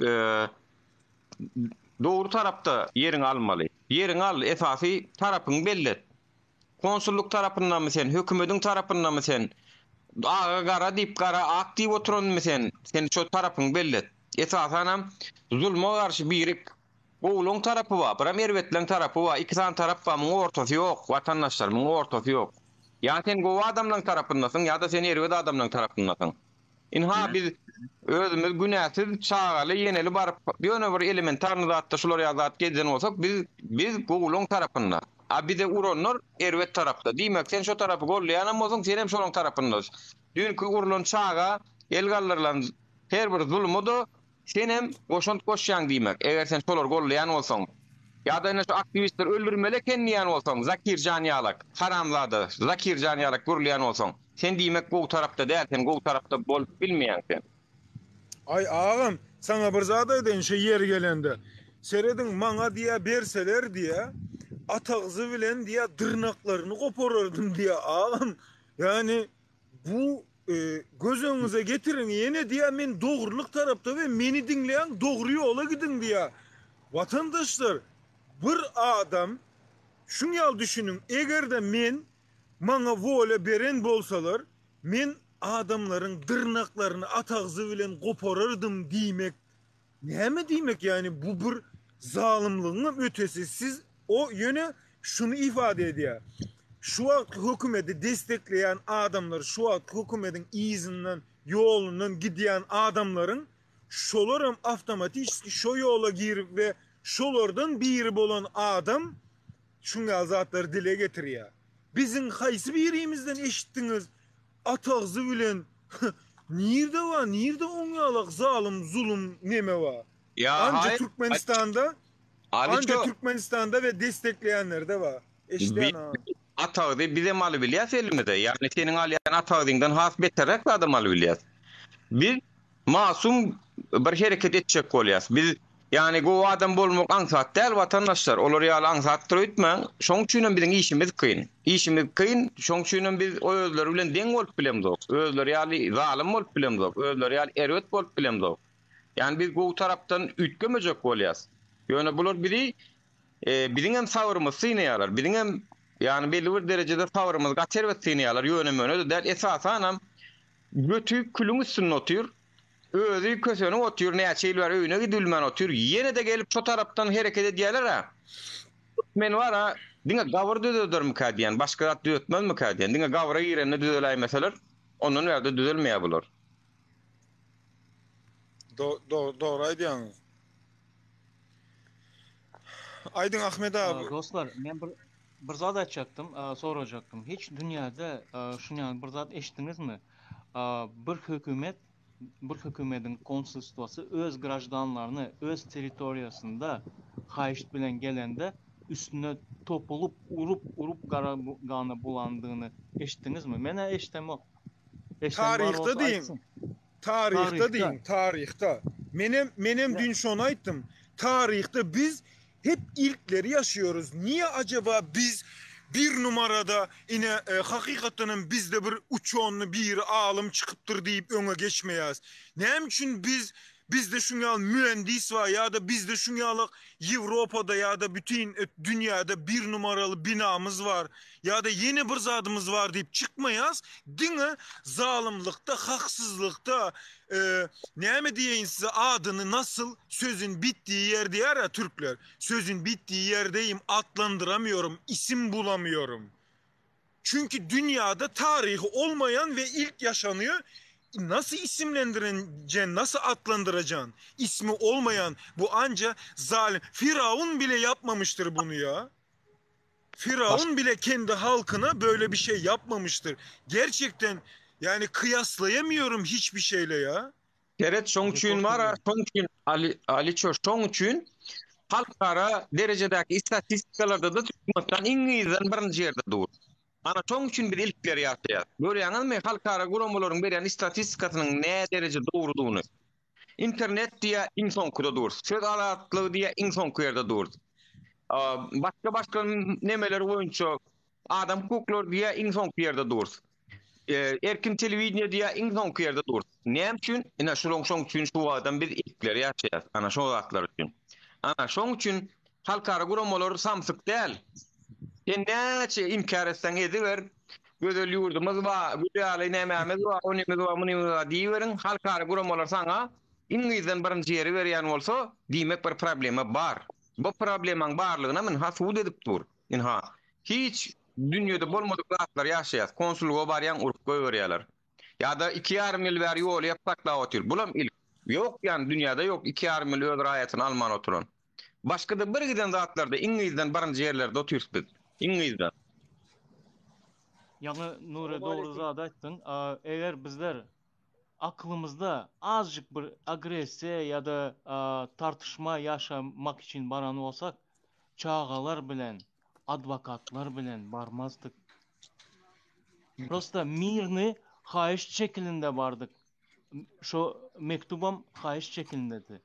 dogry tarapda ýeriňi almaly. Ýeriňi al esasy tarapyňy belli et. Konsullyk tarapyndamy sen hökümediň tarapyndamy sen aga gara diýip gara ak diýip oturanmy sen sen şo tarapyňy belli et. Esasanam zulma garşy birik. Gowulaň tarapy bar, biram erbetleň tarapy bar, iki sany tarap bar, muň ortasy ýok, watandaşlar, muň ortasy ýok. Ýa sen gowy adamlaň tarapyndasyň, ýa-da sen erbet adamlaň tarapyndasyň. Ynha biz özümiz günäsiz, çagaly, ýeneli baryp, ýöne bir elementarny zatda şular ýaly zat gezden bolsak, biz biz gowulaň tarapynda. A bize uranlar erbet tarapda. Diýmek, sen şo tarapy gollaýanam bolsaň, senem şolaň tarapynda. Düýnki urlan çaga el galdyrylan her bir zuluma-da Senem goşant goşýaň diýmek, eger sen şolary gollaýan bolsaň. Ýa-da ine şu aktiwistleri öldürmeli eken diýýän bolsaň, Zakirjan ýalak, haramzada, Zakirjan ýalak gürleýän bolsaň, sen diýmek gowy tarapda däl, sen gowy tarapda bolup bilmeýäň sen. Aý agam, saňa bir zat aýdaýyn şu ýeri gelende. Serediň maňa diýä berseler diýä, atagzy bilen diýä dyrnaklaryny goparardym diýä agam. Ýagny Bu göz öňüňize getiriň ýene diýýär men dogrulyk tarapda we meni diňläň dogry ýola gidiň diýýär. Watandaşlar bir adam şuň ýaly düşüniň egerde men maňa wolýa beren bolsalar men adamlaryň dyrnaklaryny atagzy bilen goparardym diýmek Näme diýmek ýagny bu bir zalymlygyňam ötesi siz o ýöne şuny ifade edýär şu wagtky hökümedi destekleýän adamlar şu wagtky hökümediň yzyndan ýolundan gidýän adamlaryň şolaram awtomatiçeski şo ýola girip we şolardan biri bolan adam şuň ýaly zatlary dile getirýär biziň haýsy birimizden eşitdiňiz At agzy bilen nirde bar nirde oň ýalak zalym zulum neme bar. Ýa Anca haý Türkmenistanda anca Aliço Türkmenistanda we destekleýänlerde bar. Eşidýän ha. At agzy bizem alybilýäs elimize. Ýagny seniň alýan at agzyňdan has beterräk zadam alybilýäs. Biz Masum bir hereket etjek bolýas. Biz ýagny gowy adam bolmak aňsat däl watandaşlar. Olar ýaly aňsatdyr öýtmäň. Şoň üçinem biziň işimiz kyn. Işimiz kyn, şoň üçinem biz özleri bilen deň bolup bilemzok. Özleri ýaly zalym bolup bilemzok. Özleri ýaly erbet bolup bilemzok. Ýagny biz gowy tarapdan üýtgemejek bolýas. Ýöne bular bizi biziňem sabrymyzy synaýarlar. Biziňem ýagny belli bir derejede sabrymyzy gaty erbet synaýarlar. Ýöne-möne-de däl. Esasanam Göti külüň üstünde otyr. Özi kösenip otyr, näçe ýyl bäri öýüne gidibilmän otyr. Ýene-de gelip şo tarapdan hereket edýäler-ä. Men bar-a, diňe gabyr düzedermikä diýýän, başga zat düzetmezmikä diýýän. Diňe gabyra girende düzeläýmeseler, ondan bärde düzelmeýär bular. Dogry aýdýaňyz. Aýdyň Ahmet abi. Dostlar, men bir Bir zat aýtjakdym, sorajakdym. Hiç dünýäde şuny ýaly bir zat eşitdiňizmi? Bir hökümet, bir hökümediň konsulstwasy öz graždanlaryny öz territoriýasynda haýyşt bilen gelende üstüne topulyp, urup, urup gara gana bulandygyny eşitdiňizmi? Men-ä eşidemok. Eşiden bar Taryhda bolsa diýiň. aýtsyn. Taryhda Taryhda. diýiň, taryhda. Menem menem düýn şony aýtdym. Taryhda biz hep ilkleri ýaşıyoruz. Niye acaba biz. Bir numarada ine hakykatdan hem bizde bir uçony biri alym çykypdyr diýip öňe geçmeýäs. Näme üçin biz bizde şuň ýaly müendis bar ýa-da bizde şuň ýaly Ýewropada ýa-da bütin dünýäde bir numaraly binamyz bar ýa-da ýene bir zadymyz bar diýip çykmaýas, diňe zalymlykda, haksyzlykda, näme diýeýin size adyny nasyl sözün bitdiği ýer diýer-ä türkler. Sözün bitdiği ýerdeyim atlandyramıyorum, isim bulamıyorum. Çünki dünýäde taryhy olmaýan we ilk ýaşanýy nasıl isimlendirecen, nasıl atlandyracan? İsmi olmaýan bu anca zalim. Firavun bile yapmamıştır bunu ya. Firavun bile kendi halkına böyle bir şey yapmamıştır. Gerçekten yani kıyaslayamıyorum hiçbir şeyle ya. Seret şoň üçin bar-a, şoň üçin Ali Aliço şoň üçin halkara derejedäki istatistikalarda-da Türkmenistan iň yzdan birinji ýerde dur. Ana şoň üçin biz ilkler ýaşaýas. Görýäňizmi halkara guramalaryň berýän istatistikasynyň nä dereje dogrudygyny. Internet diýýär iň soňkuda dur. Söz azatlygy diýýär iň soňky ýerde dur. Başga-başga nemeler boýunça adam hukuklary diýýär iň soňky ýerde dur. Erkin telewideniýe diýýär iň soňky ýerde dur. Näme üçin? Ine şolaň şoň üçin şu wagtam biz ilkler ýaşaýas. Ana şo zatlar üçin. Ana şoň üçin halkara guramalar samsyk däl. Sen näçe inkär etseň ediber. Gözel ýurdumyz bar, gül ýaly nämämiz bar, onymyz bar, munymyz bar diýiberiň. Halkara guramalar saňa iň yzdan birinji ýeri berýän bolsa, diýmek bir problema bar. Bu problemaň barlygyna ynha subut edip dur. Ynha, hiç dünýede bolmadyk zatlar ýaşaýas. Konsullyga barýaň urup goýberýärler. Ýa-da iki ýarym ýyl bäri ýoly ýapyp saklap otyr. Bulam ilk. Ýok ýany dünýede ýok iki ýarym ýyl öz raýatyny alman oturan. Başga-da bir giden zatlarda iň yzdan birinji ýerlerde otyrys biz. Iň yzdan. Ýaňy Nury dogry zat aýtdyň. Eger bizler aklymyzda azjyk bir agressiýa ýa-da tartyşma ýaşamak üçin baran bolsak, çagalar bilen, adwokatlar bilen barmazdyk. Prosta mirny haýyş şekilinde bardyk. Şo mektubam haýyş şekilindedi.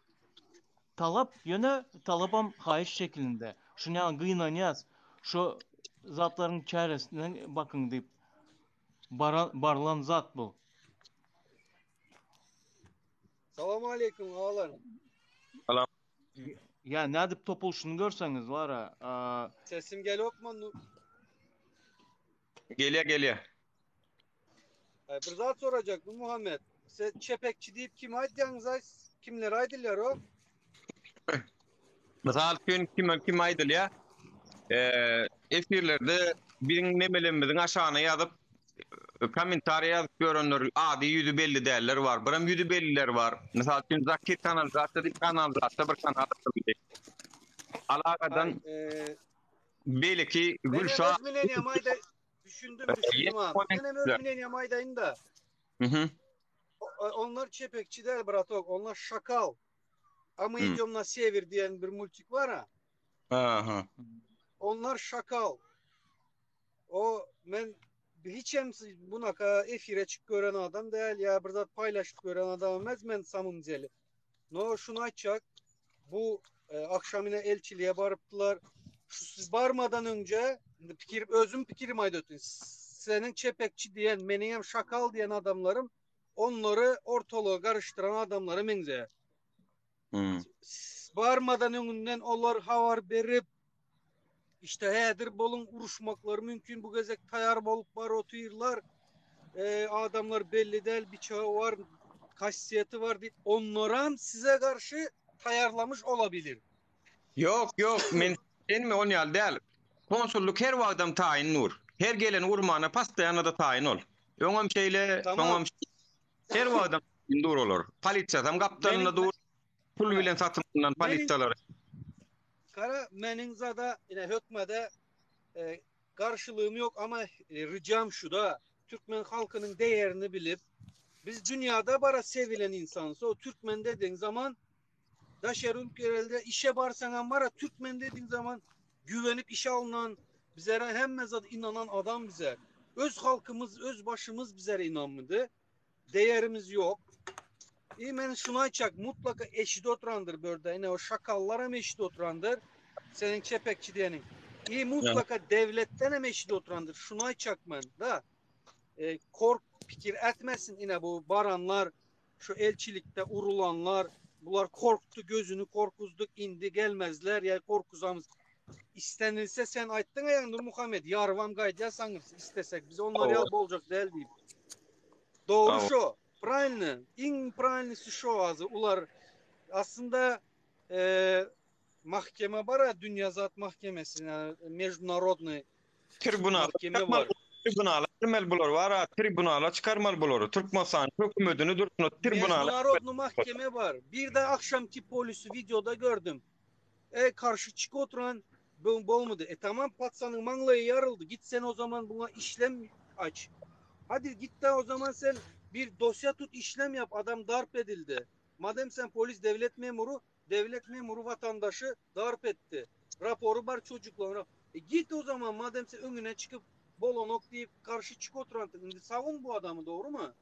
Talap ýöne talabam haýyş şekilinde. Şuny ýaly gynanýas. Şo zatlaryň çäresine bakyň diýip baran barlan zat bu. Salam aleýkum agalar. Salam. Ýa nädip topulşyny görseňiz bara. Sesim gelokmy? Gelýä gelýä. Bir zat sorajakdym Muhammet. Sen çepekçi diýip kime aýdýaňyz-aý? Kimlere aýdylýar o? Mysal üçin kime kim aýdylýar? Eee, efirlerde biziň nemelerimiziň aşagyna ýazyp, kommentariýa ýazyp ýörenler ady ýüzi belli däller bar. Birem ýüzi belliler bar. Mysal üçin Zakir kanalizasiýa diýip kanalizasiýa bir kanal açyldy. Alagadan beýleki Gülşa Menem öz mneniýamy aýdaý. Düşündim, düşündim abi. Menem öz mneniýamy aýdaýyn-da. Mhm. Onlar çepekçi däl, bratok. Onlar şakal. A my idem na sever diýen bir multik bar ha. Aha. Onlar şakal. O men hiç hem bunaka efire çykyp gören adam däl ýa bir zat paýlaşyp gören adam emes men samymceli. No şunu aýtjak bu e, akşam ine elçiliğe barypdylar. Şu siz barmadan önce indi pikir özüm pikirim aýdyp Seniň çepekçi diýen, meniň hem şakal diýen adamlarym onlary ortalyga garyşdyran adamlara meňzeýär. Hmm. Barmadan öňünden olar habar berip işte häzir boluň uruşmaklary mümkin bu gezek taýar bolup bar otyrlar. E, adamlar belli däl biçagy bar, kasseti bar diýip onlaram size garşy taýarlamış olabilir. Ýok, ýok, men senmi on ýaly däl. Konsullyk her wagtam taýyn dur. Her geleni urmana postoýanno-da taýyn ol. Öňem şeýle, soňam her wagtam taýyn dur olar. Polisiýasam gapdalynda dur. Pul bilen satyn alnan polisiýalar. Gara meniň zada ine hökmede e, garşylygym ýok ama e, ricam şuda türkmen halkynyň değerini bilip biz dünýada bara sevilen insanız. O türkmen dediğin zaman daşary ülkelerde işe barsaňam bara türkmen dediğin zaman güvenip işe alınan bizlere hemme zat inanan adam bize. Öz halkımız, öz başımız bizlere inanmadı. Değerimiz yok. İyi men şunu aýtjak, mutlaka eşit oturandyr bu ýerde. Ine o şakallar hem eşit oturandyr. Seniň çepekçi diýeniň. I mutlaka devletden hem eşidip oturandyr. Şunu aýtjak men da. E, kork pikir etmesin ine bu baranlar şu elçilikde urulanlar bular korktu gözünü korkuzduk indi gelmezler ya korkuzamız. İstenilse sen aýtdyň ya Nur Muhammed ýarybam gaýdýar saňyrs istesek biz onlar ýaly boljak däl diýip. Dogry şo. Правильно. Iň правильныйсы şo azy. Ular aslynda e, mahkeme bar ya Dünya Zat Mahkemesi yani mejdunarodnyý Tribunala mahkeme bar. Tribunala bermeli bular bar a tribunala çykarmaly bulary. Türkmenistanyň hökümetini durşuna tribunala Mejdunarodnyý mahkeme bar. Bir de akşamki polisi videoda gördüm. E karşı çık oturan bu bolmady. E tamam patsanyň maňlaýy ýaryldy. Git sen o zaman buna işlem aç. Hadi git de o zaman sen bir dosya tut işlem yap. Adam darp edildi. Madem sen polis devlet memuru, devlet memuru vatandaşı darp etti. Raporu bar çocuklara. E git o zaman madem sen öňüne çykyp bolonok diýip karşı çık oturan. Indi savun bu adamı doğru mu?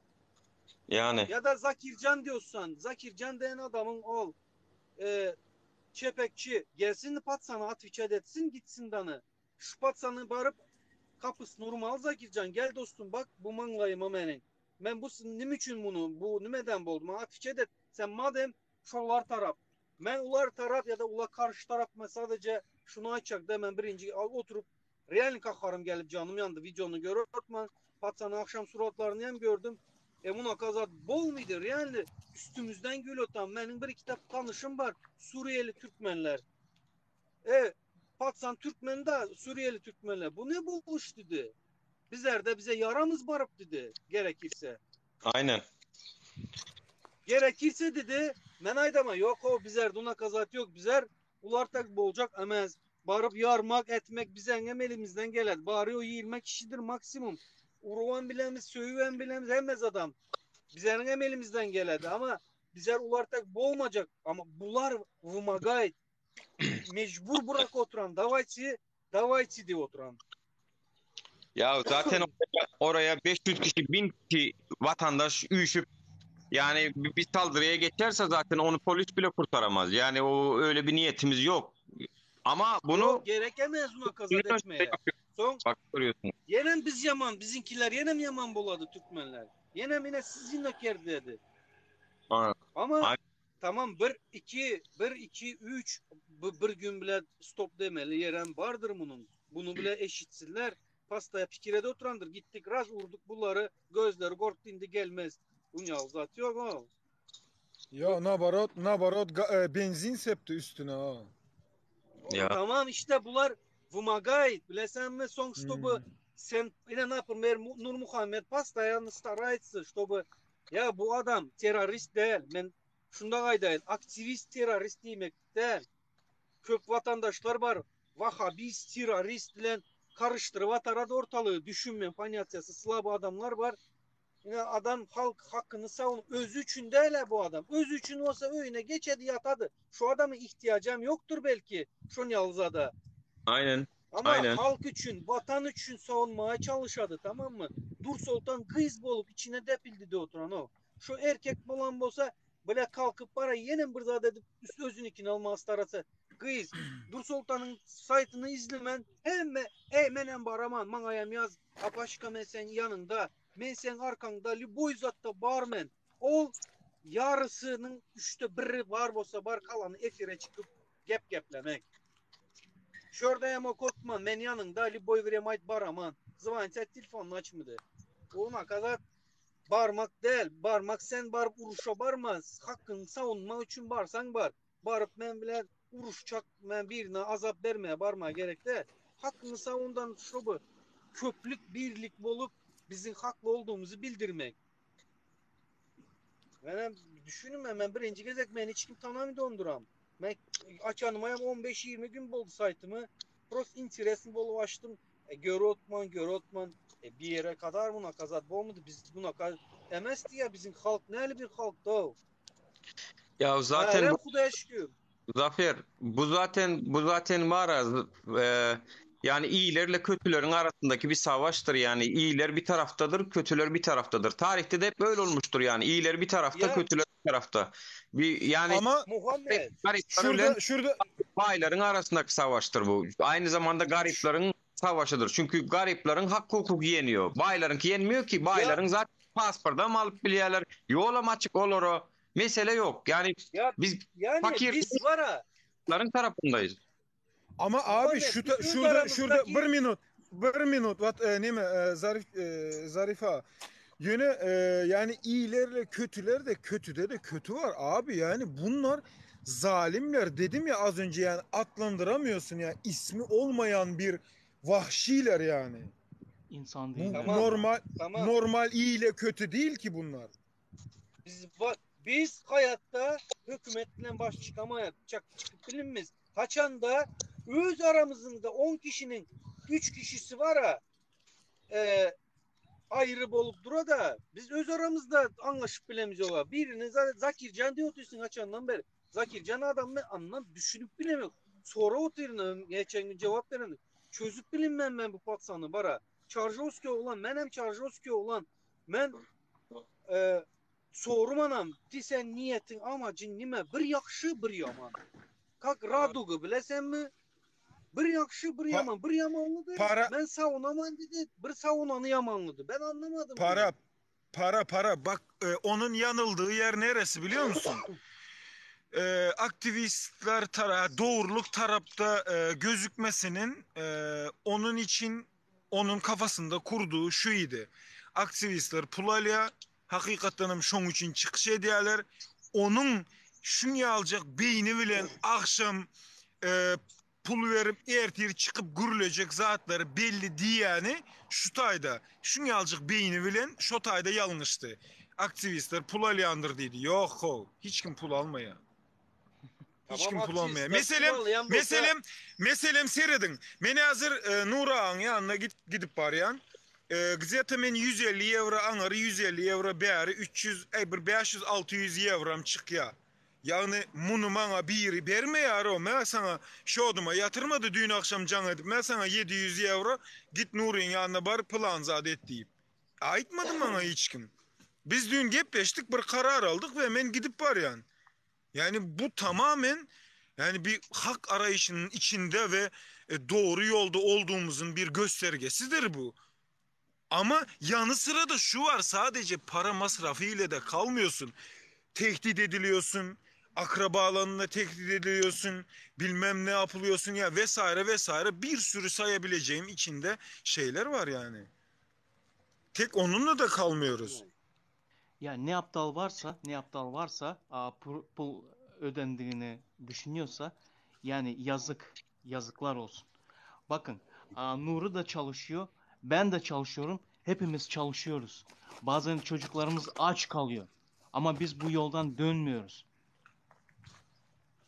Yani. Ya da Zakircan diyorsan, Zakircan diyen adamın ol. E, çepekçi gelsin patsana at viçet etsin gitsin danı. Şu patsanı barıp kapısını urmalı Zakircan gel dostum bak bu maňlaýyma meniň. Men bu nim üçin bunu bu nimeden boldum at viçet et. Sen madem şolar tarap. Men ular tarap ya da ula karşı tarap men sadece şunu açacak da men birinci oturup real kaharım gelip canım yandı videonu görüp ben patsana akşam suratlarını hem gördüm. E buna kazat bol muydu? Real üstümüzden gül otan benim bir kitap tanışım var. Suriyeli Türkmenler. E patsan Türkmen de Suriyeli Türkmenler. Bu ne buluş dedi. Bizler de bize yaramız varıp dedi gerekirse. Aynen. Gerekirse dedi men aydama yok o bizler duna kazat yok bizler ular tak bolacak emez. Barıp yarmak etmek bize hem elimizden gelir. Bari o 20 kişidir maksimum. Uruvan bilemiz, söyüven bilemiz hemmez adam. Bizlerin hem elimizden geledi ama bizler ular tak bolmayacak. Ama bular vımagayt. Mecbur bırak oturan. Davayçı, davayçı diye oturan. Ya zaten oraya, oraya 500 kişi 1000 kişi vatandaş üşüp yani bir, bir saldırıya geçerse zaten onu polis bile kurtaramaz. Yani o öyle bir niyetimiz yok. Ama bunu Yok gerekemez buna kazat etmeye. Son bak görüyorsun. yenem biz yaman bizinkiler yenem yaman boladı Türkmenler. Yenem yine sizin öker dedi. Ama Ama Aynen. tamam 1 2 1 2 3 bir gün bile stop demeli yeren vardır bunun. Bunu bile eşitsinler. Pastaya pikire de oturandır. Gittik raz vurduk bunları. Gözleri korktu indi gelmez. Bunyalı zat yok o. Ya nabarot nabarot ga- e, benzin septi üstüne ha. Ya. Tamam işte bular вымогает. Bilesen mi son чтобы Hmm. sen yine ne yapayım Nur Muhammed постоянно старается чтобы ya bu adam terörist değil. Men şunda gaydayın. Aktivist terörist demek değil. Köp vatandaşlar var. Vahabist terörist bilen karıştırıp atarad ortalığı düşünmeyen понятиясы slab adamlar var. Yine adam halk hakkını savun. Özü üçün değil bu adam. Özü üçün olsa öyüne geçedi yatadı. Şu adamın ihtiyacım yoktur belki. Şun yalızada. Aynen. Ama Aynen. halk için, vatan için savunmaya çalışadı tamam mı? Dur Sultan kız bolup içine depildi de oturan o. Şu erkek bolan bolsa bile kalkıp para yenin bir zat edip üst özünükini almaz tarası. Kız Dur Sultan'ın saytını izlemen hemme ey menen baraman manayam yaz apaşka men sen yanında men sen arkanda любой zatta barmen. Ol yarısının üçte biri var bolsa bar kalanı efire çıkıp gep geplemek. Şördayam okutma men yanında любой время ayt baraman. Zıvanca telefonunu açmadı. Ona kadar barmak değil. Barmak sen barıp uruşa barmaz. Hakkını savunma için barsan bar. Barıp men bile uruşacak men birine azap vermeye barmaya gerek değil. Hakkını savundan şu bu. Köplük birlik bolup bizim haklı olduğumuzu bildirmek. Ben düşünün ben birinci gezek ben hiç kim tanımı donduram. Ben açanıma 15-20 gün boldu saytımı. Prost interesini bolu açtım. E, gör otman, gör otman. E, bir yere kadar buna kazat olmadı. Biz buna kazat emezdi ya bizim halk. Neli bir halk da o. Ya zaten Harem bu Hudaya şükür. Zafer bu zaten bu zaten var ya, e, Yani iyilerle kötülerin arasındaki bir savaştır. Yani iyiler bir taraftadır, kötüler bir taraftadır. Tarihte de hep böyle olmuştur yani. İyiler bir tarafta, Ya kötüler bir tarafta. Bir yani Ama Muhammed garipler ile şurada şurada bayların arasındaki savaştır bu. Aynı zamanda gariplerin savaşıdır. Çünkü gariplerin hakkı hukuku yeniyor. Baylarınki yenmiyor ki. ya Bayların zaten pasporda mı alıp biliyorlar. Yola açık olur o. Mesele yok. Yani ya biz yani biz fakirlerin var ha tarafındayız. Ama abi Muhammed şu biz öz şurada şurada aramızdaki bir minut bir minut vat e, ne mi e, Zarif e, Zarifa yine e, yani iyilerle kötüler de kötüde de kötü var abi yani bunlar zalimler dedim ya az önce yani adlandıramıyorsun ya ismi olmayan bir vahşiler yani. İnsan Bu değiller tamam ya. normal tamam normal iyi ile kötü değil ki bunlar. biz biz hayatta hükümetle baş çıkamayız. Çık, çıkıp bilinmez. Haçan da öz aramızında 10 kişinin 3 kişisi var ha e, ayrı bolup dura da biz öz aramızda anlaşıp bilemiyorlar. Birini zaten Zakircan diyor otursun haçandan beri. Zakircan adam ben anlam düşünüp bilemiyor. Sonra oturun geçen gün cevap veren. Çözüp bilinmem ben bu patsanı bara. Çarjovski olan ben hem Çarjovski olan ben e, sorum anam. Di sen niyetin amacın nime? Bir yakşı bir yaman. Kalk Radugu bilesen mi? Bir yakşı bir Pa- yaman. Bir yamanlıdır. para Ben savunaman dedi. Bir savunanı yamanlıdır. Ben anlamadım bunu. para para para bak e, onun yanıldığı yer neresi biliyor musun? e, aktivistler tara doğruluk tarafta e, gözükmesinin e, onun için onun kafasında kurduğu şu idi. Aktivistler pul alýar, hakikatdanam şoň üçin çykyş edýärler. Onun şuny aljak beýni bilen akşam e, pul verip ertir çykyp gürlejek zatlary belli diýýäni şu taýda şuny aljak beýni bilen şo taýda ýalňyşdy. Aktivistler pul alýandyr diýdi. Ýok ho, hiç kim pul almaýar. Hiç Tamam kim pul almaýar. aktivistler pul Meselem, alayan bolsa meselem, meselem seredin. Men hazır e, Nurağın yanına git, gidip baryan. E, gzeta men 150 euro aňary 150 euro bäri 300, ey bir 500 600 eurom çykýar. Yani bunu maňa biri bermeýär o. Men sana şoduma ýatyrmady düýn akşam jaň edip. Men sana 700 euro git Nuriň ýanyna bar plan zat et diýip. Aýtmady maňa hiç kim. Biz düýn gepleşdik bir karar aldyk ve men gidip barýan. Yani bu tamamen yani bir hak arayışının içinde ve e, doğru yolda olduğumuzun bir göstergesidir bu. Ama yanı sıra da şu var sadece para masrafı ile de kalmıyorsun. Tehdit ediliyorsun, akrabalarınla tehdit ediliyorsun, bilmem ne yapılıyorsun ya vesaire vesaire bir sürü sayabileceğim içinde şeyler var yani. Tek onunla da kalmıyoruz. Ya ne aptal varsa, ne aptal varsa, a, pul, pul ödendiğini düşünüyorsa yani yazık, yazıklar olsun. Bakın, a, Nuri da çalışıyor, ben de çalışıyorum, hepimiz çalışıyoruz. Bazen çocuklarımız aç kalıyor. Ama biz bu yoldan dönmüyoruz.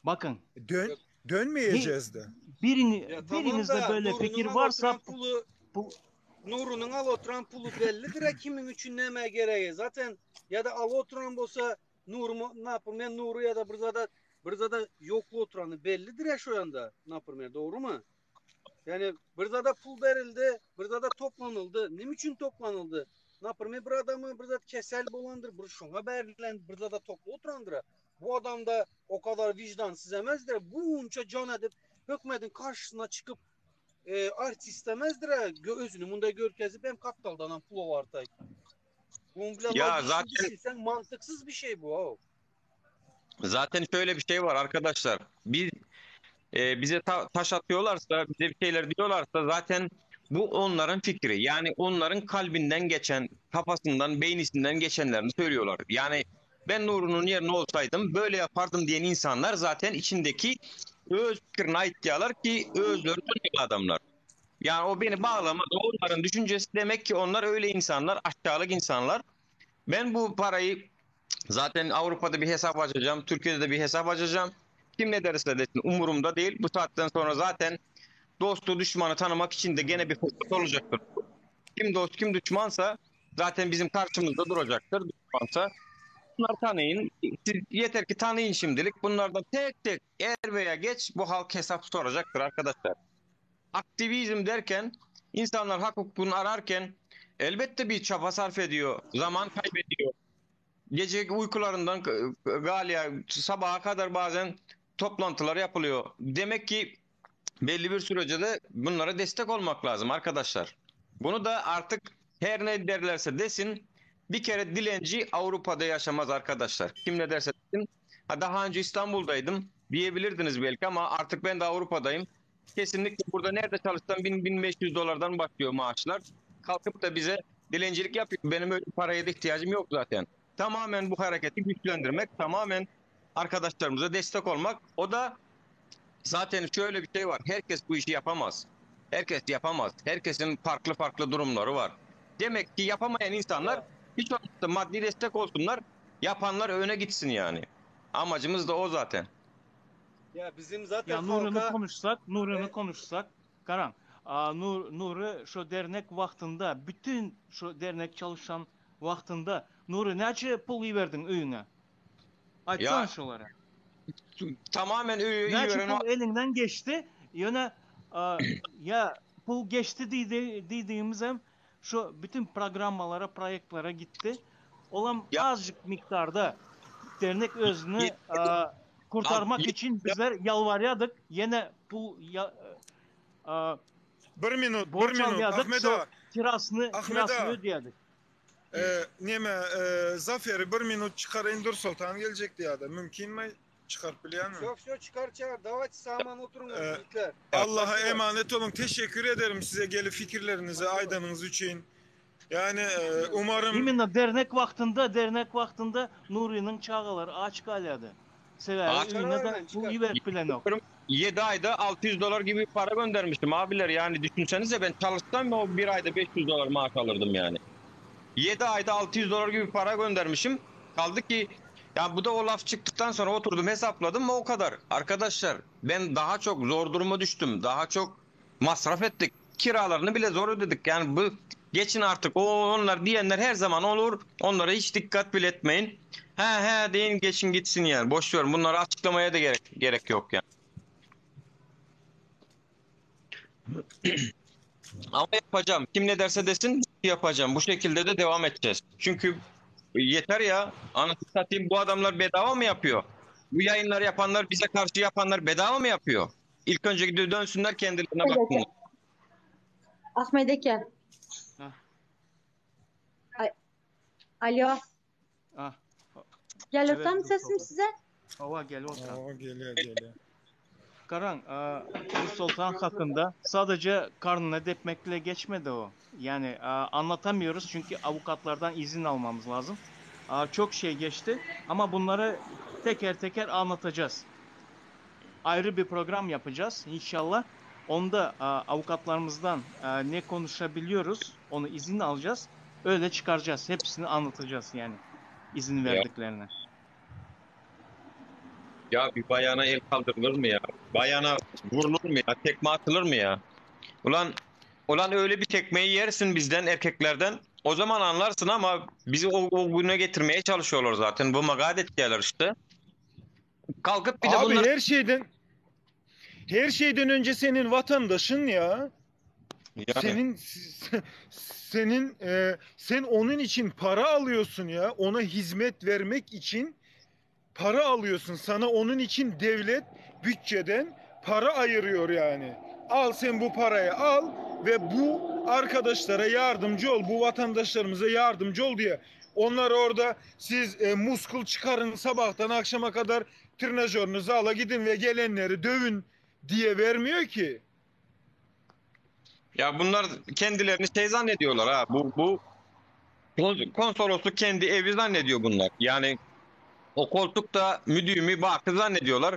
Bakın, Dön ya, dönmeyeceğiz de. birini, ya tamam birinizde da böyle Nuri'nin fikir al varsa oturan pulu bu Nuri'nin al oturan pulu bellidir ha kimin üçün neme gereği. Zaten ya da al oturan bolsa Nur mu ne yapayım ben Nuri ya da bir zada bir zada yoklu oturanı bellidir ya şu anda. Ne yapayım ya doğru mu? Yani bir zada pul verildi, bir zada toplanıldı. Ne için toplanıldı? Ne yapayım bir adamı bir zat kesel bolandır, bir şuna verilen bir zada toplu oturandır. Bu adam da o kadar vicdansız emezdir. Bu unça can edip hükümetin karşısına çıkıp e, artist istemezdir. ha. Gö özünü bunda görkezip hem kaptaldan pul vartay. Bunun bile Ya logik zaten düşünsen mantıksız bir şey bu. Ha. zaten şöyle bir şey var arkadaşlar. Biz e, bize ta- taş atıyorlarsa, bize bir şeyler diyorlarsa zaten bu onların fikri. Yani onların kalbinden geçen, kafasından, beynisinden geçenlerini söylüyorlar. Yani ben Nuri'nin yerine olsaydım böyle yapardım diyen insanlar zaten içindeki öz fikrine ait diyorlar ki özleri dönüyor adamlar. Yani o beni bağlamaz. Onların düşüncesi demek ki onlar öyle insanlar, aşağılık insanlar. Ben bu parayı zaten Avrupa'da bir hesap açacağım, Türkiye'de de bir hesap açacağım. Kim ne derse desin umurumda değil. Bu saatten sonra zaten dostu düşmanı tanımak için de gene bir fırsat olacaktır. Kim dost kim düşmansa zaten bizim karşımızda duracaktır. Düşmansa bunları tanıyın. Siz yeter ki tanıyın şimdilik. Bunlardan tek tek er veya geç bu halk hesap soracaktır arkadaşlar. Aktiwizm derken, insanlar hak hukugyny ararken, elbetde bir çaba sarf ediyor, zaman kaybediyor. Gece uykularyndan galýar, sabaha kadar bazen toplantylar yapylıyor. Demek ki belli bir sürece de bunlara destek olmak lazım arkadaşlar. Bunu da artık her ne derlerse desin bir kere dilenci Avrupa'da yaşamaz arkadaşlar. Kim ne derse desin. Ha daha önce İstanbul'daydım diyebilirdiniz belki ama artık ben de Avrupa'dayım. Kesinlikle burada nerede çalışsam 1000-1500 dolardan başlıyor maaşlar. Kalkıp da bize dilencilik yapıyor. Benim öyle paraya da ihtiyacım yok zaten. Tamamen bu hareketi güçlendirmek, tamamen arkadaşlarımıza destek olmak. O da zaten şöyle bir şey var. Herkes bu işi yapamaz. Herkes yapamaz. Herkesin farklı farklı durumları var. Demek ki yapamayan insanlar hiç olmazsa maddi destek olsunlar. Yapanlar öne gitsin yani. Amacımız da o zaten. Ya bizim zaten Ya Nur'unu halka konuşsak, Nur'unu e, konuşsak, Karan, a, Nur, Nur'u şu dernek vaktinde, bütün şu dernek çalışan vaktinde Nur'u neçe pul verdin öyüne? Aytsan Ya şulara. tamamen iyi, iyi Neçe veren o pul elinden geçti, yöne a, ya pul geçti dedi, dediğimiz hem şu bütün programmalara, proyektlere gitti. Olan ya azıcık miktarda dernek özünü a, kurtarmak için bizler yalvarıyorduk. Yine pul ya, a, Bir minut, bir borç minut. alıyorduk. Ahmet Şu ağa, kirasını, Ahmet kirasını ağa. ödeyorduk. E, neme, e, Zafer'i bir minut çıkarayım dur Sultan gelecekti ya da. Mümkün mü? Çıkarıp biliyor musun? Все, все, çıkar çıkar. Давайте saman oturun E, yiğitler. Allah'a Спасибо. emanet olun. Teşekkür ederim size gelip fikirlerinizi, Спасибо. aydanınız için. Yani e, umarım Именно dernek vaktinde, dernek vaktinde Nuri'nin çağaları aç kalıyordu. Sever, Aç öyüne Çıkar de hemen pul çıkar. verip bilen yok. 7 ayda 600 dolar gibi para göndermiştim abiler. Yani düşünsenize ben çalışsam o bir ayda 500 dolar maaş alırdım yani. 7 ayda 600 dolar gibi para göndermişim. Kaldı ki ya bu da o laf çıktıktan sonra oturdum hesapladım o kadar. Arkadaşlar ben daha çok zor duruma düştüm. Daha çok masraf ettik. Kiralarını bile zor ödedik. Yani bu geçin artık o onlar diyenler her zaman olur. Onlara hiç dikkat bile etmeyin. He he deyin geçin gitsin yani. Boş verin. Bunları açıklamaya da gerek gerek yok yani. Ama yapacağım. Kim ne derse desin yapacağım. Bu şekilde de devam edeceğiz. Çünkü yeter ya. Anasını satayım bu adamlar bedava mı yapıyor? Bu yayınları yapanlar bize karşı yapanlar bedava mı yapıyor? İlk önce gidip dönsünler kendilerine Ahmet baksınlar. Eke. Ahmet Eke. Ah, Ay- Alo. ah. Geliyor Evet tam Nur sesim Sultan. size? Hava gel oturan. O geliyor geliyor. Karan, e, Nur Sultan hakkında sadece karnına depmekle geçmedi o. Yani e, anlatamıyoruz çünkü avukatlardan izin almamız lazım. E, çok şey geçti ama bunları teker teker anlatacağız. Ayrı bir program yapacağız inşallah. Onda e, avukatlarımızdan e, ne konuşabiliyoruz onu izin alacağız. Öyle çıkaracağız. Hepsini anlatacağız yani izin Ya, verdiklerine. ya bir bayana el kaldırılır mı ya? Bayana vurulur mu ya? Tekme atılır mı ya? Ulan ulan öyle bir tekmeyi yersin bizden erkeklerden. O zaman anlarsın ama bizi o, o güne getirmeye çalışıyorlar zaten. Bu magadet diyorlar işte. Kalkıp bir de Abi bunları her şeyden her şeyden önce senin vatandaşın ya. yani Senin senin e, sen onun için para alıyorsun ya. Ona hizmet vermek için para alıyorsun. Sana onun için devlet bütçeden para ayırıyor yani. Al sen bu parayı al ve bu arkadaşlara yardımcı ol, bu vatandaşlarımıza yardımcı ol diye. Onlar orada siz e, muskul çıkarın sabahtan akşama kadar tırnajörünüzü ala gidin ve gelenleri dövün diye vermiyor ki. Ya bunlar kendilerini şey zannediyorlar ha. Bu bu konsolosluk kendi evi zannediyor bunlar. Yani o koltukta müdüğümü bakı zannediyorlar.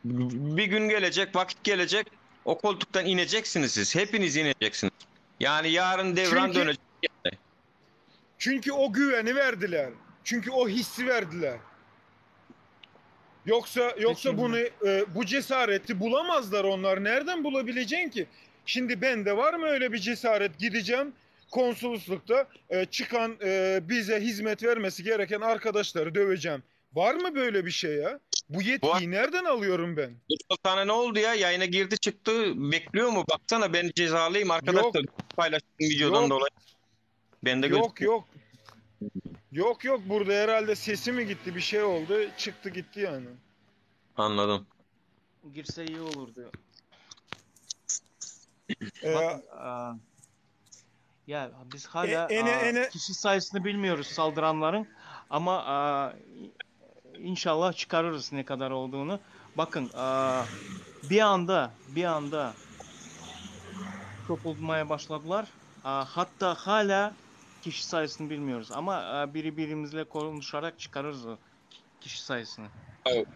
Bir gün gelecek, vakit gelecek. O koltuktan ineceksiniz siz. Hepiniz ineceksiniz. Yani yarın devran Çünkü dönecek. Yani. çünkü o güveni verdiler. Çünkü o hissi verdiler. Yoksa yoksa bunu Kesinlikle. e, bu cesareti bulamazlar onlar. Nereden bulabileceksin ki? Şimdi bende var mı öyle bir cesaret? Gideceğim konsoloslukta e, çıkan e, bize hizmet vermesi gereken arkadaşları döveceğim. Var mı böyle bir şey ya? Bu yetkiyi nereden alıyorum ben? Sultana ne oldu ya? Yayına girdi çıktı. Bekliyor mu? Baksana ben cezalıyım arkadaşlar. Paylaştığım videodan Yok. dolayı. Ben de Yok gözüküyor. yok. Yok yok burada herhalde sesi mi gitti bir şey oldu. Çıktı gitti yani. Anladım. Girse iyi olurdu. Ee, Bakın, aa, ya biz hala E, ene- aa, ene- kişi sayısını bilmiyoruz saldıranların ama aa, inşallah çıkarırız ne kadar olduğunu. Bakın aa, bir anda bir anda topulmaya başladılar. Aa, hatta hala kişi sayısını bilmiyoruz ama aa, biri birimizle konuşarak çıkarırız o kişi sayısını. Evet.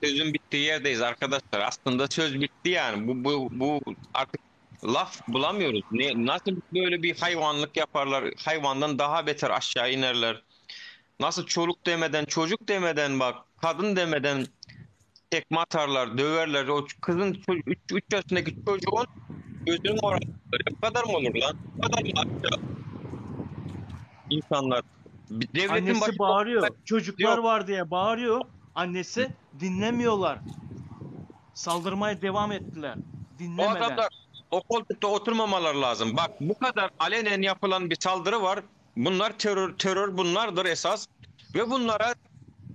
Sözün bittiği yerdeyiz arkadaşlar. Aslında söz bitti yani. Bu bu bu artık laf bulamıyoruz. Ne, nasıl böyle bir hayvanlık yaparlar? Hayvandan daha beter aşağı inerler. Nasıl çoluk demeden, çocuk demeden bak, kadın demeden tekme atarlar, döverler. O kızın 3 3 yaşındaki çocuğun gözünü morartırlar. Bu kadar mı olur lan? Bu kadar mı aşağı insanlar? Bir Devletin Annesi başında bağırıyor. Çocuklar Yok. var diye bağırıyor. Annesi dinlemiyorlar. Saldırmaya devam ettiler. O Dinlemeden. adamlar o koltukta oturmamaları lazım. Bak bu kadar alenen yapılan bir saldırı var. Bunlar terör terör bunlardır esas. Ve bunlara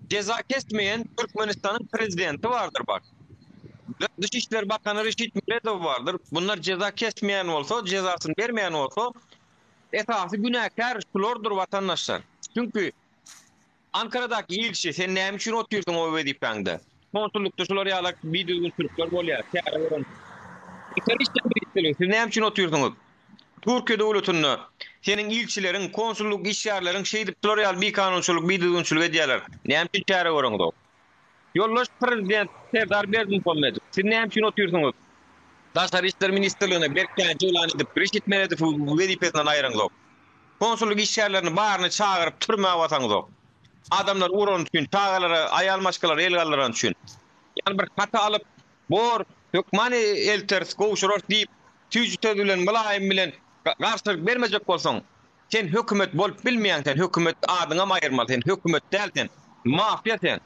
ceza kesmeyen Türkmenistan'ın prezidenti vardır bak. Ve Dışişleri Bakanı Reşit Meredov vardır. Bunlar ceza kesmeyen olsa, cezasını vermeyen olsa esası günahkar şulardır vatandaşlar. Çünkü Ankara'daki ilçe sen näme üçin oturýarsyň o wezipende? Konsullukda şular ýalak bir düzgün türkler bolýar. Çäre gören. İçeri işler ministrligi siz näme üçin oturýarsyňyz? Türkiýe döwletinde seniň ilçileriň, konsulluk işgärleriň şeýdip şular ýaly bir kanunçylyk, bir düzgünçilik edýärler. Näme üçin çäre göreňiz? Ýoldaş prezident Serdar Berdimuhamedow, siz näme üçin oturýarsyňyz? Daşary işler ministrligine berkänçe yglan edip, Reşit Meredowy wezipesinden aýyraňzok. Konsullyk işgärlerini baryny çagyryp türmä basaňzok. Adamlar uran üçin, çagalara, aýal maşgalara el galdyran üçin. Ýani bir haty alyp, bor, hökman elteris, gowşurarys diýip, süýji söz bilen, mylaýym bilen garşylyk bermejek bolsaň, sen hökümet bolup bilmeýäň, sen hökümet adyňam aýyrmaly, sen hökümet däl sen, mafiýa sen,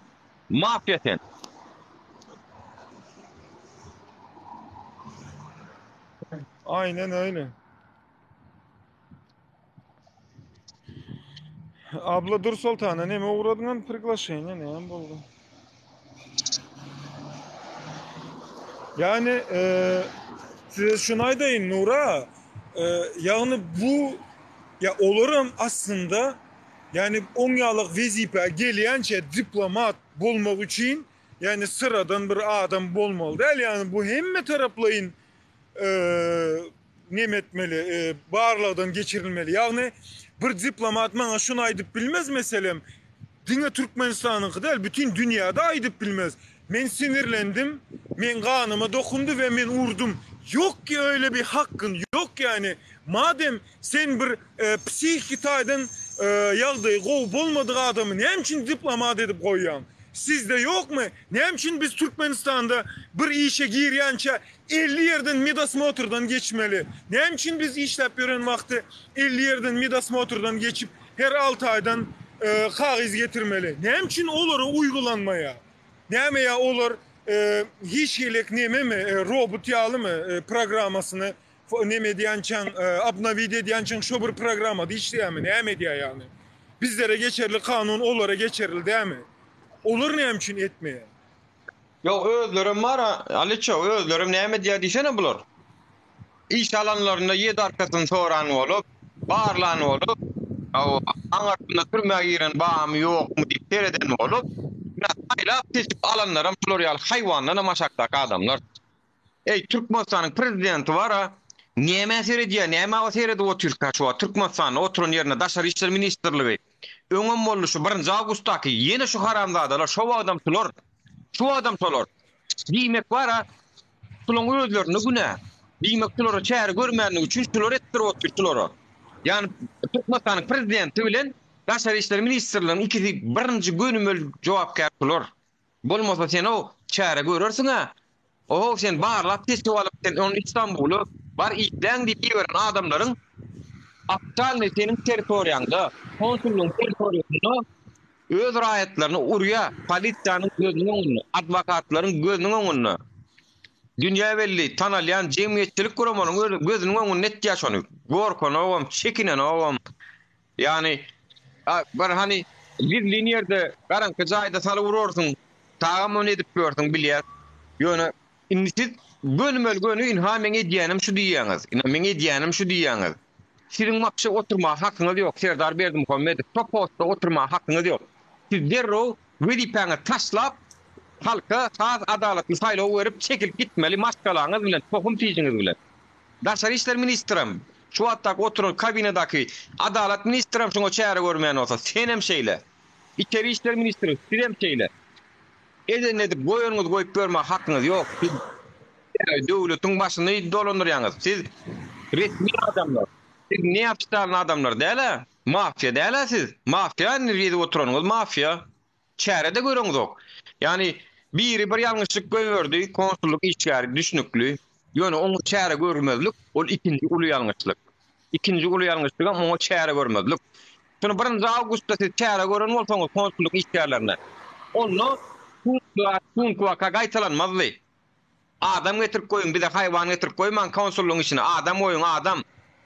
mafiýa sen. Aynen öyle. Abla dur Sultana neme uğradın приглашение ne boldu? Yani e, size şunu aydayım Nura. E, yani bu ya olurum aslında yani 10 yıllık vezipe gelýänçe diplomat bolmak için yani sıradan bir adam bolmaly däl yani bu hemme taraplaýyn e, nem etmeli, e, barlagdan geçirilmeli. Yani bir diplomat maňa şunu aýdyp bilmez meselem. Diňe Türkmenistanyňky däl, bütün dünýäde aýdyp bilmez. Men sinirlendim, men ganyma dokundy we men urdum. Yok ki öyle bir hakkın yok yani. Madem sen bir e, psihiki taýdan e, ýagdaýy gowy bolmadyk adamy näme üçin diplomat edip goýýaň? Sizde yok mu? Näme üçin biz Türkmenistanda bir işe girýänçe 50 ýerden medosmotrdan geçmeli? Näme üçin biz işläp ýören wagty 50 ýerden medosmotrdan geçip her 6 aýdan e, kagyz getirmeli? Näme üçin olara uygulanmaya? Näme ýa olar e, hiç hilek neme mi, e, robot ýaly my e, programmasyny neme edýänçäň, e, obnovit edýänçäň şo bir programmada işleýärmi, näme edýär ýagny? Bizlere geçerli kanun olara geçerli dämi? Olar näme üçin etmeýär? Ýok, özlerem bar, Aliço, özlerem näme edýär diýsene bular. Iş alanlarynda ýedi arkasyny soran bolup, barlan bolup, aňarsynda türmä giren barmy ýokmy diýip sereden bolup, saýlap seçip alanlaram şular ýaly haýwandanam aşakdaky adamlar. Eý, Türkmenistanyň prezidenti bar-a, nämä seredýär, nämä seredip otyrka şu wagt Türkmenistanda oturan ýerinde Daşary işler ministrligi. Öňem boldy şu birinji awgustdaky ýene şu haramzadalar şo wagtam şular, şu wagtam şolar. Diýmek bar-a, şulaň özlerinde günä. Diýmek şulara çäre görmänligi üçin şular etdirip otyr şulara. Ýagny Türkmenistanyň prezidenti bilen Daşary işler ministrliginiň ikisi birinji gönümel jogapkär şular. Bolmasa sen o çäre görersiň-ä. Ohow sen barlap seçip alyp sen ony Istanbula bar işläň diýip iberen adamlaryň ofitsialnyý seniň territoriýaňda, konsullygyň territoriýasynda. Öz raýatlaryny urýa, polisiýanyň gözüniň öňünde, adwokatlaryň gözüniň öňünde. Dünýä belli, tanalýan jemgyýetçilik guramalaryň gözüniň öňünde etýär şony. Gorkanogam, çekinenogam. Ýagny, bir hany gizlin ýerde, garaňky jaýda salyp urarsyň, tagam ony edip ýörsüň bilýäs. Ýöne indi siz gönümel göni ynha meň edýänim şu diýýäňiz. Ynha meň edýänim şu diýýäňiz. Siziň wapşe oturmaga hakyňyz ýok Serdar Berdimuhamedow şo postda oturmaga hakyňyz ýok. Siz derrew wezipäňizi taşlap halka has adalatly saýlaw berip çekilip gitmeli maşgalaňyz bilen tohum tijiňiz bilen. Daşary işler ministrem şu wagtdaky oturan kabinadaky adalat ministrem şuňa çäre görmeýän bolsa senem şeýle. Içeri işler ministri sizem şeýle. Edenini edip goýanyňyzy goýup ýörmäge hakyňyz ýok. Siz döwletiň başyny dolandyrýaňyz. Siz resmi adamlar. Siz neofitalny adamlar däl-ä. Mafiýa däl-ä siz. Mafiýa indi gezip oturanyňyz mafiýa. Çäre-de göreňzok. Ýagny biri bir ýalňyşlyk goýberdi, konsullyk işgäri düşnükli. Ýöne oňa çäre görmezlik ol ikinji uly ýalňyşlyk. Ikinji uly ýalňyşlygam oňa çäre görmezlik. Şuny birinji awgustda siz çäre gören bolsaňyz konsullyk işgärlerine, onda şu waka gaýtalanmazdy. Adam getirip goýuň, bize haýwan getirip goýmaň konsullygyň içine, adam goýuň, adam.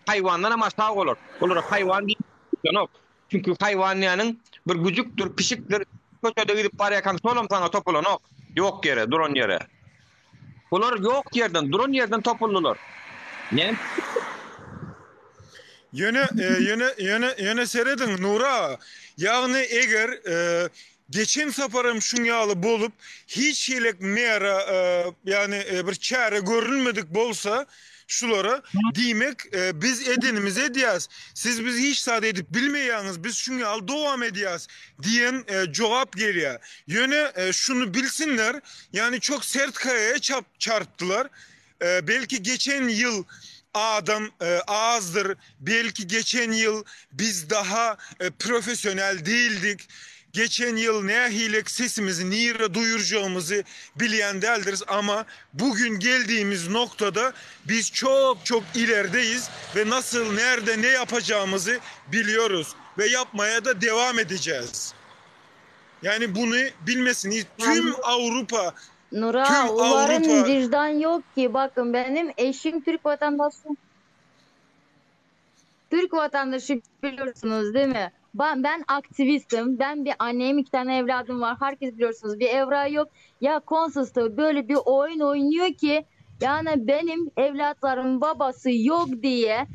Haýwandanam aşak olar. Olara haýwan diýip bilenok. Çünki haýwan diýeniň bir güjükdir, pişikdir, köçede gidip barýarkaň şolam saňa topulanok, ýok ýere, duran ýere. Bular ýok ýerden, duran ýerden topuldylar. Näme? Ýöne, ýöne, ýöne, ýöne serediň, Nury aga, ýagny eger geçen sapar hem şuň ýaly bolup, hiç hili mera, ýagny bir çäre görülmedik bolsa şulara, diýmek, biz edenimizi edýäs, siz bizi hiç zat edip bilmeýäňiz, biz şuň ýaly dowam edýäs diýen jogap gelýär. Ýöne şuny bilsinler, Ýagny çok sert kaýaya çap çarpdylar. Belki geçen ýyl adam azdyr, belki geçen ýyl biz daha professional değildik. Geçen ýyl nähilek sesimizi nirä duýurjagymyzy bilýän däldiris ama bugün geldiğimiz noktada biz çok çok ilerdeyiz ve nasıl nerde ne yapacağımızı biliyoruz ve yapmaya da devam edeceğiz. Yani bunu bilmesini tüm Avrupa Nura, tüm onların Avrupa vicdan yok ki. Bakın benim eşim Türk vatandaşı. Türk vatandaşı biliyorsunuz değil mi? Ben, ben aktivistim. Ben bir anneyim, iki tane evladım var. Herkes biliyorsunuz bir evrağı yok. Ya konsolosluk böyle bir oyun oynuyor ki yani benim evlatlarım babası yok diye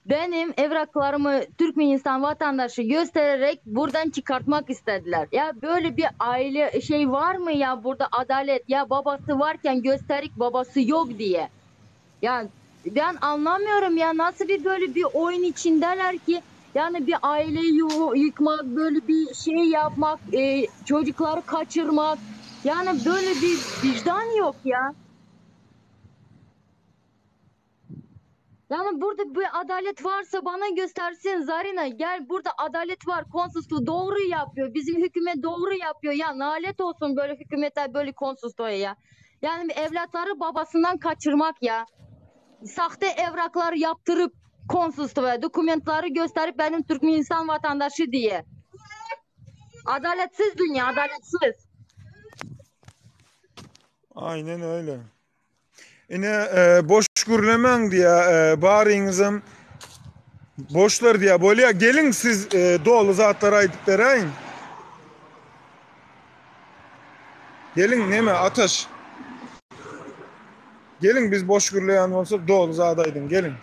Benim evraklarımı Türkmenistan vatandaşı göstererek buradan çıkartmak istediler. Ya böyle bir aile şey var mı ya burada adalet ya babası varken gösterik babası yok diye. Ya ben anlamıyorum ya nasıl bir böyle bir oyun içindeler ki yani bir aileyi yıkmak böyle bir şey yapmak e, çocukları kaçırmak yani böyle bir vicdan yok ya. Yani burada bir adalet varsa bana göstersin Zarina gel burada adalet var konsolosluğu doğru yapıyor bizim hükümet doğru yapıyor ya nalet olsun böyle hükümetler böyle konsolosluğa ya. Yani evlatları babasından kaçırmak ya. Sahte evraklar yaptırıp konsolosluğa dokumentleri gösterip benim Türkmenistan vatandaşı diye. Adaletsiz dünya adaletsiz. Aynen öyle. Ine boş gürlemäň diýä baryňyzam boşlar diýä bolýa geliň siz doly zatlary aýdyp beräýiň. Geliň neme Ataş. Geliň biz boş gürleýän bolsak doly zat aýdyň geliň.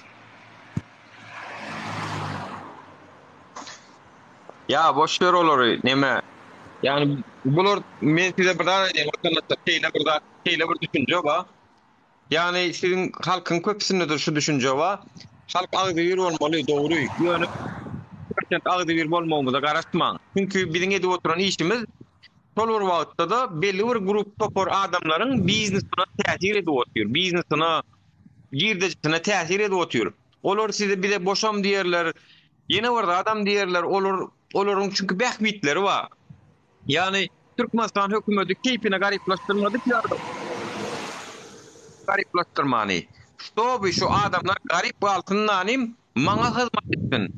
Ýa boş ber olary neme. Ýagny bular men size bir zat aýdaýyn watandaşlar şeýle bir zat Şeýle bir düşünje bar. Ýagny siziň halkyň köpüsindedir şu düşünje bar. Halk agzybir bolmaly, dogry. Ýöne prosent agzybir bolmagymyza garaşmaň. Çünki biziň edip oturan işimiz şol bir wagtda-da belli bir grup topar adamlaryň biznesine täsir edip otyr. Biznesine, girdejisine täsir edip otyr. Olar size bize boşam diýerler, ýene bir zadam diýerler. Olar olaryň çünki bähbitleri bar. Ýagny Türkmenistan hökümeti keýpine garyplaşdyrmady ki garyplaşdyrmany. Ştoby şu adamlar garyp galsyn nanim maňa hyzmat etsin.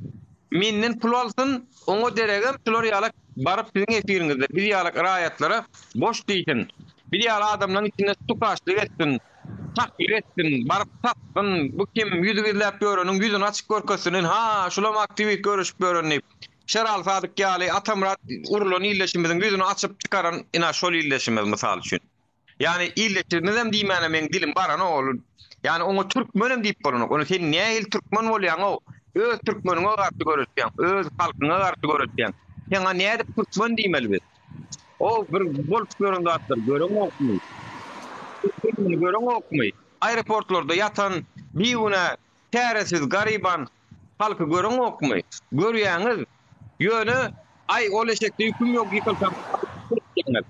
Menden pul alsyn, oňa deregem şular ýala. Baryp siziň efiriňizde biz ýaly raýatlara boş diýsin. Biz ýaly adamlaryň içinde stukaçlyk etsin. Takdyr etsin, baryp satsyn, bu kim, ýüzi gizläp ýöreniň ýüzüni açyp görkezsin, ynha, şulam aktiwist göreşip ýören diýip. Şeraly Sadyk ýaly Atamyrat urulan ildeşimiziň ýüzüni açyp çykaran ynha şol ildeşimiz mysal üçin. Ýagny ildeşimizem diýmäne meň dilim baranok ol. Ýagny oňa türkmenem diýip bolanok. Ony sen nähili türkmen bolýaňow? Öz türkmeniňe garşy göreşýäň, öz halkyňa garşy göreşýäň. Saňa nädip türkmen diýmeli biz? O bir bolup ýören zatlar göreňokmy? Muny göreňokmy? Aeroportlarda ýatan bigünä, çäresiz, garyban halky göreňokmy? Görýäňiz. Ýöne, aý, ol eşekde ýüküm ýok, ýykylsam diýýäňiz.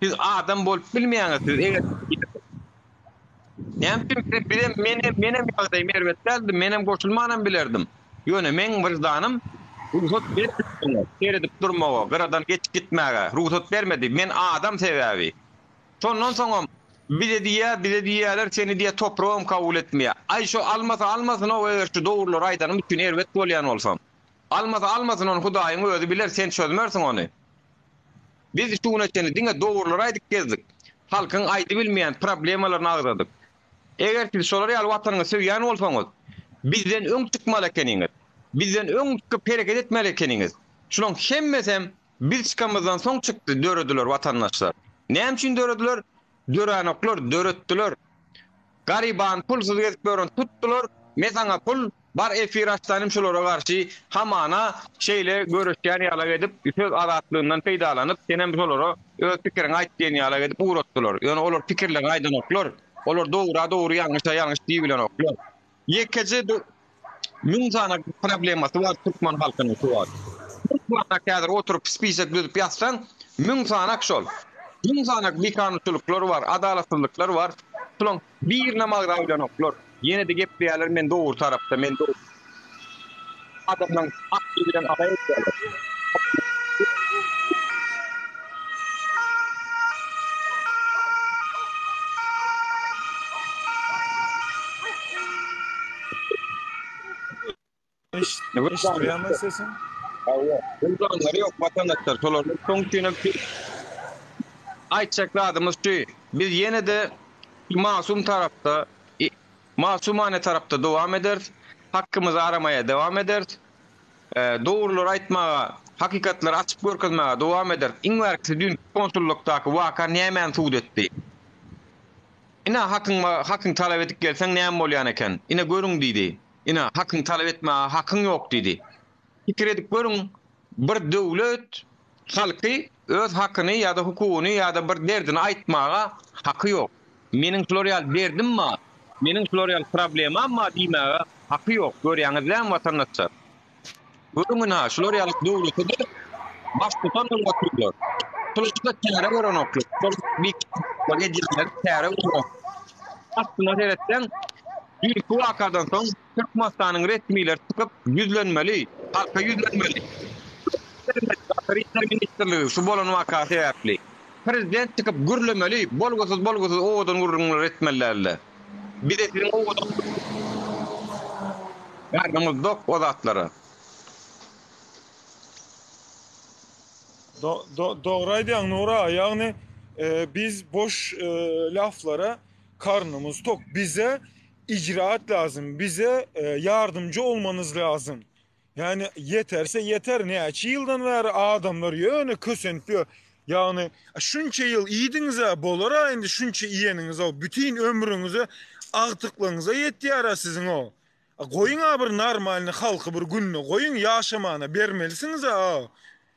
Siz adam bolup bilmeýäňiz, siz eger Näme üçin bize bizem menem menem ýagdaýym erbet däldi, menem goşulmanam bilerdim. Ýöne meň wyždanym rugsat bermedi oňa seredip durmaga, gyradan geçip gitmäge rugsat bermedi. Men adam sebäbi. Şondan soňam bize diýýär, bize diýýärler seni diýýär topragam kabul etmeýär. Aý şo almasa almasyn-ow eger şu dogrulary aýdanym üçin erbet bolýan bolsam. Almasa almasyn ony Hudaýyň özi biler sen çözmersiň ony. Biz şu güne çenli diňe dogrulary aýdyp gezdik. Halkyň aýdybilmeýän problemalaryny agzadyk. Eger siz şolar ýaly watanyňyzy söýýän bolsaňyz, bizden öň çykmaly ekeniňiz. Bizden öň çykyp hereket etmeli ekeniňiz. Şulaň hemmesem biz çykamyzdan soň çykdy, dörediler watandaşlar. Näme üçin dörediler? Döränoklar, döretdiler. Garyban pulsuz gezip ýören tutdular, me saňa pul, bar efir açsanym şulara garşy hamana şeýle göreşýän ýalak edip söz azatlygyndan peýdalanyp senem şolara öz pikiriňi aýt diýen ýalak edip ugratdylar. Ýöne olar pikirlerini aýdanoklar. Olar dogra dogry ýalňyşa ýalňyş diýibilenoklar. Ýekeje Müň sany problemasy bar türkmen halkynyň şu wagt. Müň sanak häzir oturyp spisek düzüp ýazsaň, müň sanak şol. Müň sanak bikanunçylyklar bar, adalatsyzlyklar bar. Şolaň birinem agza bilenoklar. Ýene-de gepleýärler men dogry tarapda, men dogry. Adamlaň akly bilen alaý edýärler. Eşitdirýärmi sesiň? Hawa. Wyždanlary ýok watandaşlar şolar. Şoň üçinem aýtjak zadymyz şu, biz ýene-de masum tarapda, masumane tarapda dowam ederis. Hakkymyzy aramaýa dowam ederis. Dogrulary aýtmaga, hakykatlary açyp görkezmäge dowam ederis. Iň bärkisi düýnki konsullykdaky waka nämäni subut etdi? Ine, hakyň hakyň talap edip gelseň näme bolýan eken? Ine, görüň diýdi. Ine, hakyň talap etmäge hakyň ýok diýdi. Pikir edip görüň, bir döwlet halky öz hakyny ýa-da hukugyny ýa-da bir derdini aýtmaga haky ýok. Meniň şular ýaly derdim bar, meniň şular ýaly problemam bar diýmäge haky ýok. Görýäňiz dämi watandaşlar? Görüň ynha, şular ýaly döwlete-de baştutan bolup otyrlar. Şularda çäre görenoklar. Şol bir edýänleri çäre görenok. Aslyna seretseň, düýnki wakadan soň Türkmenistanyň resmileri çykyp ýüzlenmeli, halka ýüzlenmeli. Daşary işler ministrligi şu bolan waka sebäpli. Prezident çykyp gürlemeli, bolgusyz-bolgusyz owadan gürrüňler etmeli däldi. Bize siziň owadan Garnyňyz dok o zatlara. Do, do, dogry aýdýaň Nury aga, ýagny e, biz boş e, laflara karnymyz tok. Bize icraat lazym, bize e, ýardymjy olmanyz lazym. Ýagny ýeterse ýeter, näçe ýyldan bäri adamlar ýöne kösenip ýör. Ýagny şunça ýyl iýdiňiz-ä, bolar-a indi şunça iýeniňiz-ow, bütin ömrüňize agtyklygyňyza ýetýär-ä siziň-ow. Goýuň-a bir normalny halky bir gününe goýuň, ýaşamana bermelisiňiz-ä.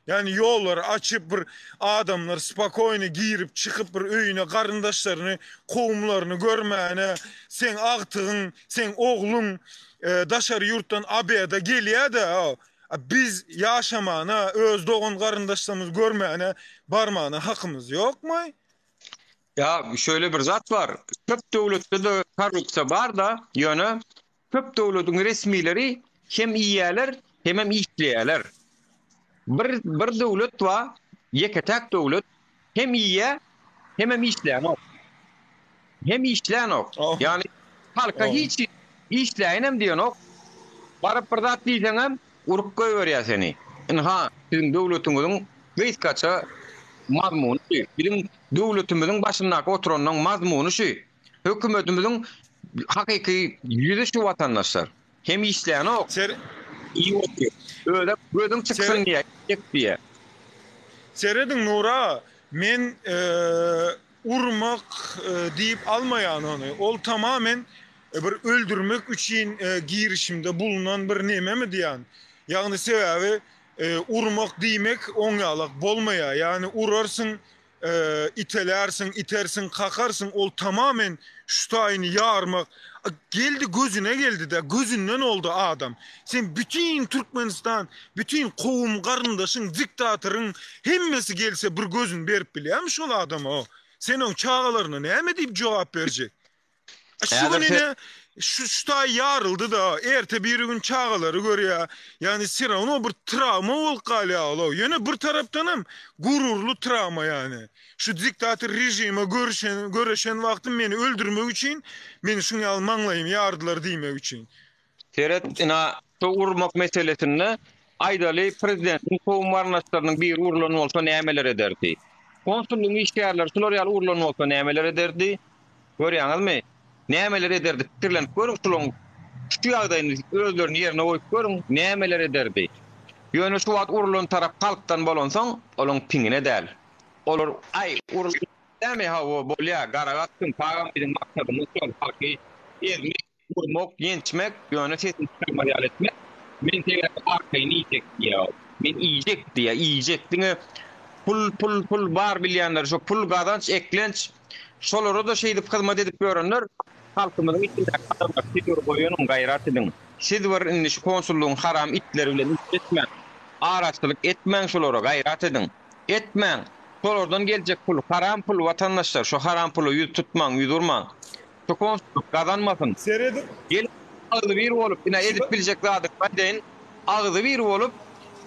Ýagny ýollary açyp bir adamlar spokoýny girip çykyp bir öýüne garyndaşlaryny kowumlaryny görmäne seň agtygyň seň ogluň daşary ýurtdan obeda gelýädä biz ýaşamana öz dogan garyndaşlarymyzy görmäne barmana hakymyz ýokmy? Ýa şöyle bir zat bar köp döwletde-de korrupsiýa barda ýöne Köp döwlediň resmileri hem iýýäler, hemem işleýäler. Bir bir döwlet bar, ýeke-täk döwlet, hem iýýä, hemem işlänok. Hem işlänok. Ýagny halka hiç işläýinem diýenok. Baryp bir zat diýseňem, urup goýberýär seni. Ynha, siziň döwletiňiziň. Gysgaça mazmuny şu. Biziň döwletimiziň başyndaky oturanyň mazmuny şu. Hökümetimiziň hakyky ýüzi şu watandaşlar. Hem işlänok. Ser Iýip otyr. Özem gözüň çyksyn diýýär, iýjek diýýär. Serediň Nury aga, men urmak diýip almaýan ony. Ol tamamen bir öldürmek üçin girişimde bulunan bir nememi diýýän. Ýagny sebäbi urmak diýmek oňýalak bolmaýar. Ýagny urarsyň, itelärsiň, itersiň, kakarsyň, ol tamamen şu taýyny ýarmak. Geldi gözüne geldi-de, gözünden oldy adam. Sen bütin Türkmenistan, bütin kowum garyndaşyň, diktatoryň hemmesi gelse bir gözüni berip bilýärmi şol adama? Sen oň çagalaryna näme diýip jogap berjek? Şu gün ine şu şu taý ýaryldy-da, erte biri gün çagalary görýär. Ýagny все равно bir trawma bolup galýar ol. Ýöne bir tarapdanam gururly trawma ýagny. Şu diktator režime görüşen göreşen wagtym meni öldürmek üçin meni şuň ýaly maňlaýymy ýardylar diýmek üçin. Seret ina şu urmak meselesinde aýdaly prezidentiň kowum garyndaşlarynyň biri urlan bolsa nämeler ederdi? Konsullygyň işgärleri şular ýaly urlan bolsa nämeler ederdi? Görýäňizmi? Nämeler ederdi? Pikirlenip görüň şulaň şu ýagdaýyny özlerini ýerine goýup görüň nämeler ederdi? Ýöne şu wagt urlan tarap halkdan bolansoň olaň piňine däl. Olar aý uruldy dämi hawa bolýa gara gatsyn tagam biziň maksadymyz şol halky ezmek urmak ýençmek ýöne sesini çykarmaz ýaly etmek men sebäbi arkaýyn iýjek diýýä ol men iýjek diýýä iýjek diňe pul pul pul bar bilýänler şo pul gazanç eklenç şolara-da şeýdip hyzmat edip ýörenler halkymyzyň içindäki adamlar siz bir goýanyň gaýrat ediň siz bir indi şu konsullygyň haram itleri bilen işleşmäň araçylyk etmäň şolara gaýrat ediň. Etmäň! Şolardan geljek pul haram pul watandaşlar şo haram pula ýüz tutmaň ýüz urmaň. Şu konsullyk gazanmasyn. Seredip. Gelip agzybir bolup ine edip biljek zadyňyzy aýdaýyn agzybir bolup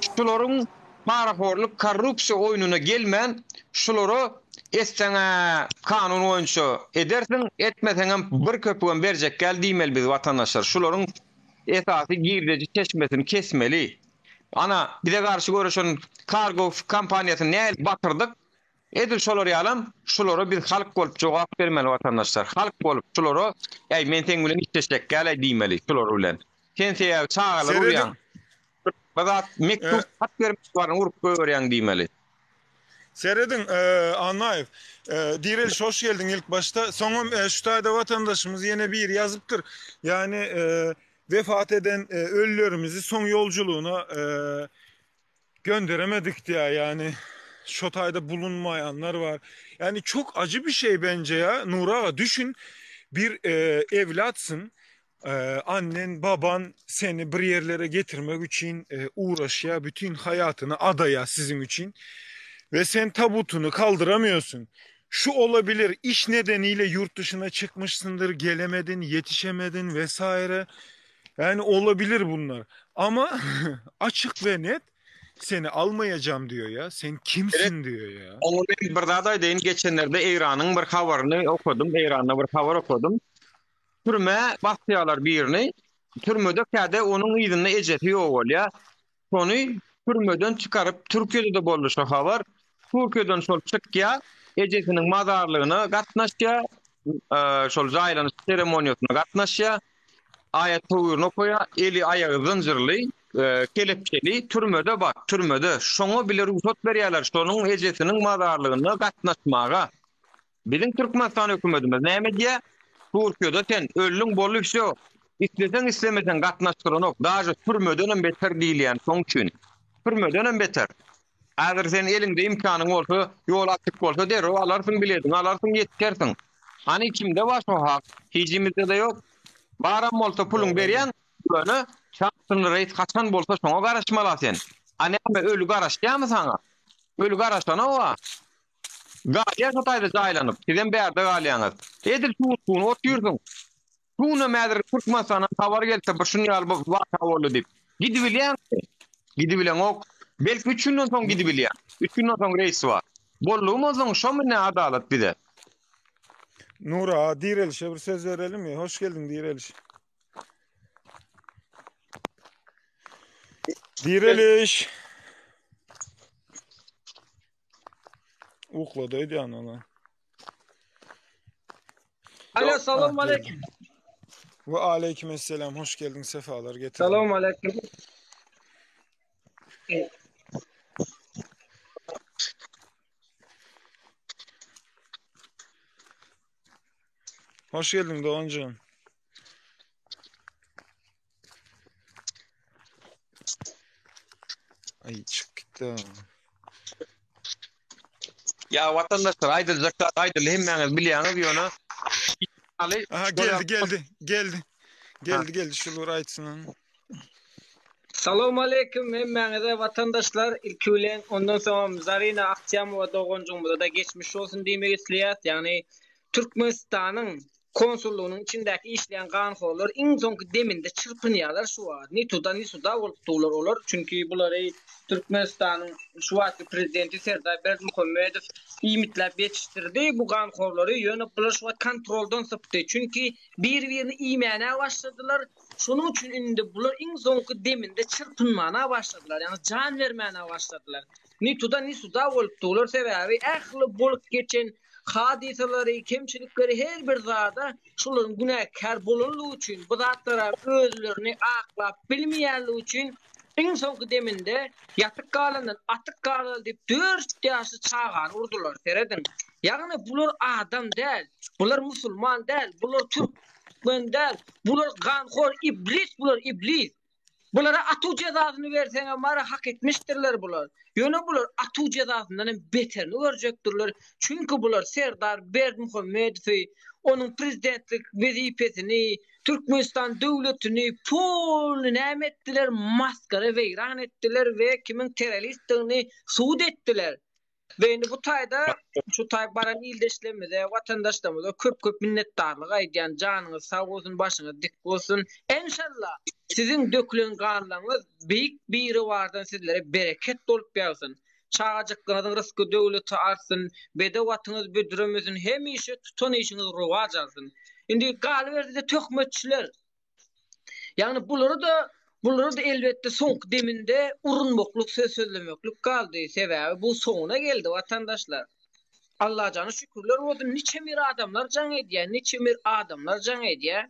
şularyň parahorluk korrupsiýa oýnuna gelmän şulara etseňä kanun boýunça edersiň etmeseňem bir köpügem berjekgäl diýmeli biz watandaşlar şularyň esasy girdeji çeşmesini kesmeli. Ana, bize garşy göreşen Kargo kompaniýasyny nähili batyrdyk, edil şolar ýalam şulara biz halk bolup jogap bermeli watandaşlar. Halk bolup şulara, äý men seň bilen işleşjekgäl-äý diýmeli şular bilen. Sen sebäbi çagalary urýaň. Bir zat mektup hat bermek baryny urup goýberýäň diýmeli. Serediň, Annaýew, Direliş hoş geldiň ilk başda. Soňam şu taýda watandaşymyz ýene biri ýazypdyr. Ýagny Wefat eden ölülerimizi soň ýolculugyna gönderemedik diýýär. Ýagny şo taýda bulunmaýanlar bar. Ýagny çok acı bir şey bence ya. Nuri aga düşün bir evlatsyn. Annen, baban seni bir yerlere getirmek üçin uğraşýar, bütün haýatyny adaýar siziň üçin. Ve sen tabutyny kaldıramıyorsun. Şu olabilir, iş nedeniyle yurt dışına çıkmışsındır, gelemedin, yetişemedin vesaire. Yani olabilir bunlar. Ama açık ve net seni almayacağım diyor ya. Sen kimsin diyor ya. Oňa men bir zat aýdaýyn, geçenlerde Eýranyň bir habaryny okadym, Eýranda bir habar okadym. Türmä basýarlar birini, türmede käde onuň yzynda ejesi ýogalýar. Şony türmeden çykaryp, Türkiýede-de boldy şo habar. Türkiýeden şol çykýar, ejesiniň mazarlygyna gatnaşýar, şol jaýlanyş seremoniýasyna gatnaşýar, aýat-töwirini okaýar, eli aýagy zynjyrly, kelepçeli, türmede bak, türmede. Şoňa bile rugsat berýärler, şonuň ejesiniň mazarlygyna gatnaşmaga. Biziň Türkmenistan hökümetimiz näme edýär? Türkiýede sen öldüň boldy wsýo. Isleseň islemeseň gatnaşdyranok. Daže türmedenem beter diýilýän şoň üçin. Türmedenem beter. Häzir sen eliňde imkanyň bolsa, ýol açyk bolsa derrew alarsyň bilediňi alarsyň ýetişersiň. Hany kimde bar şo hak? Hijimizde-de ýok. Baram bolsa puluň berýäň, ýöne çartyrly reýs haçan bolsa şoňa garaşmala sen. A näme öli garaşýamy saňa? Öli garaşanok-a. Galýar şo taýda jaýlanyp. Sizem bärde galýaňyz. Edil şu gün otyrsyň. Şu günem häzir Türkmenistandan habar gelse bir şuny ýaly bir waka boldy diýip. Gidibilýäňmi? Gidibileňok. Belki üç günden soň gidibilýäň. Üç günden soň reýs bar. Boldugymy onsoň şomy ne adalat bize? Nura, Direlişe bir söz berelimi? Hoş geldiň Direliş. Direliş. Uklady öýdýän ola. Alo, salam aleyküm. Ve aleyküm esselam. Hoş geldin, sefalar getirdin. Salam aleyküm. Hoş geldin doganjygym. Ay çık gitti. Ya vatandaşlar aýdyljak zat aýdyldy hemmäňiz bilýäňiz ýöne Ali Aha geldi geldi geldi. Geldi geldi şular aýtsyn. Salam aleyküm hemmäňize watandaşlar ilki bilen ondan soňam Zarina Ahtýamowa doganjygymyza da geçmiş bolsun diýmek isleýäs ýagny Türkmenistanyň konsullygynyň içindäki işleýän ganhorlar iň soňky deminde çyrpynýarlar şu wagt. Ni tuda ni suda bolup durlar olar. Çünki bulary Türkmenistanyň şu wagtky prezidenti Serdar Berdimuhamedow iýmitläp ýetişdirdi bu ganhorlary. Ýöne bular şu wagt kontroldan sypdy. Çünki bir-birini iýmäne başladylar. Şonuň üçin indi bular iň soňky deminde çyrpynmana başladylar. Ýagny jan bermäne başladylar. Ni tuda ni suda bolup durlar. Sebäbi ähli bolup geçen hadysalary, kemçilikleri her bir zada şolaryň günäkär bolanlygy üçin, bu zatlara özlerini aklap bilmeýänligi üçin iň soňky deminde ýatyk galandan atyk galaly diýip dört ýaşly çagany urdular. Serediň. Ýagny bular adam däl, bular musulman däl, bular türkmen däl, bular ganhor iblis bular iblis. Bulara atuw jezasyny berseňem bara hak etmişdirler bular. Ýöne bular atuw jezasyndan hem beterini görjekdirler. Çünki bular Serdar Berdimuhamedowy, onuň prezidentlik wezipesini, Türkmenistan döwletini polny näme etdiler, masgara weýran etdiler we kimiň terroristdigini subut etdiler. We indi bu taýda şu taý baran ildeşlerimize, watandaşlarymyza köp-köp minnetdarlyk aýdýan. Janyňyz sag bolsun, başyňyz dik bolsun. Enşalla, siziň dökülen ganlaryňyz Beýik Biribardan sizlere bereket bolup ýagsyn. Çagajyklaryňyzyň rysgy-döwleti artsyn, bedew atyňyz büdremesin, hemişe tutan işiňiz rowaç alsyn. Indi galyberse-de töhmetçiler. Ýagny bulary-da bulary-da elbetde soňky deminde urunmaklyk söz sözlemeklik galdy. Sebäbi bu soňuna geldi watandaşlar. Allajana şükürler bolsun niçe bir adamlar jaň edýär, niçe bir adamlar jaň edýär.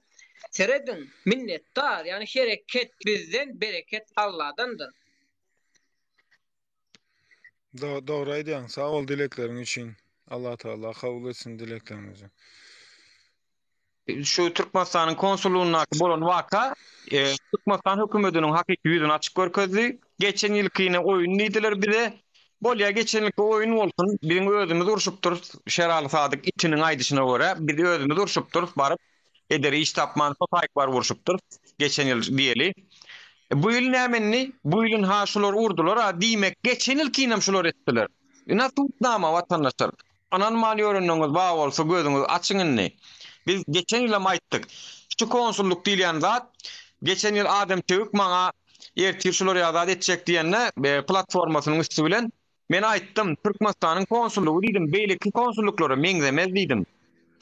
Serediň, minnetdar, ýagny hereket bizden, bereket Alladandyr. Dogry aýdýaň, sag bol dilekleriň üçin. Allah Tagala kabul etsin dilekleriňizi. Şu Türkmenistanyň konsullygyndaky bolan waka e, Türkmenistan hökümetiniň hakyky ýüzüni açyp görkezdi. Geçen ýylkyny oýun diýdiler bize. Bolýa geçen ýylky oýun bolsun. Biziň özümiz urşupdyrys. Şeraly Sadyk itiniň aýdyşyna görä biz özümiz urşupdyrys baryp. Edere iş tapman şo taýyk baryp urşupdyr. Geçen ýyl diýeli. E, bu ýyl näme indi? Bu ýylyn ha şular urdular-a, diýmek geçen ýylkynam şular etdiler. Ine subutnama watandaşlar. Ynanman ýöreniňiz bar bolsa gözüňizi açyň indi. Biz geçen ýylam aýtdyk. Şu konsullyk diýilýän zat geçen ýyl Adem Çewik maňa ertir şular ýaly zat etjek diýende platformasynyň üsti bilen Men aýtdym, Türkmenistanyň konsullygy diýdim, beýleki konsullyklara meňzemez diýdim.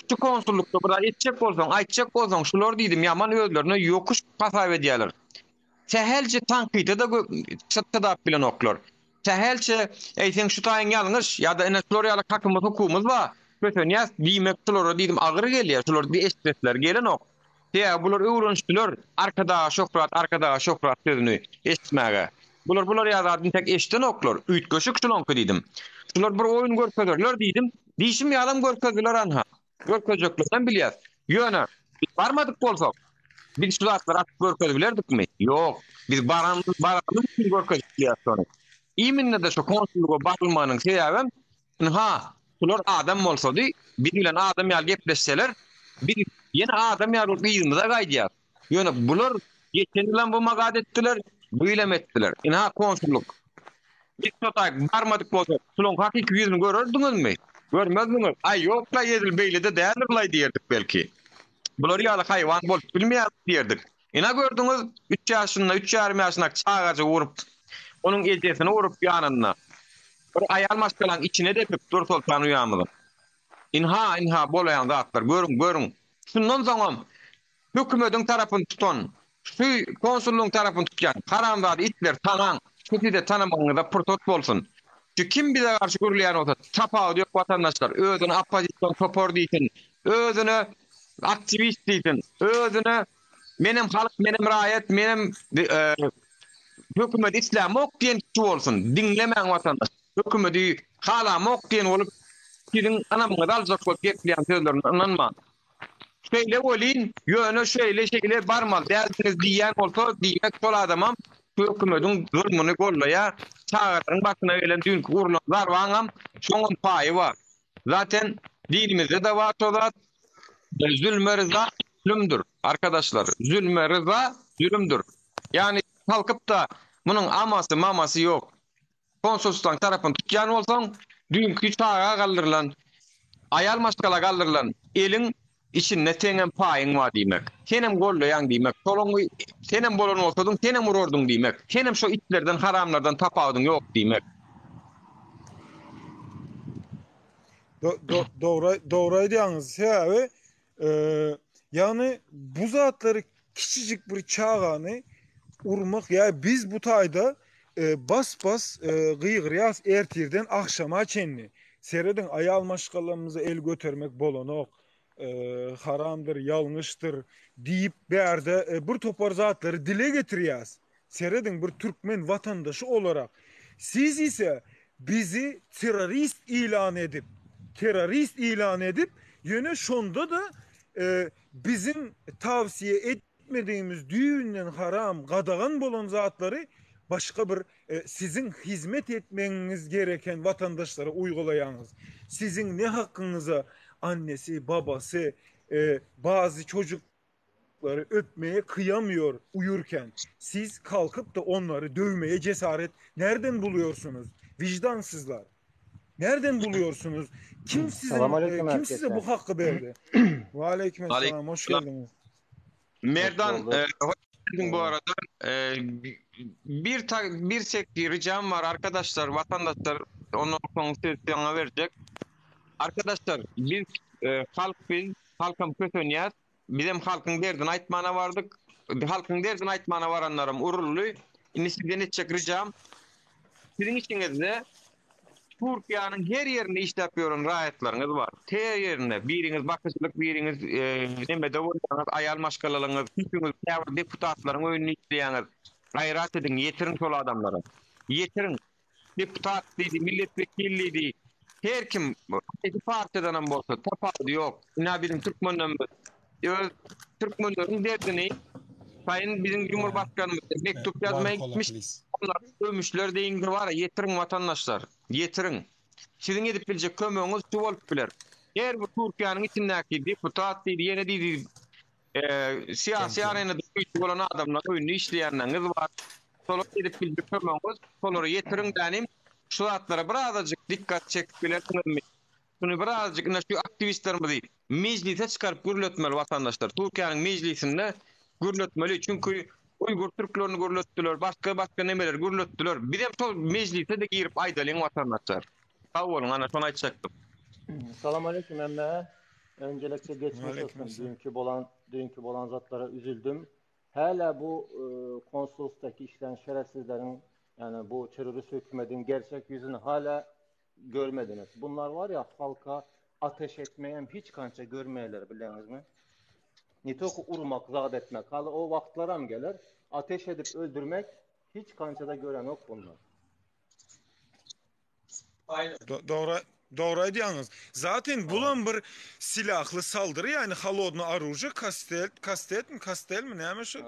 Şu konsullykda bir zat etjek bolsaň, aýtjak bolsaň, şular diýdim, ýaman özlerine ýokuş hasap edýärler. Sähelçe tankyda-da çydap bilenoklar. Sähelçe, eý seň şu taýyň ýalňyş ýa-da ine şular ýaly hakymyz, hukugymyz bar, kösenýäs diýmek şulara diýdim agyr gelýär, şular eşidesleri gelenok. Sebäbi bular öwrenişdiler Arkadaga şöhrat, Arkadaga şöhrat sözüni eşitmäge. Bular bular ýaly zady intek eşidenoklar. Üýtgeşik şulaňky diýdim. Şular bir oýun görkezerler diýdim. Diýşim ýalam görkezdiler anha. Görkezjeklerinem bilýäs. Ýöne biz barmadyk bolsak, biz şu zatlary açyp görkezibilerdikmi? Ýok. Biz baran baranymyz üçin görkezip bilýäs şony. Iminne-de şu konsullyga barylmagynyň sebäbem Ynha, şular adam bolsady, biz bilen adam ýaly gepleşseler, biz ýene adam ýaly bolup yzymyza gaýdýas. Ýöne bular geçen ýylam bu magat etdiler, bu ýylam etdiler. Ynha, konsullyk. Biz şo taýyk barmadyk bolsak, şularyň hakyky ýüzüni görerdiňizmi? Görmezdiňiz. Aý, ýok-laý, edil beýle-de däldir-laý diýerdik belki. Bular ýaly haýwan bolup bilmeýär diýerdik. Ynha gördüňiz, üç ýaşynda, üç ýarym ýaşyndaky çagajygy urup, onuň ejesini urup ýanynda. Bir aýal maşgalaň içine depip Dürsoltan uýamyzyň. Ynha, ynha bolaýan zatlar, görüň, görüň. Şundan soňam hökümediň tarapyny tutan, şu konsullygyň tarapyny tutýan haramzada itleri tanaň, şu size tanamagyňyza pursat bolsun. Şu kim bize garşy gürleýän bolsa, tapawudy ýok watandaşlar, özüne oppozision topar diýsin, özüne aktiwist diýsin, özüne menem halk, menem raýat, menem hökümeti islämok diýen kişi bolsun, diňlemäň watandaş. Hökümeti halamok diýen bolup, siziň ynamyňyzy aljak bolup gepleýän sözlerine ynanmaň. Şeýle welin, ýöne şeýle şeýle barmaly dälsiňiz diýýän bolsa, diýmek şol adamam şu hökümediň zulmuny gollaýar, çagalaryň başyna gelen düýnki urlan zarbaňam şoňam paýy bar. Zaten dinimizde-de bar şo zat, Zülme ryza zülümdir. Arkadaşlar, zülme ryza zülümdir. Ýagny kalkyp-da munuň amasy, mamasy ýok. Konsulstwaň tarapyny tutýan bolsaň, düýnki çaga galdyrylan, aýal maşgala galdyrylan eliň içinde seňem paýyň bar diýmek. Senem gollaýaň diýmek. Şolaň senem bolan bolsadyň, senem urardyň diýmek. Senem şo itlerden, haramlardan tapawudyň ýok diýmek. Dogry, dogry aýdýaňyz. Sebäbi, ýagny bu zatlary kiçijik bir çagany urmak ýa biz bu taýda bas bas gygyrýas ertirden agşama çenli. Serediň aýal maşgalamyza el götermek bolanok. Haramdyr, ýalňyşdyr diýip bärde bir topar zatlary dile getirýäs. Serediň bir türkmen watandaşy olarak siz ise bizi terrorist ilan edip terrorist ilan edip ýöne şonda-da Biziň tawsiýe etmedigimiz düýbünden haram, gadagan bolan zatlary başga bir siziň hizmet etmegiňiz gereken watandaşlara uýgulaýaňyz. Siziň ne hakyňyza annesi, babasy bazy çocuklary öpmeye kıyamıyor uyurken siz kalkyp da onları dövmeye cesaret nerden buluyorsunuz? Vicdansızlar. Nereden buluyorsunuz? Kim sizin Salam e, aleyküm kim size herkese. bu hakkı berdi? Ve aleyküm selam. Hoş Aleyküm. geldiniz. Hoş Merdan, bulduk. e, hoş geldin bu Ee, arada. E, bir ta, bir tek ricam var arkadaşlar, vatandaşlar. Ondan sonra söz sana verecek. Arkadaşlar, biz e, halk biz, halkam kösenýär. Bizem halkyň derdini aýtmana bardyk. Halkyň derdini aýtmana baranlaram uruldy. Indi sizden etjek ricam, siziň içiňizde Türkiýäniň her ýerinde işläp ýören raýatlaryňyz bar. Her ýerinde. Biriňiz bakyjylyk, biriňiz nemede bolýaňyz, aýal maşgalalyňyz, köpüňiz käbir deputatlaryň öýünde işleýäňiz. Gaýrat ediň, ýetiriň şol adamlara. Ýetiriň. Deputat diýdi, milletwekil diýdi. Her kim, haýsy partiýadanam bolsa, tapawudy ýok. Ynha biziň türkmenlerimiz öz türkmenleriň derdini Sayyn biziň Cumhurbaşkanymyza mektup ýazmaya gitmiş. Onlar döwmüşler deýiňde bar, ýetiriň watandaşlar. Ýetiriň. Siziň edip biljek kömegiňiz şu bolup biler. Her bir Türkiýäniň içindäki deputat diýdi, ýene diýdi, syýasy arenada güýçli bolan adamlar öýünde işleýänleriňiz bar. Şolara edip biljek kömegiňiz, şolara ýetiriň dänim. Şu zatlara birazajyk dikkat çekip bilersiňizmi? Şuny birazajyk ine şu aktiwistlerimizi mejlise çykaryp gürletmeli watandaşlar. Türkiýäniň mejlisinde gürletmeli. Çünki Uýgur türklerini gürletdiler, başga başga nemeleri gürletdiler. Bizem şol mejlise-de girip aýdalyň watandaşlar. Sag boluň, ana şony aýtjakdym. Salam aleyküm hemme. Öncelikle geçmiş Aleyküm olsun. selam. Dünkü bolan dünkü bolan zatlara üzüldüm. Hala bu e, konsolosdaki işleyen şerefsizlerin yani bu terörist hükümetin gerçek yüzünü hala görmediniz. Bunlar var ya halka ateş etmeyen hiç kança görmeyeler biliyorsunuz mi? Nitoku urmak, zat etmek. Hala o vaktlara mı gelir? Ateş edip öldürmek hiç kançada gören yok bunlar. Aynen. Dogry dogry aýdýaňyz. Zaten bulam bir silahly saldyry ýagny holodny oružie kastel kastetmi kastelmi näme şu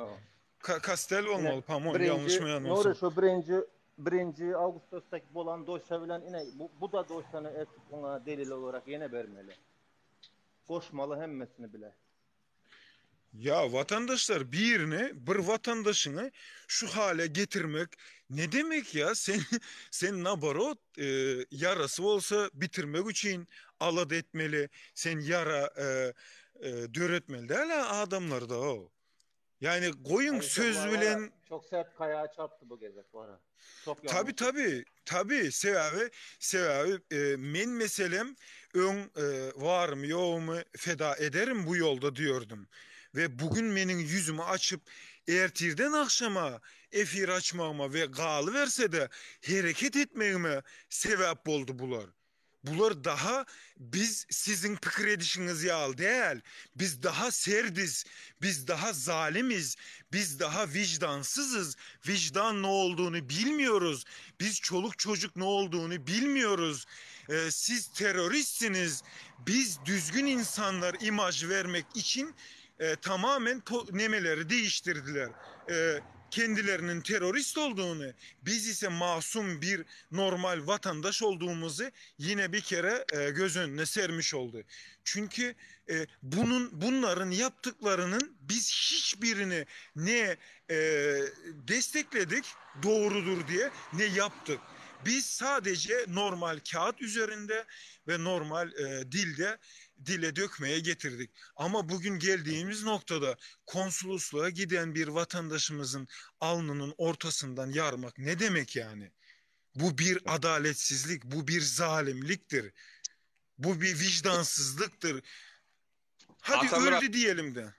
kastel bolmaly pamoýum Birinji ýalňyşmaýan Nuri bolsam. şu birinji birinji awgustosdaky bolan dosýa bilen ine bu, bu da dosýany ertip oňa delil olarak ýene bermeli. Goşmaly hemmesini bile. Ýa watandaşlar birini bir watandaşyňy şu hale getirmek ne demek ýa sen sen naborot ýarasy bolsa bitirmek üçin alada etmeli sen ýara döretmeli däl adamlarda o Ýani goýuň söz bilen Çok sert kaýa çarpdy bu gezek wara. Çok ýalňyş. Tabi tabi tabi sebäbi sebäbi e, men meselem öň e, warymy ýogumy feda ederim bu ýolda diýordum. We bugün meniň ýüzümi açyp ertirden agşama. efir açmagyma we galyberse-de hereket etmegime sebäp boldy bular. Bular daha biz siziň pikir edişiňiz ýaly däl. Biz daha serdiz, biz daha zalymiz, biz daha wyždansyzyz, wyždan ne olduğunu bilmiyoruz, biz çoluk çocuk ne olduğunu bilmiyoruz, siz teröristsiniz, biz düzgün insanlar imaj vermek için tamamen nemeleri değiştirdiler. Kendilerinin terörist olduğunu, biz ise masum bir normal vatandaş olduğumuzu yine bir kere göz önüne sermiş oldu. Çünkü bunun bunların yaptıklarının biz hiçbirini ne destekledik doğrudur diye ne yaptık. Biz sadece normal kağıt üzerinde ve normal dilde dile dökmeye getirdik. Ama bugün geldiğimiz noktada konsolosluğa giden bir vatandaşımızın alnının ortasından yarmak ne demek yani? Bu bir adaletsizlik, bu bir zalimliktir. Bu bir vicdansızlıktır. Hadi Atamurat, öldü diyelim de.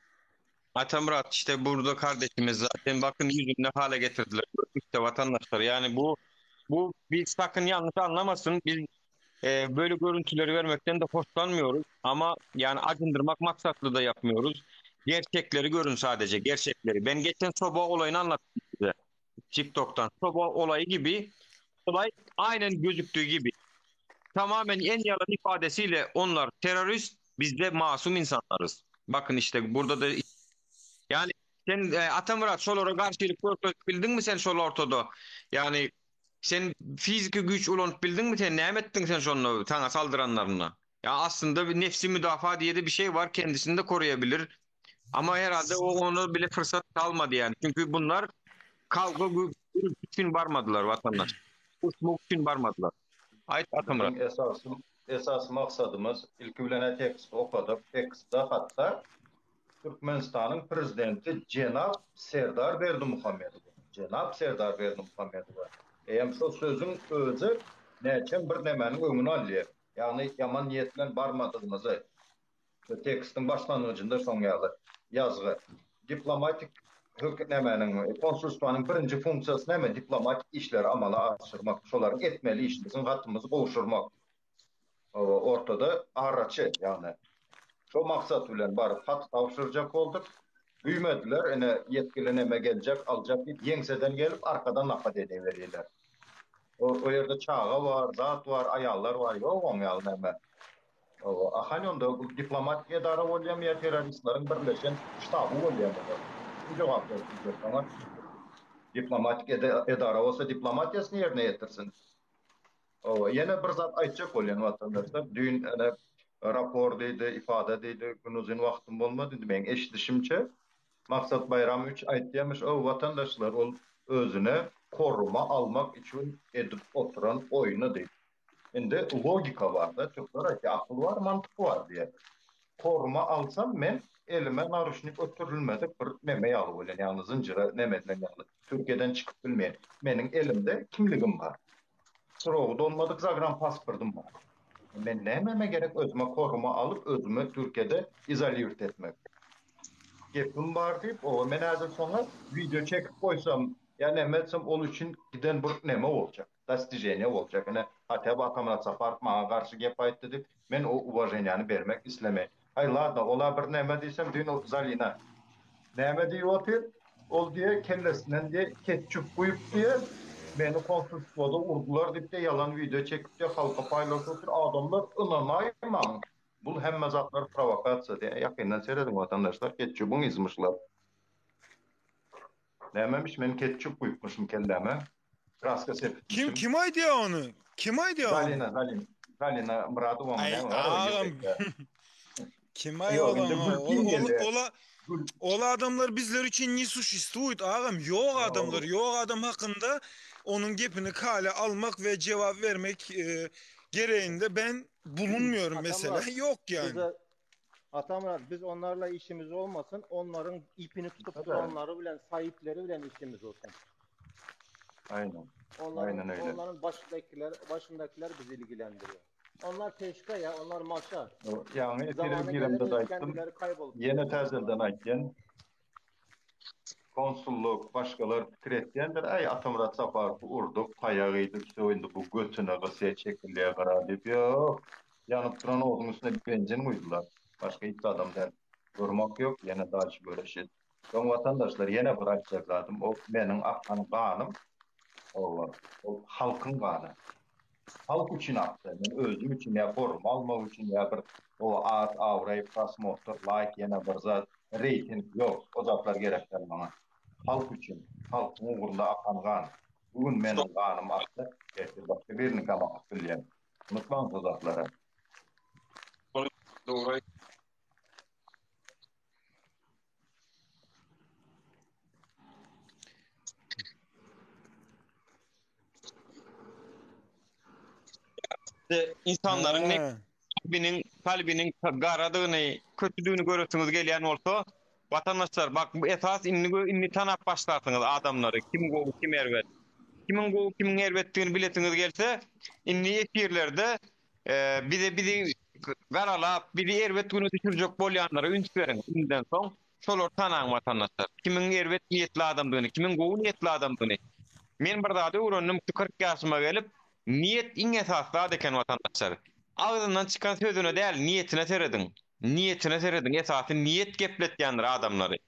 Atamurat işte burada kardeşimiz zaten bakın yüzünü ne hale getirdiler. İşte vatandaşlar yani bu bu biz sakın yanlış anlamasın. Biz e, böyle görüntüleri vermekten de hoşlanmıyoruz. Ama yani acındırmak maksatlı da yapmıyoruz. Gerçekleri görün sadece gerçekleri. Ben geçen soba olayını anlattım size. TikTok'tan. Soba olayı gibi olay aynen gözüktüğü gibi. Tamamen en yalan ifadesiyle onlar terörist, biz de masum insanlarız. Bakın işte burada da yani sen e, Atamurat şolara garşylyk görkezip bildiňmi sen şol ortada? Yani sen fiziki güýç ulanyp bildiňmi sen näme etdiň sen şonda saňa saldyranlaryna? Ya aslynda bir nefsi müdafaa diye de bir şey var kendisini de koruyabilir. Ama herhalde o onu bile fırsat kalmadı yani. Çünkü bunlar kavga gü- gürültü üçin barmadylar vatandaş. Uruşmak üçin barmadylar. Aýt Atamyrat. Biziň esasy esasy maksadymyz ilki bilen-ä teksti okadyk. Tekstde hatda Türkmenistanyň prezidenti jenap Serdar Berdimuhamedowa, jenap Serdar Berdimuhamedowa, eýýäm şo sözüň özi näçem bir nämäniň öňüni alýar. Ýagny ýaman niýet bilen barmadygymyzy. Şu tekstiň başlangyjynda şoň ýaly ýazgy. Diplomatik hök nämäniň, konsulstwanyň birinji funksiýasy näme? Diplomatik işleri amala aşyrmak. Şolaryň etmeli işi biziň hatymyzy gowşurmak. Hawa, ortada araçy, ýagny şo maksat bilen baryp hat tabşyrjak bolduk. Güýmediler, ine ýetgili neme geljek, aljak diýip ýeňseden gelip arkadan napat edeberýärler. O, o ýerde çaga bar, zat bar, aýallar bar, ýok oň ýaly neme. Hawa, a hany onda bu diplomatik edara bolýamy ýa terroristleriň birleşen ştaby bolýamy olar? Kim jogap berip biljek şoňa? Diplomatik edara bolsa diplomatiýasyny ýerine ýetirsin. Hawa, ýene bir zat aýtjak bolýan watandaşlar, düýn ene rapor diýdi, ifade diýdi, gün uzyn wagtym bolmady, indi meň eşidişimçe Maksat Baýramowiç aýtýamyş, o watandaşlar ol özüne koruma almak üçin edip oturan oýny diýip. Indi logika bar-da, türkler aýtýar, akyl bar, mantyk bar diýýär. Koruma alsam men elime naruşnik ötürilmedik bir neme ýaly bolýan, ýagny zynjyra neme edilen ýaly. Türkiýeden çykyp bilmeýän. Meniň elimde kimligim bar. Srogy dolmadyk zagran pasportym bar. Men nämeme gerek özüme koruma alyp özümi Türkiýede izolirt etmek. Gepim bar diýip, oba men häzir şoňa wideo çekip goýsam ýa neme etsem ol üçin giden bir neme boljak. Dostiženiýe boljak. Ine, hatda bu Atamyrat Saparow maňa garşy gep aýtdy diýip, men o uwaženiýany bermek islemeýän. Aý, ladno, ol-a bir neme diýsem, düýn ol Zalina näme diýip otyr? Ol diýe, kellesinden diýe, ketçup guýup diýe, meni konsulstwoda urdular diýip diýe, ýalan wideo çekip diýe, halka paýlaşyp otyr. Adamlar ynanaýmaň, bul hemme zatlar prowokasiýa diýe. Ýakyndan serediň watandaşlar, ketçubyň yzmyşlar. Nämemiş, men ketçup guýupmyşym kelläme. Kraska Kim sepipmişim. kim aýdýar ony? Kim aýdýar ony? Zalina, Zalina, Zalina Myradowamy Aý, näme bar o agam. ýepekde. Kim aý Ýok, olam indi ha? Ol gülkim ol geldi. ola Gül. ol adamlar bizler üçin ne suşestwuýt agam. Ýok adamlar, Ýok. ýok adam hakynda onuň gepini kale almak we jewap bermek e, gereğinde ben bulunmuyorum mesela. Atamyrat, Yok yani. bize Atamyrat biz onlarla işimiz olmasın. Onların ipini tutup Tabii. duranları bilen, sahipleri bilen işimiz olsun. Aynen. Onların Aynen öyle. onların başındakiler başındakiler bizi ilgilendiriyor. Onlar peşka ya, onlar maşa. Ýaňy efire Zamanı giremde gelir de aýtdym. kendileri kaybolup Ýene gidecek onlar. täzelden aýtýan. Konsullyk, başgalar pikir etýändir, äý Atamyrat Saparowy urduk, taýak iýdik, şo indi bu götüne gysýa çekilýä gara diýip, ýok, ýanyp duran oduň üstüne benzin guýdular. Başga hiç zadam däl. Durmak ýok, ýene dalşy göreşi. Soň watandaşlar ýene bir aýtjak zadym, o meniň akan ganym, oba, ol halkyň gany. Halk üçin akdy. Men özüm üçin ýa forma almak üçin ýa bir o at, abraý, prosmotr, laýk ýene bir zat, reýting ýok. O zatlar gerek däl maňa. Halk üçin, halkyň ugrunda akan gan. Bu gün meniň ganym aksa, ertir başga biriniňkam akyp bilýär. Unutmaň şo zatlary. Dogry. İnsanlaryň ne kalbiniň kalbiniň garadygyny, kötüdigini göresiňiz gelýän bolsa, watandaşlar bak bu esas indi indi tanap başlarsyňyz adamlary, kim gowy, kim erbet. Kimiň gowy, kimiň erbetdigini bilesiňiz gelse, indi efirlerde bize bizi garalap, bizi erbet güne düşürjek bolýanlara üns beriň indiden soň. Şolary tanaň watandaşlar. Kimiň erbet niýetli adamdygyny, kimiň gowy niýetli adamdygyny. Men bir zady öwrendim şu 40 ýaşyma gelip, niýet iň esasy zat eken watandaşlar. Agzyndan çykan sözüne däl, niýetine serediň. Niýetine serediň, esasy niýet gepletýändir adamlary.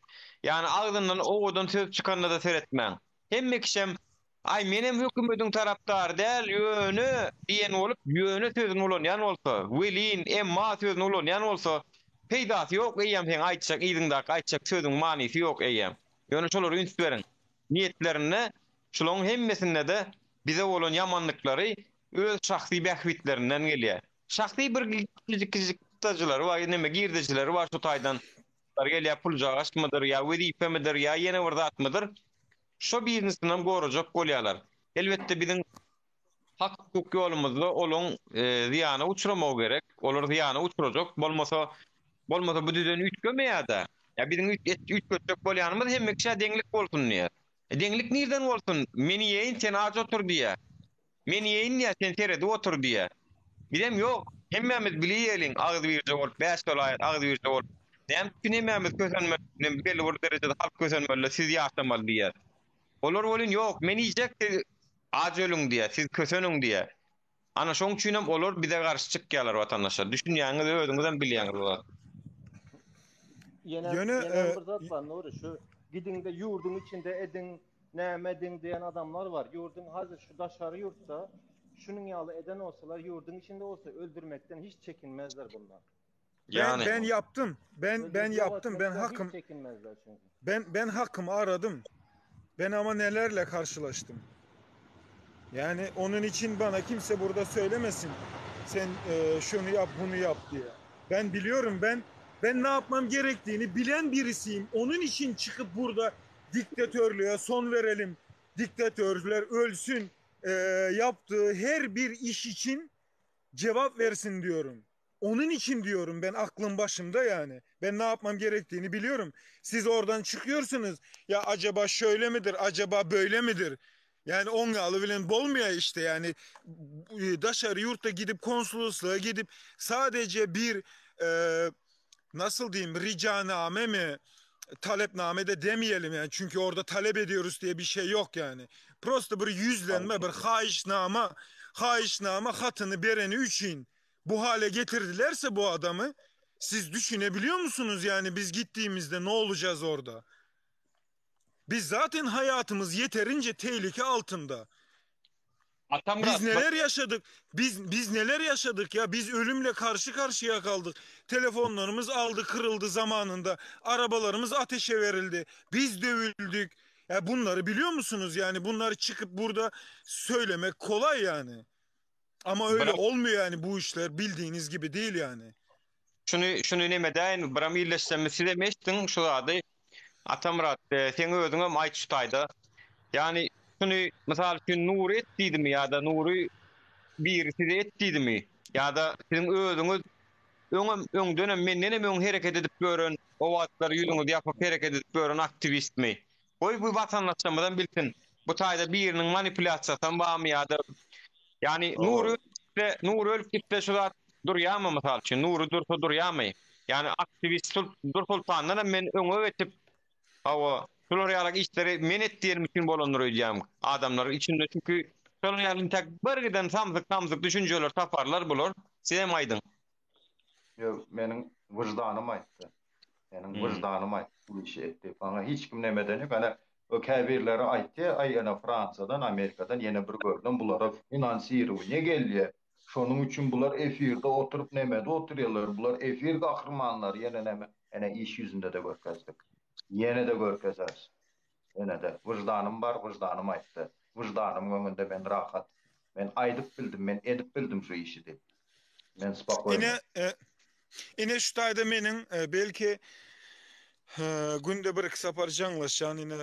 Ýagny agzyndan owadan söz çykanda-da seretmäň. Hemme kişem Aý menem hökümediň tarapdary däl, ýöne diýen bolup, ýöne sözüni ulanýan bolsa, welin, emma sözüni ulanýan bolsa, peýdasy ýok eýýäm seň aýtjak yzyňdaky aýtjak sözüň manysy ýok eýýäm. Ýöne şolara üns beriň. Niýetlerinde şulaň hemmesinde-de bize bolan ýamanlyklary öz şahsy bähbitlerinden gelýär. Şahsy bir kiçijik-kiçijik çykdajylary bar, neme girdejileri bar şu taýdan gelýär puljagaşmydyr ýa wezipemidir ýa ýene bir zatmydyr. Şo biznesinem gorajak bolýarlar. Elbetde biziň hak-hukuk ýolumyzda olaň zyýana uçramagy gerek. Olar zyýana uçrajak, bolmasa bolmasa bu düzen üýtgemeýär-dä. Ýa biziň üýtgetjek bolýanymyz hemme kişä deňlik bolsun diýýär. E deňlik nirden bolsun? Men iýeýin, sen aç otur diýýär. Men iýeýin diýýär, sen seredip otur diýýär. Bizem ýok, hemmämiz bile iýeliň, agzybirje bolup, bäş welaýat agzybirje bolup. Näme üçin hemmämiz kösenmeli, belli bir derejede halk kösenmeli, siz ýaşamaly diýýär. Olar welin ýok, men iýjek, siz aç ölüň diýýär, siz köseniň diýýär. Ana şoň üçinem olar bize garşy çykýarlar watandaşlar. Düşünýäňiz, özüňizem bilýäňiz bu zat. Ýene, Ýöne, ýene bir zat bar Nury, şu gidiňde ýurduň içinde ediň, Näme ediň diýen adamlar bar. Ýurduň hazir şu daşary ýurtda şunuň ýaly eden bolsalar ýurduň içinde bolsa öldürmekden hiç çekinmezler bunlar. Ben Ýani. ben yaptım. Ben ben Öldürüp ýok yaptım. Ben etmekden hiç hakım çekinmezler çünki. ben ben hakkımı aradım. Ben ama nelerle karşılaştım. Yani onun için bana kimse burada söylemesin. Sen e, şunu yap, bunu yap diye. Ben biliyorum ben ben ne yapmam gerektiğini bilen birisiyim. Onun için çıkıp burada diktatörlüğe son verelim, diktatörler ölsün e, yaptığı her bir iş için cevap versin diyorum. Onun için diyorum ben aklım başımda yani. Ben ne yapmam gerektiğini biliyorum. Siz oradan çıkıyorsunuz. Ya acaba şöyle midir, acaba böyle midir? Yani ongalı bilen bolmuyor işte yani. Daşary yurtta gidip konsolosluğa gidip sadece bir e, nasıl diyeyim ricaname mi talepname de demeyelim yani çünkü orada talep ediyoruz diye bir şey yok yani. Prosta bir yüzlenme bir haişnama haişnama hatını bereni için bu hale getirdilerse bu adamı siz düşünebiliyor musunuz yani biz gittiğimizde ne olacağız orada? Biz zaten hayatımız yeterince tehlike altında. Atamyrat, Biz neler yaşadık? Biz biz neler yaşadık ya? Biz ölümle karşı karşıya kaldık. Telefonlarımız aldı, kırıldı zamanında. Arabalarımız ateşe verildi. Biz dövüldük. Ya bunları biliyor musunuz? Yani bunları çıkıp burada söylemek kolay yani. Ama öyle Bırak. olmuyor yani bu işler bildiğiniz gibi değil yani. Şuny şuny neme däýin, biram illeşsemi sizem eşdiň şu zady. Atamyrat, e, seň özüňem aýt şu taýda. Ýani şuny mysal üçin Nury et diýdimi ýa-da Nury biri size et diýdimi? Ýa-da siziň özüňiz öňem öňdenem mendenem öň hereket edip ýören, o wagtlar ýüzüňizi ýapyp hereket edip ýören aktiwistmi? Goý bu watandaşlarymyzam bilsin. Bu taýda biriniň manipulýasiýasam barmy ýa-da ýani Nury ölüp Nury ölüp gitse şu zat durýarmy mysal üçin? Nury dursa durýarmy? Ýani aktiwist Dursoltandanam men öňe geçip hawa. Şular ýaly işleri men et diýenim üçin bolandyr öýdýän adamlar içinde çünki şolar ýaly intäk bir giden samsyk samsyk düşünjeler taparlar bular. Sizem aýdyň. Ýok, meniň wyždanym aýtdy. Meniň wyždanym aýtdy bu işi et diýip. Maňa hiç kim neme edeni ýok. Ene o käbirleri aýtdy, aý ene Fransiýadan, Amerikadan ýene bir gördüm bulara finansirowaniýe gelýä. Şonuň üçin bular efirde oturyp nemede oturýarlar, bular efir gahrymanlary ýene neme. Ene iş ýüzünde-de görkezdik. Ýene-de görkezeris. Ýene-de. Wyždanym bar, wyždanym aýtdy. Wyždanymyň öňünde men rahat. Men aýdyp bildim, men edip bildim şu işi diýip. Men spokoýny. Ine, ine şu taýda meniň belki günde bir-iki sapar jaňlaşýan ine,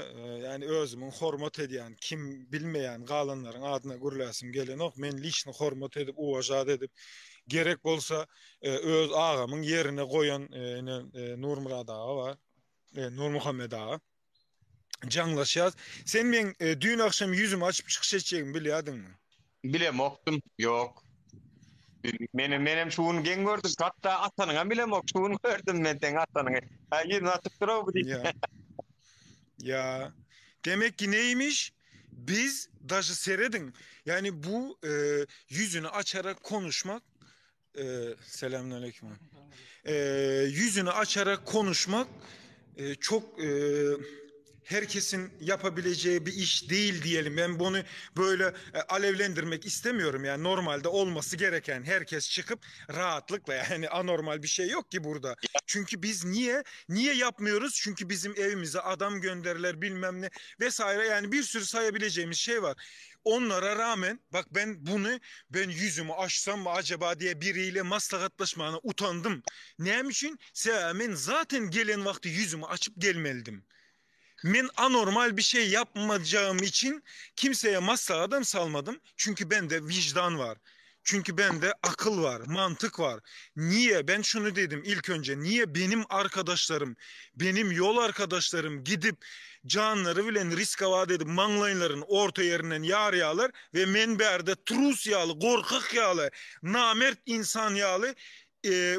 ýani özümiň hormat edýän, kim bilmeýän galanlaryň adyna gürläsim gelenok. Men liçno hormat edip, uwažat edip, gerek bolsa öz agamyň ýerine goýan ine Nurmyrat aga bar. Nurmuhammet aga. Jaňlaşýas. Sen meň düýn agşam ýüzümi açyp çykyş etjegimi bilýärdiňmi? Bilemokdym. Ýok. Menem menem şu gün geň gördüm. Hatda atanyňam bilemok. Şu gün gördüm men seň atanyňy. Ha ýüzüni açyp dur-ow bu diýip. Ýa. Ýa. Demek ki neýmiş? Biz daşy serediň. Ýani bu ýüzüni açarak konuşmak Selamünaleyküm. Ýüzüni açarak konuşmak çok herkesin yapabileceği bir iş değil diyelim. Ben bunu böyle alevlendirmek istemiyorum. Yani normalde olması gereken herkes çıkıp rahatlıkla yani anormal bir şey yok ki burada. Çünkü biz niye niye yapmıyoruz? Çünkü bizim evimize adam gönderirler bilmem ne vesaire yani bir sürü sayabileceğimiz şey var. Onlara rağmen bak ben bunu ben yüzümü açsam mı acaba diye biriyle maslahatlaşmana utandım. Näme üçin? Sebäbi men zaten gelen wagty ýüzümi açyp gelmelidim. Men anormal bir şey yapmajagym için kimseye maslahatam salmadym. Çünki bende wyždan bar. Çünki bende akyl bar, mantyk bar. Niye ben şunu dedim ilk önce niye benim arkadaşlarym, benim ýol arkadaşlarym gidip janlary bilen riskawa edip maňlaýlaryny orta ýerinden ýarýarlar we men bärde trus ýaly, gorkak ýaly, namert insan ýaly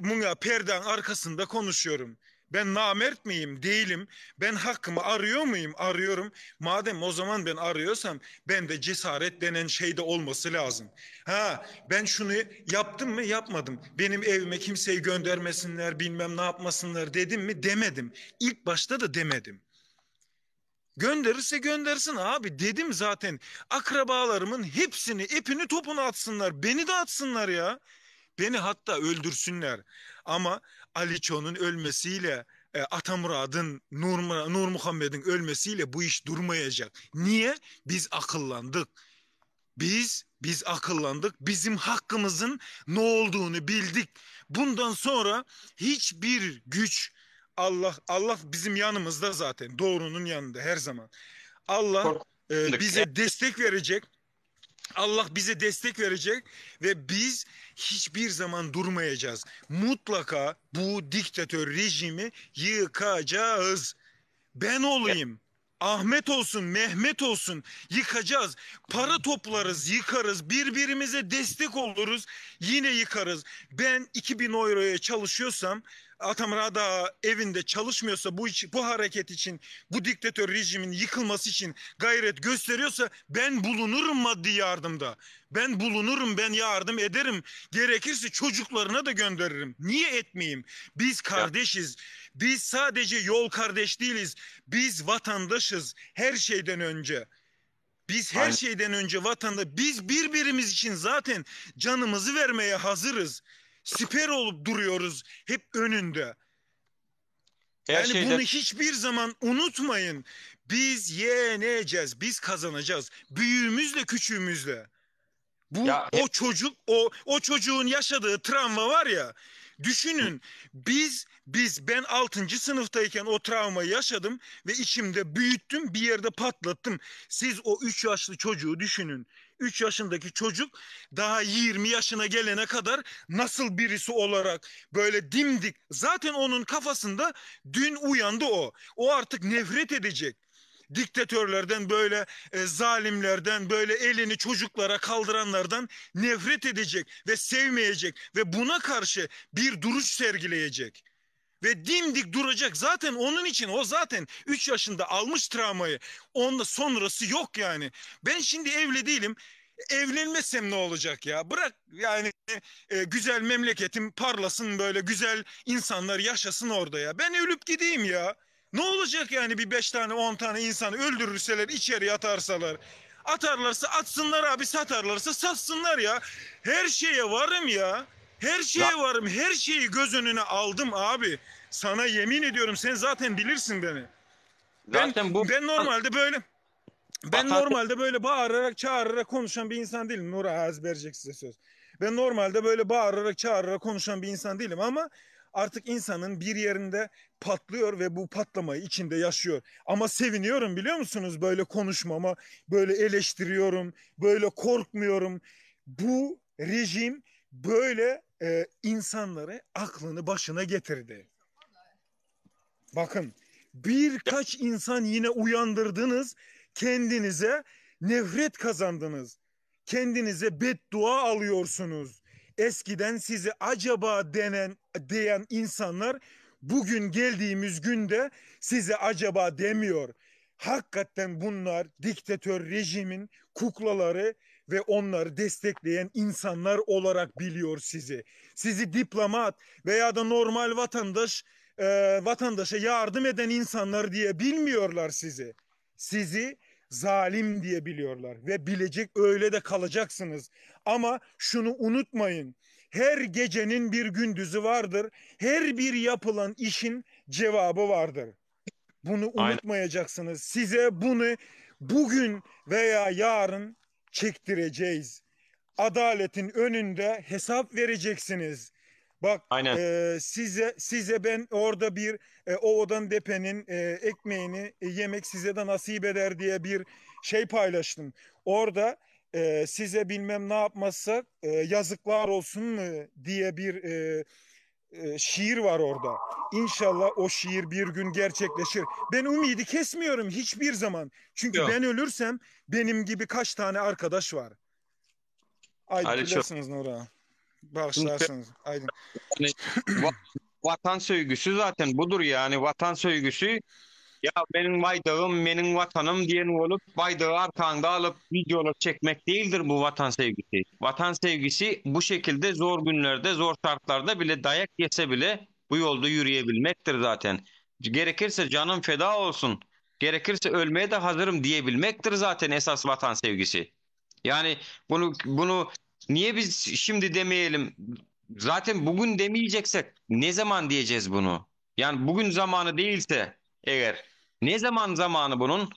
muňa perdäň arkasynda konuşýarym. Ben namert miyim? Değilim. Ben hakkımı arıyor muyum? Arıyorum. Madem o zaman ben arıyorsam bende cesaret denen şey de olması lazım. Ha ben şunu yaptım mı? Yapmadım. Benim evime kimseyi göndermesinler, bilmem ne yapmasınlar dedim mi? Demedim. İlk başta da demedim. Gönderirse göndersin abi dedim zaten. Akrabalarımın hepsini, ipini topunu atsınlar. Beni de atsınlar ya. Beni hatta öldürsünler. Ama Aliço'nun ölmesiyle e, Atamurad'ın, Nur, Nur Muhammed'in ölmesiyle bu iş durmayacak. Niye? Biz akıllandık. Biz biz akıllandık. Bizim hakkımızın ne olduğunu bildik. Bundan sonra hiçbir güç Allah Allah bizim yanımızda zaten. Doğrunun yanında her zaman. Allah e, bize destek verecek. Allah bize destek verecek ve biz hiçbir zaman durmayacağız. Mutlaka bu diktatör rejimi yıkacağız. Ben olayım. Ahmet olsun, Mehmet olsun yıkacağız. Para toplarız, yıkarız. Birbirimize destek oluruz, yine yıkarız. Ben 2000 euroya çalışıyorsam, Atamrada evinde çalışmıyorsa bu iç, bu hareket için, bu diktatör rejimin yıkılması için gayret gösteriyorsa ben bulunurum maddi yardımda. Ben bulunurum, ben yardım ederim. Gerekirse çocuklarına da gönderirim. Niye etmeyeyim? Biz kardeşiz. Biz sadece yol kardeş değiliz. Biz vatandaşız her şeyden önce. Biz her Aynen. şeyden önce vatanda biz birbirimiz için zaten canımızı vermeye hazırız. Siper olup duruyoruz hep önünde. Her Yani şeyden bunu hiçbir zaman unutmayın. Biz yeneceğiz, biz kazanacağız. Büyüğümüzle küçüğümüzle. Bu ya o çocuk o o çocuğun yaşadığı travma var ya. Düşünün biz biz ben 6. sınıftayken o travmayı yaşadım ve içimde büyüttüm bir yerde patlattım. Siz o 3 yaşlı çocuğu düşünün. 3 yaşındaki çocuk daha 20 yaşına gelene kadar nasıl birisi olarak böyle dimdik zaten onun kafasında dün uyandı o. O artık nefret edecek diktatörlerden böyle e, zalimlerden böyle elini çocuklara kaldıranlardan nefret edecek ve sevmeyecek ve buna karşı bir duruş sergileyecek. Ve dimdik duracak zaten onun için o zaten 3 yaşında almış travmayı. Onda sonrası yok yani. Ben şimdi evli değilim. Evlenmesem ne olacak ya? Bırak yani e, güzel memleketim parlasın böyle güzel insanlar yaşasın orada ya. Ben ölüp gideyim ya. Ne olacak yani bir 5 tane 10 tane insanı öldürürseler içeri atarsalar. Atarlarsa atsınlar abi satarlarsa satsınlar ya. Her şeye varım ya. Her şeye varım. Her şeyi göz önüne aldım abi. Sana yemin ediyorum sen zaten bilirsin beni. Ben Zaten bu ben normalde böyle ben Vatan- normalde böyle bağırarak çağırarak konuşan bir insan değilim. Nura az verecek size söz. Ben normalde böyle bağırarak çağırarak konuşan bir insan değilim ama artık insanın bir yerinde patlıyor ve bu patlamayı içinde yaşıyor. Ama seviniyorum biliyor musunuz böyle konuşmama, böyle eleştiriyorum, böyle korkmuyorum. Bu rejim böyle e, insanları aklını başına getirdi. Bakın birkaç insan yine uyandırdınız kendinize nefret kazandınız. Kendinize beddua alıyorsunuz. Eskiden sizi acaba denen diyen insanlar bugün geldiğimiz günde size acaba demiyor. Hakikaten bunlar diktatör rejimin kuklaları ve onları destekleyen insanlar olarak biliyor sizi. Sizi diplomat veya da normal vatandaş e, vatandaşa yardım eden insanlar diye bilmiyorlar sizi. Sizi zalim diye biliyorlar ve bilecek öyle de kalacaksınız. Ama şunu unutmayın. Her gecenin bir gündüzü vardır. Her bir yapılan işin cevabı vardır. Bunu Aynen. unutmayacaksınız. Size bunu bugün veya yarın çektireceğiz. Adaletin önünde hesap vereceksiniz. Bak Aynen. e, size size ben orada bir e, Ovadan Depe'nin e, ekmeğini e, yemek size de nasip eder diye bir şey paylaştım. Orada e, size bilmem ne yapmazsak e, yazıklar olsun mu diye bir e, e, şiir var orada. İnşallah o şiir bir gün gerçekleşir. Ben ümidi kesmiyorum hiçbir zaman. Çünkü Yok. ben ölürsem benim gibi kaç tane arkadaş var. Aydın Ali çok. bilirsiniz Nura. Bağışlarsınız. Aydın. Yani va- vatan sevgisi zaten budur yani vatan sevgisi ya benim baydağım benim vatanım diyen olup baydağı arkanda alıp videolar çekmek değildir bu vatan sevgisi. Vatan sevgisi bu şekilde zor günlerde zor şartlarda bile dayak yese bile bu yolda yürüyebilmektir zaten. Gerekirse canım feda olsun, gerekirse ölmeye de hazırım diyebilmektir zaten esas vatan sevgisi. Yani bunu bunu niye biz şimdi demeyelim? Zaten bugün demeyeceksek ne zaman diyeceğiz bunu? Yani bugün zamanı değilse eğer ne zaman zamanı bunun?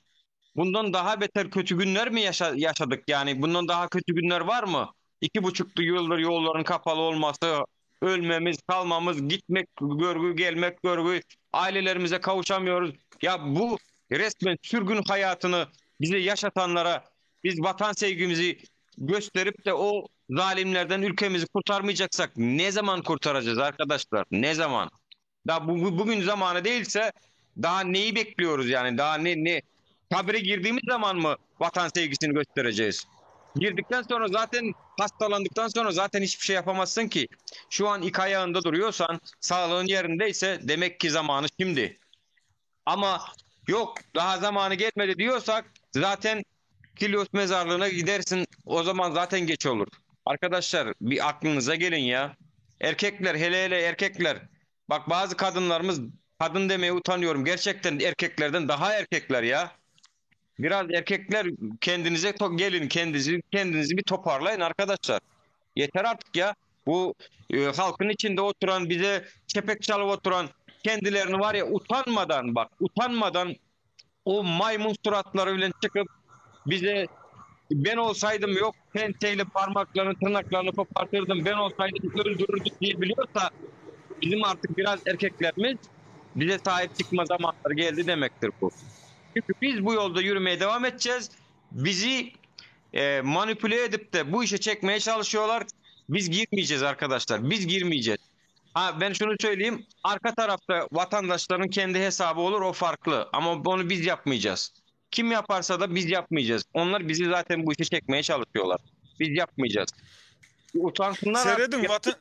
Bundan daha beter kötü günler mi yaşa- yaşadık? Yani bundan daha kötü günler var mı? 2,5 yıldır yolların kapalı olması, ölmemiz, kalmamız, gitmek görgü, gelmek görgü, ailelerimize kavuşamıyoruz. Ya bu resmen sürgün hayatını bize yaşatanlara biz vatan sevgimizi gösterip de o zalimlerden ülkemizi kurtarmayacaksak ne zaman kurtaracağız arkadaşlar? Ne zaman? Daha bu, bu- bugün zamanı değilse daha neyi bekliyoruz yani? Daha ne ne kabre girdiğimiz zaman mı vatan sevgisini göstereceğiz? Girdikten sonra zaten hastalandıktan sonra zaten hiçbir şey yapamazsın ki. Şu an iki ayağında duruyorsan, sağlığın yerindeyse demek ki zamanı şimdi. Ama yok daha zamanı gelmedi diyorsak zaten Kilyos mezarlığına gidersin. O zaman zaten geç olur. Arkadaşlar bir aklınıza gelin ya. Erkekler hele hele erkekler. Bak bazı kadınlarımız kadın demeye utanıyorum. Gerçekten erkeklerden daha erkekler ya. Biraz erkekler kendinize to- gelin kendinizi kendinizi bir toparlayın arkadaşlar. Yeter artık ya. Bu e, halkın içinde oturan bize çepek çalıp oturan kendilerini var ya utanmadan bak utanmadan o maymun suratları bile çıkıp bize ben olsaydım yok pençeyle parmaklarını tırnaklarını kopartırdım ben olsaydım öldürürdüm diyebiliyorsa bizim artık biraz erkeklerimiz bize sahip çıkma zamanları geldi demektir bu. Çünkü biz bu yolda yürümeye devam edeceğiz. Bizi e, manipüle edip de bu işe çekmeye çalışıyorlar. Biz girmeyeceğiz arkadaşlar. Biz girmeyeceğiz. Ha ben şunu söyleyeyim. Arka tarafta vatandaşların kendi hesabı olur o farklı. Ama onu biz yapmayacağız. Kim yaparsa da biz yapmayacağız. Onlar bizi zaten bu işe çekmeye çalışıyorlar. Biz yapmayacağız. Utansınlar artık Seyredin ya. vatan...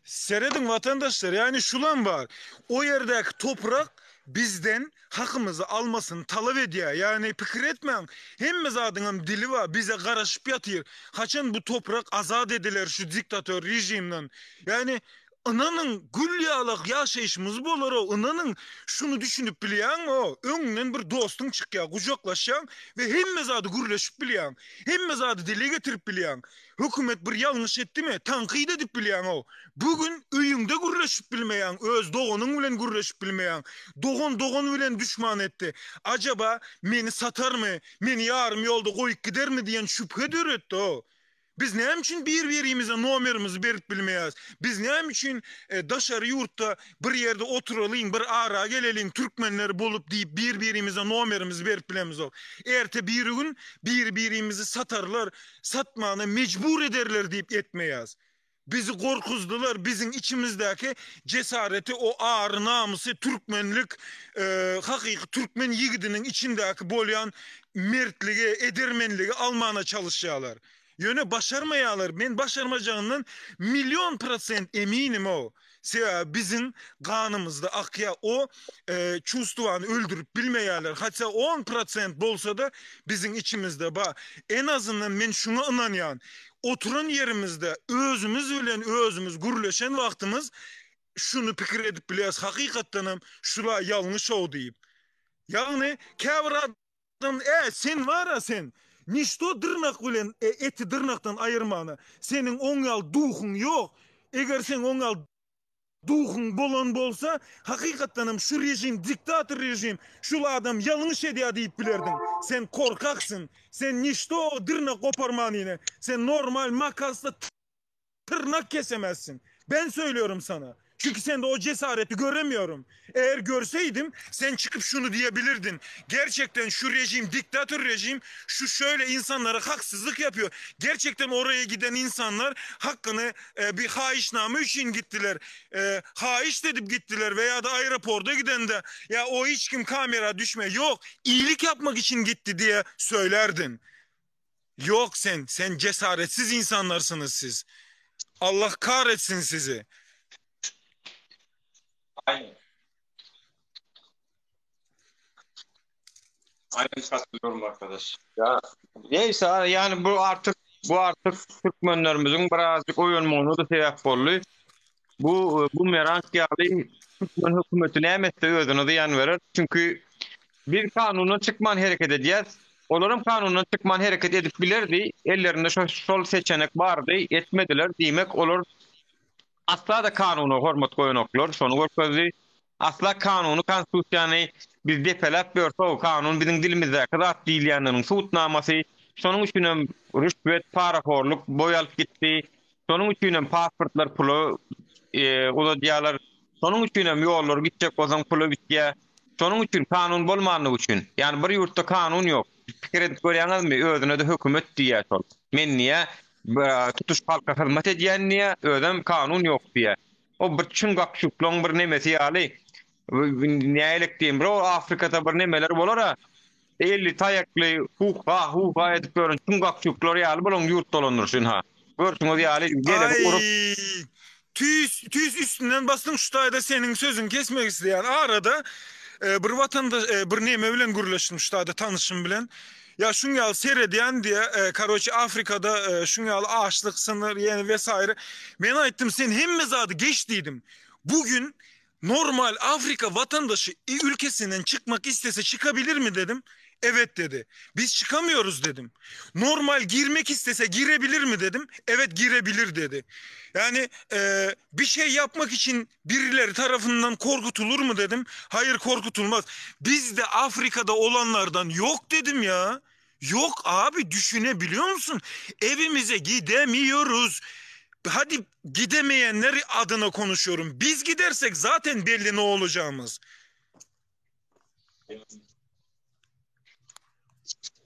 Serediň watandaşlar, ýagny şulam bar. O ýerdäki toprak bizden hakymyzy almasyny talap edýär. Ýagny pikir etmäň, hemme zadyňam dili bar, bize garaşyp ýatyr. Haçan bu toprak azat ediler şu diktator režimden. Ýagny Ynanyň, gül ýalak ýaşaýşymyz bolar-ow, ynanyň, şuny düşünip bilýäňmi-ow, öňüňden bir dostuň çykýar, gujaklaşýaň we hemme zady gürleşip bilýäň, hemme zady dile getirip bilýäň. Hökümet bir ýalňyş etdimi, tankyt edip bilýäň-ow. Bu gün öýüňde gürleşip bilmeýäň, öz doganyň bilen gürleşip bilmeýäň. Dogan dogan bilen duşman etdi. Ajaba, meni satarmy, meni ýarym ýolda goýup gidermi diýen şübhe döretdi-ow. Biz näme üçin bir-birimize nomerimizi berip bilmeýäris? Biz näme üçin daşary ýurtda bir ýerde oturalyň, bir ara geleliň, türkmenler bolup diýip bir-birimize nomerimizi berip bilemizok? Erte birigün bir-birimizi satarlar, satmana mejbur ederler diýip etmeýäris. Bizi gorkuzdylar, biziň içimizdäki jesareti, o ary-namysy, türkmenlik, hakyky türkmen ýigidiniň içindäki bolýan mertligi, edermenligi almana çalyşýarlar. Ýöne başarmaýarlar. Men başarmajagyndan million prosent eminim-ow. Sebäbi biziň ganymyzda akýar. O çувствany öldürip bilmeýärler. Hatda 10% bolsa-da biziň içimizde bar. En azyndan men şuňa ynanýan. Oturan ýerimizde özümiz bilen özümiz gürleşen wagtymyz şuny pikir edip bilýäris, hakykatdanam şula ýalňyş-ow diýip. Ýagny käbir adam, Ä, sen bar-a sen, niçto dyrnak bilen eti dyrnakdan aýyrmana, seniň oň ýaly duhuň ýok. Eger seň oň ýaly Duhuň bolan bolsa, hakykatdanam şu režim diktator režim, şul adam ýalňyş edýär diýip bilerdiň. Sen korkaksyn. Sen niçto dyrnak goparman ine. Sen normal makasla tyrnak kesemezsin. Ben söylüyorum sana. Çünki sende o cesareti göremiyorum. Eğer görseydim sen çykyp şuny diýebilirdin. Gerçekten şu rejim diktator rejim şu şöyle insanlara haksyzlyk yapıyor. Gerçekten oraya giden insanlar hakkını e, bir haýyşnama üçin gitdiler. E, haýyşt edip gitdiler veya da aeroporda gidende ya o hiç kim kamera düşme yok iyilik yapmak için gitti diye söylerdin. Yok sen sen cesaretsiz insanlarsınız siz. Allah kahretsin sizi. Aynen. Aynen katılıyorum arkadaş. Ya neyse yani bu artık bu artık Türkmenlerimiziň birazcık oýanmagyna da sebäp boldy. Bu bumerang ýaly türkmen hökümeti näme etse özüne zyýan berer. Çünki biz kanundan çykman hereket edýäs. Olaram kanundan çykman hereket edip bilerdi. Ellerinde şo şol seçenek bardy, etmediler. Diýmek olar asla-da kanuna hormat goýanoklar, şony görkezdi. Asla kanuny, konstitusiýany biz depeläp ýörsek, kanun biziň dilimizdäki zat diýilýändiginiň subutnamasy. Şonuň üçinem rüşwet, parahorluk boý alyp gitdi. Şonuň üçinem pasportlar pula uzadýarlar. Şonuň üçinem ýollar gitjek bolsaň pula bitýär. Şonuň üçin kanun bolmanlygy üçin. Ýagny bir ýurtda kanun ýok. Pikir edip görýäňizmi, özüne-de hökümet diýýär şol. Men diýýär, tutuş halka hyzmat edýän diýýär, özem kanun ýok diýýär. O bir çüň-gakçuklaň bir nemesi ýaly. Nälik diýeyim, bir o Afrikada bir nemeler bolar-a. Eli taýakly, hu-ha, hu-ha edip ýören çüň-gakçuklar ýaly bulaň ýurt dolandyryşy ynha. Görşüňiz ýaly geleni urup. Aý, tüýs, tüýs üstünden basdyň şu taýda seniň sözüňi kesmek isleýän. Arada bir watandaş, bir neme bilen gürleşdim şu taýda tanyşym bilen. Ýa şuň ýaly seredýän diýä, karoçe Afrikada şuň ýaly açlyk, synyr, ýene wesaýre. Men aýtdym sen hemme zady geç diýdim. Bu gün normal Afrika watandaşy ülkesinden çykmak istese çykabilirmi dedim. Evet dedi. Biz çykamıyoruz dedim. Normal girmek istese girebilirmi dedim. Evet girebilir dedi. Yani e, bir şey yapmak için Birileri tarafyndan korkutulurmy dedim. Haýyr korkutulmaz. Bizde Afrikada olanlardan ýok dedim ya. Ýok abi düşünebiliyor musun? Evimize gidemiyoruz. Hadi gidemeyenler adına konuşuyorum. Biz gidersek zaten belli ne olacağımız.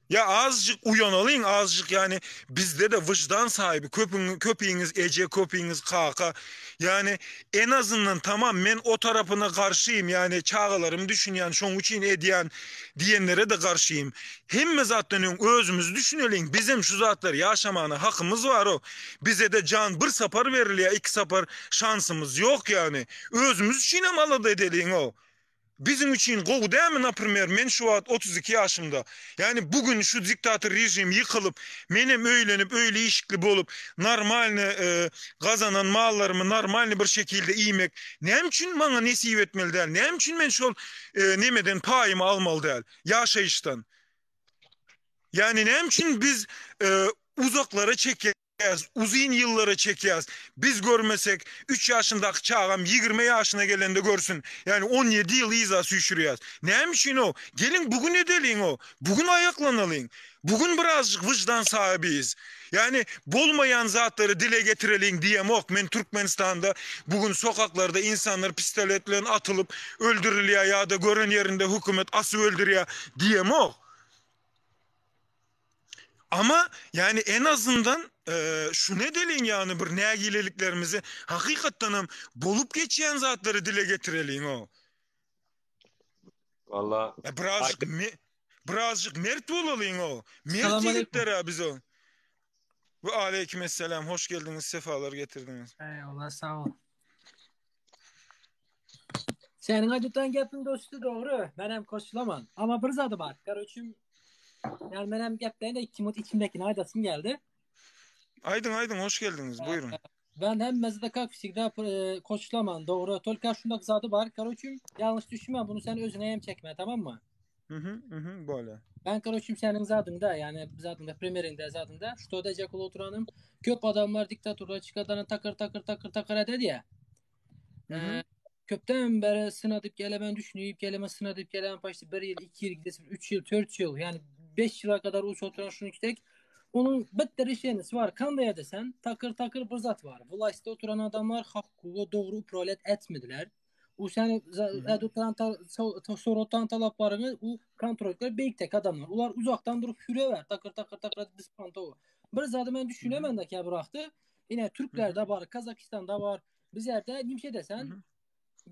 Ya azjyk uýanalyň azjyk yani bizde-de wyždan sahibi köpüň köpiňiz eje köpiňiz kaka. Yani en azından tamam men o tarapyna garşyym yani çagalarymy düşünýän şoň üçin edýän diýenlere de garşyym. Hemme zatdan öň özümizi düşüneliň bizem şu zatlary ýaşamana hakymyz baro. Bizede jan bir sapar berilýär iki sapar şansymyz ýok yani. Özümiz üçinem alada edeliň o. Biziň üçin gowy dälmi naprimer men şu wagt 32 ýaşymda. Yani bugün şu diktator rejim ýykylyp menem öýlenip öýli işikli bolup normalny e, gazanan mallarymy normalny bir şekilde iýmek näme üçin maňa nesip etmeli däl? Näme üçin men şol e, nemeden paýymy almaly däl? Ýaşaýyşdan. Yani näme üçin biz e, uzaklara çekýäs, uzyn ýyllara çekýäs? Biz görmesek 3 ýaşyndaky çagam 20 ýaşyna gelende görsün. Yani 17 ýyl yza süýşürýäs. Näme üçin o? Geliň bugün edeliň o. Bugün aýaklanalyň. Bugün birazjyk wyždan sahibiyiz. Yani bolmaýan zatlary dile getireliň diýemok. Men Türkmenistanda bugün sokaklarda insanlar pistolet bilen atylyp öldürilýär ýa-da gören ýerinde hökümet asyp öldürýär diýemok. Ama yani en azından e, şu ne delin yani bir nägileliklerimizi hakykatdan hem bolup geçýän zatlary dile getireliň o. Valla Ya birazcık me, birazcık mert bolalyň o. Mert Salam aleyküm. ýigitler ha biz o. Ve aleykümselam. Hoş geldiniz, sefalar getirdiniz. Eyvallah sağ ol. Senin aýdypdan gepin dostu doğru. Men hem koşulaman. Ama bir zadı var. Karoçum yani men hem gepden de kim içimdekini aydasım geldi. Aydın aydın hoş geldiniz. Buyurun. Ben hem mezde kak fizikde e, koşulaman doğru. Tolka şundak zadı var. Karoçum yanlış düşünme bunu sen özüne hem çekme tamam mı? Hı hı hı hı böyle. Ben karoçum senin zadında yani zadında premierinde zadında şu diyecek oturanım. Köp adamlar diktatörler çıkadanı takır takır takır takır eder ya. Hı hı. Ee, köpten beri sınadıp gelemen düşünüp gelemen sınadıp gelen başta bir yıl, iki yıl, gidesin, üç yıl, dört yıl yani beş yıla kadar uç oturan şunu tek onun bitter işleriniz var. Kandaya desen takır takır bir zat var. Vlaysta oturan adamlar hakkı doğru uprolet etmediler. U sen oturan sorutan talaplarını u kontroller beyik tek adamlar. Ular uzaktan durup hüre ver. Takır takır takır dispanta o. Bir zadı ben düşünemem de ki bıraktı. Yine Türklerde var, Kazakistan'da var. Bizlerde nimşe desen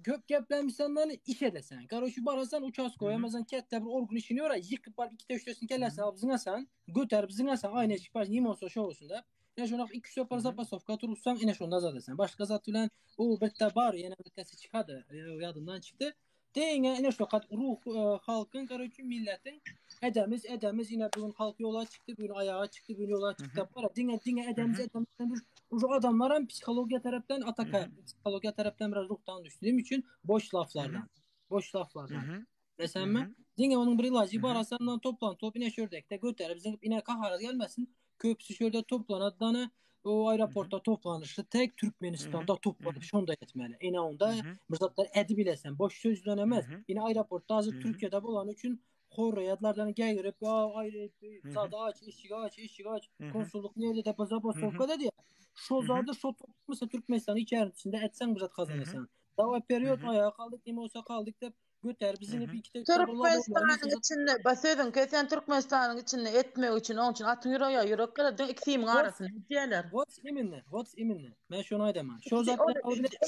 köp geplenmişsen iş edesen. Karoçu barasan uças koyamazsan kette bir orgun işini ora yıkıp var iki teştesin kellesini alıp zınasan götürüp zınasan aynı eşik baş nim olsa şu olsun da. Yine şuna iki üç yapar zapasovka turursan yine şunda zaten. Başka zat bilen o bitte bar yine bittesi çıkadı. E, yadından çıktı. Deyine yine şu kat ruh e, halkın karoçu milletin edemiz edemiz yine bugün halk yola çıktı bugün ayağa çıktı bugün yola çıktı. Para dine dine edemiz edemiz bir o adamlar hem psikologiya taraftan ataka psikologiya taraftan biraz ruhtan düştüğüm için boş laflardan. Boş laflardan. Desem mi? Dine onun bir ilacı var aslında toplan top yine şördekte götürüp bizim yine kahara gelmesin. Köpüsü şöyle toplanadanı o aeroportta toplanışı tek Türkmenistan'da toplanıp şunu da etmeli. Yine onda mırzatlar edi bilesen boş söz dönemez. Yine aeroportta hazır Türkiye'de bulan için horriyatlardan gelip ya ayrı zada aç, işik aç, işik aç, konsulluk nerede de zapasovka dedi ya. Şo zadı şo toplamasa Türkmenistan'ın içerisinde etsen bu zat kazanırsan. Dava periyot ayağa kaldık, nime olsa kaldık dep götür bizim hep iki tek Türkmenistanyň içinde, bas sözün kesen Türkmenistanyň içinde etmek üçin, onuň üçin atyň ýüregi ýa ýürek gerek, diňe ikisiniň arasyny diýerler. What's iminne? What's iminne? Men şonu aýdaman. Şo zat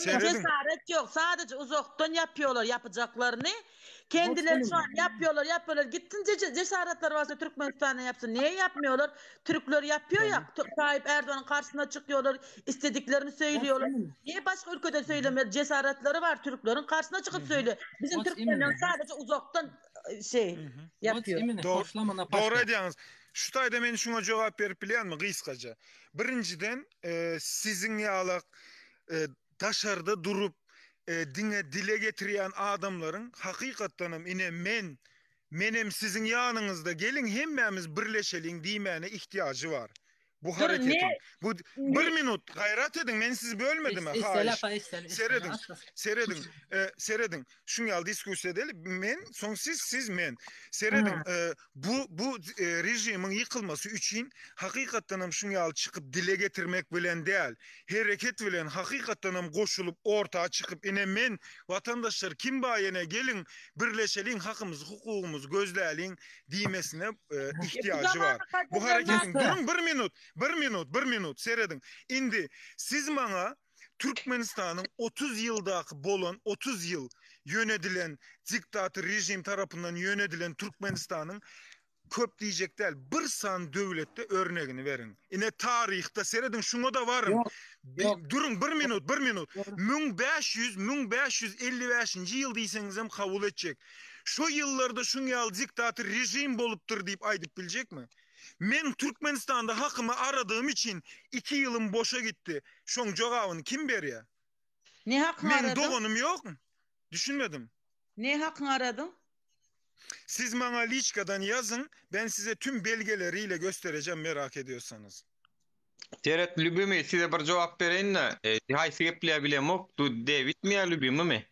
Cesaret yok. Sadece uzaktan yapıyorlar yapacaklarını. Kendileri şu an yapıyorlar, yapıyorlar. Gitsin cesaretleri varsa Türkmenistan'a yapsın. Niye yapmıyorlar? Türkler yapıyor ya. Tayyip Erdoğan'ın karşısına çıkıyorlar. istediklerini söylüyorlar. Niye başka ülkede söylemiyor? Cesaretleri var Türklerin karşısına çıkıp söylüyor. Bizim Türkmenler sadece uzaktan şey yapıyor. Doğru, doğru edýäňiz. Şu taýda men şuňa jogap berip bilýänmi gysgaça. Birinjiden, e, siziň ýalak e, daşarda durup e, diňe dile getirýän adamlaryň hakykatdan hem ine men menem siziň ýanyňyzda geliň hemmämiz birleşeliň diýmäne ihtiýajy bar. Bu Dur hareketin. ne Bu bir minut gaýrat ediň men sizi bölmedim ha. Haýyş. Serediň. Serediň. E, serediň. Şuň ýaly diskussiýa edeli. Men soň siz siz men. Serediň. E, bu bu e, režimiň ýykylmasy üçin hakykatdan hem şuň ýaly çykyp dile getirmek bilen däl, hereket bilen hakykatdan hem goşulyp orta çykyp ine men watandaşlar kim baýene geliň birleşeliň hakymyzy hukugymyzy gözläliň diýmesine e, ihtiýajy bar. Bu hareketin durun bir minut, bir minut, bir minut serediň. Indi siz maňa. Türkmenistanyň 30 ýyldaky bolan 30 ýyl ýönedilen diktator režim tarapyndan ýönedilen Türkmenistanyň köp diýjek däl bir sany döwletde örnegini beriň. Ine taryhda serediň şuňa-da baryň. Ýok, ýok. Duruň bir minut bir minut. 1500 1555-nji ýyl diýseňizem kabul etjek. Şo ýyllarda şuň ýaly diktator režim bolupdyr diýip aýdyp biljekmi? Men Türkmenistanda hakymy aradygym üçin iki ýylym boşa gitdi. Şoň jogabyny kim berýär? Ne hakyňy Meň aradyň? doganym ýokmy? Düşünmedim. Ne hakyňy aradyň? Siz maňa liçkadan ýazyň, ben size tüm belgeleriyle göstereceğim merak ediyorsanız. Seret Lübimi size bir jogap bereýin-de, haýsy gepleýär bilemok, du Dewidmi ýa Lübimimi?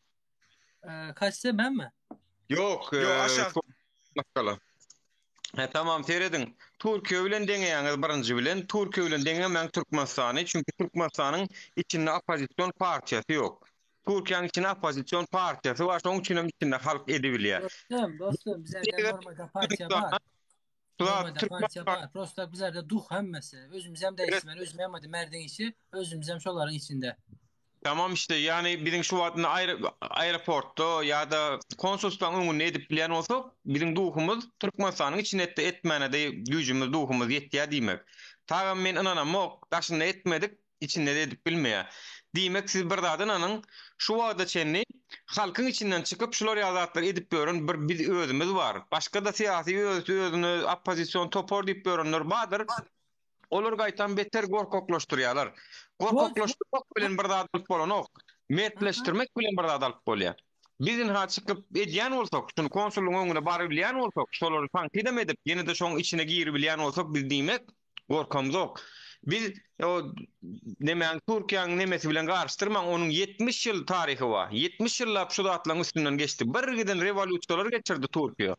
Kaçsa menmi? Ýok, Ýok aşak. Maşgala. He tamam serediň. Türkiýe bilen deňeýäňiz birinji bilen. Türkiýe bilen deňemäň Türkmenistany. Çünki Türkmenistanyň içinde oppozision partiýasy ýok. Türkiýäniň içinde oppozision partiýasy bar. Şonuň üçin hem içinde halk edibilýär. Dostum, dostum, bizlerde normalde partiýa bar. Normalde partiýa bar. Prosta bizlerde duh hemmesi. Özümizem değilsin. Ben özüm hem merdin işi. Özümizem şolaryň içinde. Tamam işte ýani biziň şu wagt aeroportda ýa-da konsulstwaň öňünde edip bilýän bolsak, biziň duhumyz Türkmenistanyň içinde etde etmäne-de güýjümiz duhumyz ýetýär diýmek. Tagam men ynanamok, daşynda etmedik, içinde-de edip bilmeýär. Diýmek siz bir zada ynanyň, şu wagta çenli halkyň içinden çykyp şular ýaly zatlary edip ýören bir biz özümiz bar. Başga-da syýasy özüne oppozision topar diýip ýörenler bardyr. Olar gaýtam beter gorkaklaşdyrýarlar. Gorkaklaşdyrmak bilen bir zat alyp bolanok. Mertleşdirmek bilen bir zat alyp bolýar. Biz ynha çykyp edýän bolsak, şuny konsullygyň öňüne barybilýän bolsak, şolary tankydam edip, ýene-de şoň içine giribilýän bolsak, biz diýmek, gorkamzok. Biz o nemäň Türkiýäniň nemesi bilen garyşdyrmaň, onuň 70 ýyl taryhy bar. 70 ýyllap şu zatlaryň üstünden geçdi. Bir giden rewolýusiýalar geçirdi Türkiýe.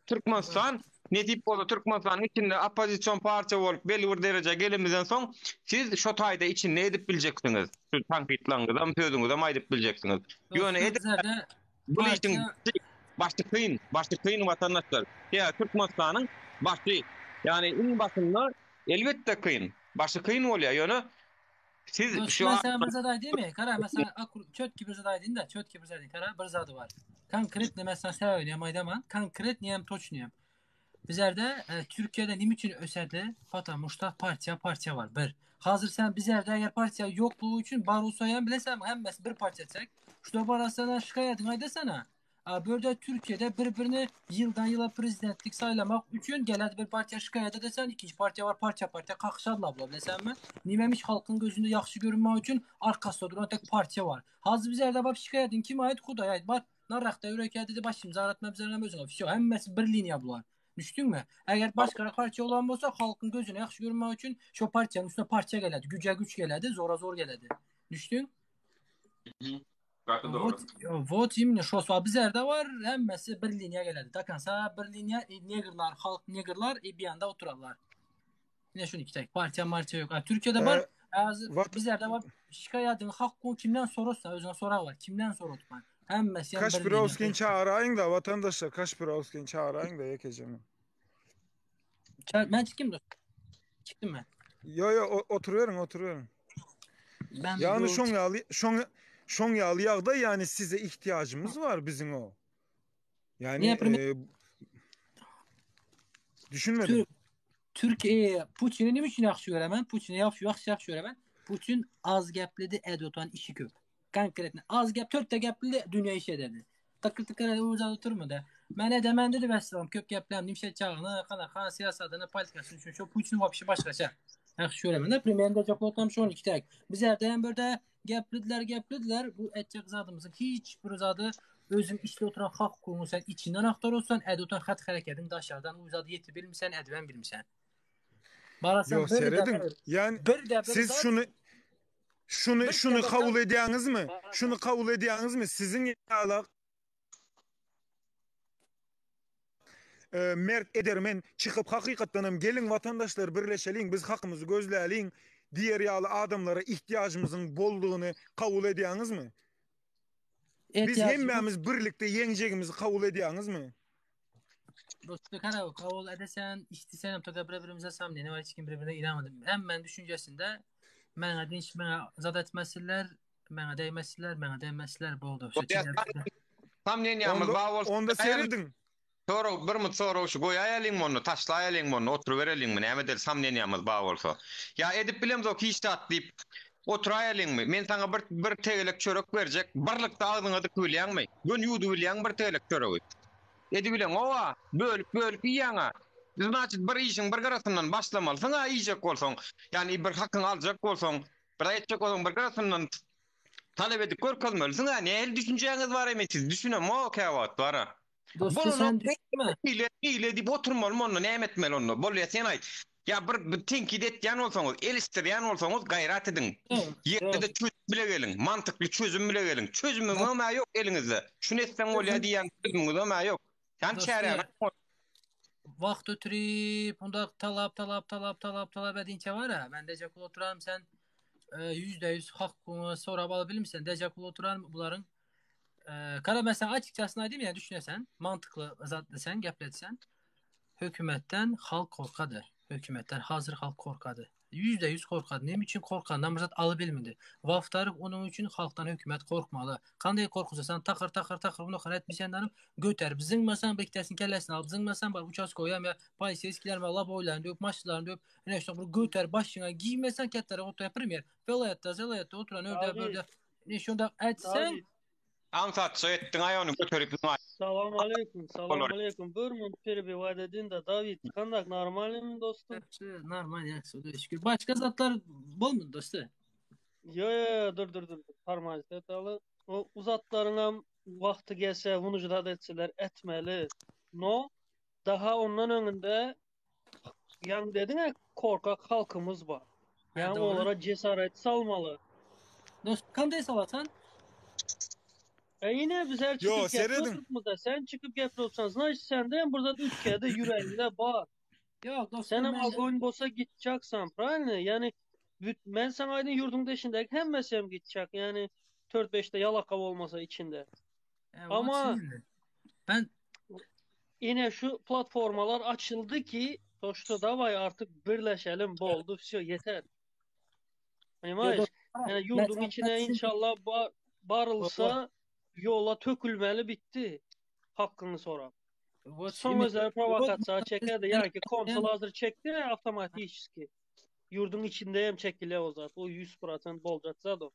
Türkmenistan nesip bolsa Türkmenistanyň içinde oppozision partiýa bolup belli bir derejä gelemizden soň siz şo taýda içinde edip biljeksiňiz. Şu tankytlaryňyzam sözüňizem aýdyp biljeksiňiz. Ýöne Dostum edip bizlerde bu işiň partiýa başy kyn, başy kyn watandaşlar. Ýa Türkmenistanyň başy ýani iň başynda elbetde kyn. Başy kyn bolýar ýöne siz Dostum şu ben sana bir zat aýdaymy? Kara mesela akur çötki bir zat aýdayyn da, çötki bir zat aýdayyn. Kara bir zady bar. Konkretno men sana sebäbini hem aýdaman, konkretno hem toçny hem. Bizlerde e, Türkiye'de nim üçin ösedi? Потому что partiya partiya var. Bir. Hazır sen bizlerde eğer partiya yokluğu için bar olsa hem bilesem hemmesi bir partiya çek. Şurada barasana şikayetini aydasana. A Burada Türkiye'de birbirini yıldan yıla prezidentlik saylamak üçün geledi bir partiya şikayet edesen ikinci partiya var parça partiya kakışarlar bula bilesen mi? Nimemiş halkın gözünde yaxşı görünmek üçün arkasında duran tek partiya var. Hazır bizlerde bak şikayetin kime ait? Hudaya ait. Bak narrakta yürek dedi başımıza aratma bizlerine özüne. Vsyo, hemmesi bir liniya bular. Düşdün mü? Eğer başka partiya olan bolsa halkın gözüne yaxşı görünmek üçün şu partiyanın üstüne parça geledi. Güce güç geledi, zora zor geledi. Düşdün? Gaty dogry. Vot, vot imенно şo sual bizlerde var. Hemmesi bir liniya geledi. Takansa bir liniya e, negrlar, halk negrlar e, bir yanda oturarlar. Yine şunu iki tek partiya martiya yok. Ha, Türkiye'de var. Ee, Az, vat bizlerde var. Şikayetini hakkı kimden sorursa özüne sorarlar. Kimden sorutman. Hemmesi yani bir liniya. Kaşpirovski'ni çağırayın da vatandaşlar Kaşpirovski'ni çağırayın da yekeceğim. Ben çıkayım dostum. Çıktım ben. Yo yo o- oturuyorum oturuyorum. Ben Yani bu şoň ýaly şoň şoň ýaly ýagdaý yani size ihtiyacımız var bizim o. Yani Niye primer e, düşünmedim. Türk Türkiye Putin'i ne için yaxşı görəmən? Putin'i yaxşı yaxşı yaxşı görəmən. Putin az gəplidi, Erdoğan işi köp. Konkretno az gəp, tört də gəplidi, dünya iş edədi. Takır tıkır elə uzadı oturmadı. Mən edəmən dedi vəssalam, köp gəpləm, nimşə çağını, qanaqa siyasetini, politikasını üçün şu Putin vəbşi başqaça. Yaxşı görəmən. Də premierində cəblatlamış 12 tək. Biz hərdən burada gəplidilər, gəplidilər. Bu ətcək zadımızın heç bir zadı özün içdə oturan xalq hüququnu sən içindən axtarırsan, ədə oturan xətt hərəkətini daşardan uzadı yetə bilmirsən, ədvən bilmirsən. Barasan Yo bir də seyredin. bir, Yani bir də bir siz zat, şunu şunu bir şunu də bir kabul zat edýäňiz mi? Şunu kabul edýäňiz mi? Sizin ýaly e, mert edermen çykyp hakykatdan hem gelin vatandaşlar birleşeliň biz hakymyzy gözläliň diğer ýaly adamlara ihtiyacımızın boldugyny kabul edýäňiz mi? Biz ehtiyacımız hemmämiz birlikde ýeňjegimizi kabul edýäňiz mi? Dostum kara kabul edesen, istesen toka bir-birimize sam ne var hiç kim birbirine inanmadı. Hem ben düşüncesinde mənə dinç mənə zad etməsinlər. Maňa degmezler, maňa degmezler boldy. Samneniýamyz bar bolsa. Onda serediň. Sorag bir mut sorag şu goýaýalyňmy onda taşlaýalyňmy onda oturybereliňmi näme edeli samneniýamyz bar bolsa. Ýa edip bilemzok hiç zat diýip oturaýalyňmy men saňa bir bir tegelek çörek berjek birlikde agzyňa dykybilýäňmi göni ýuwdubilýäňmi bir tegelek çöregi edibileňoga bölüp bölüp iýýäňa znaçit bir işiň bir gyrasyndan başlamalysyňa iýjek bolsaň ýagny bir hakyňy aljak bolsaň bir etjek bolsaň bir gyrasyndan talap edip görkezmelisiň-ä nähili düşünjäňiz bar men sizi düşünemok käwagt bar-a. Dostum sen düşünme. Beýle beýle diýip oturmalymy onda näme etmeli onda bolýa sen aýt. Ýa bir bir tenkit etýän bolsaňyz elişdirýän bolsaňyz gaýrat ediň. Ýerde-de çözüm bile geliň. Mantykly çözüm bile geliň. Çözümiňem-ä ýok eliňizde. Şuny etseň bolýa diýýän çözümiňizem-ä ýok. Sen çäräni aýt. Wagt ötürip, unda talap talap talap talap talap edinçe var ya, ben decek oturanım sen %100 hakkını sorap alabilir misin? Decek oturanım buların e, kara ben sen açıkçası aydın yani düşünesen, mantıklı zat desen, gepletsen, hökümetten halk korkadı. Hökümetten hazır halk korkadı. %100 korkadı. Ne için korkandan bir zat alabilmedi. Vaftarık onun için halktan hükümet korkmalı. Kanday korkusa sen takır takır takır bunu kan etmişsen danım götür. Zıngmasan beklersin kellesini alıp zıngmasan var uças koyam ya polisiyeskiler ve laboylarını döp maçlarını döp ne işte bunu götür başına giymesen kettere oturan premier. Velayatta zelayatta oturan örde börde ne şunda etsen Aňsatja etdiň aý ony göterip Salam aleýkum, salam aleýkum. Bir mun perебивать edin da David, kandak normalnymy dostum? Normal ýagşy, şükür. Başga zatlar bolmady dostum. Ýo ýo ýo dur dur dur. Formalite etaly. O uzatlaryňam wagty gelse wunujdat etseler etmeli. No daha ondan öňünde ýaňy dediň-ä korkak halkymyz bar. Ýaňy olara cesaret salmaly. Dost kanday salasan? E yine bizler Yo, çykyp seredin. gepip sen çykyp gepip otursan, значит sende hem burada ülkede yüreğinde bar. Yok dostum Senem ben agoyn bolsa gideceksin, правильно? Yani ben sana aydın yurdun dışındaki hemmesi hem gidecek. Yani 4-5'te yalaka olmasa içinde. E, Ama ben yine şu platformalar açıldı ki to что давай artık birleşelim boldu все yeter. Понимаешь? Yani yurdun içine inşallah bar, barılsa yola tökülmeli bitti. Hakkını soran. Son özleri provokasiya çekerdi. Yani ki konsol hazır çekti avtomatik. Yurdun içinde hem çekile o zat. O 100% bolacak zat o.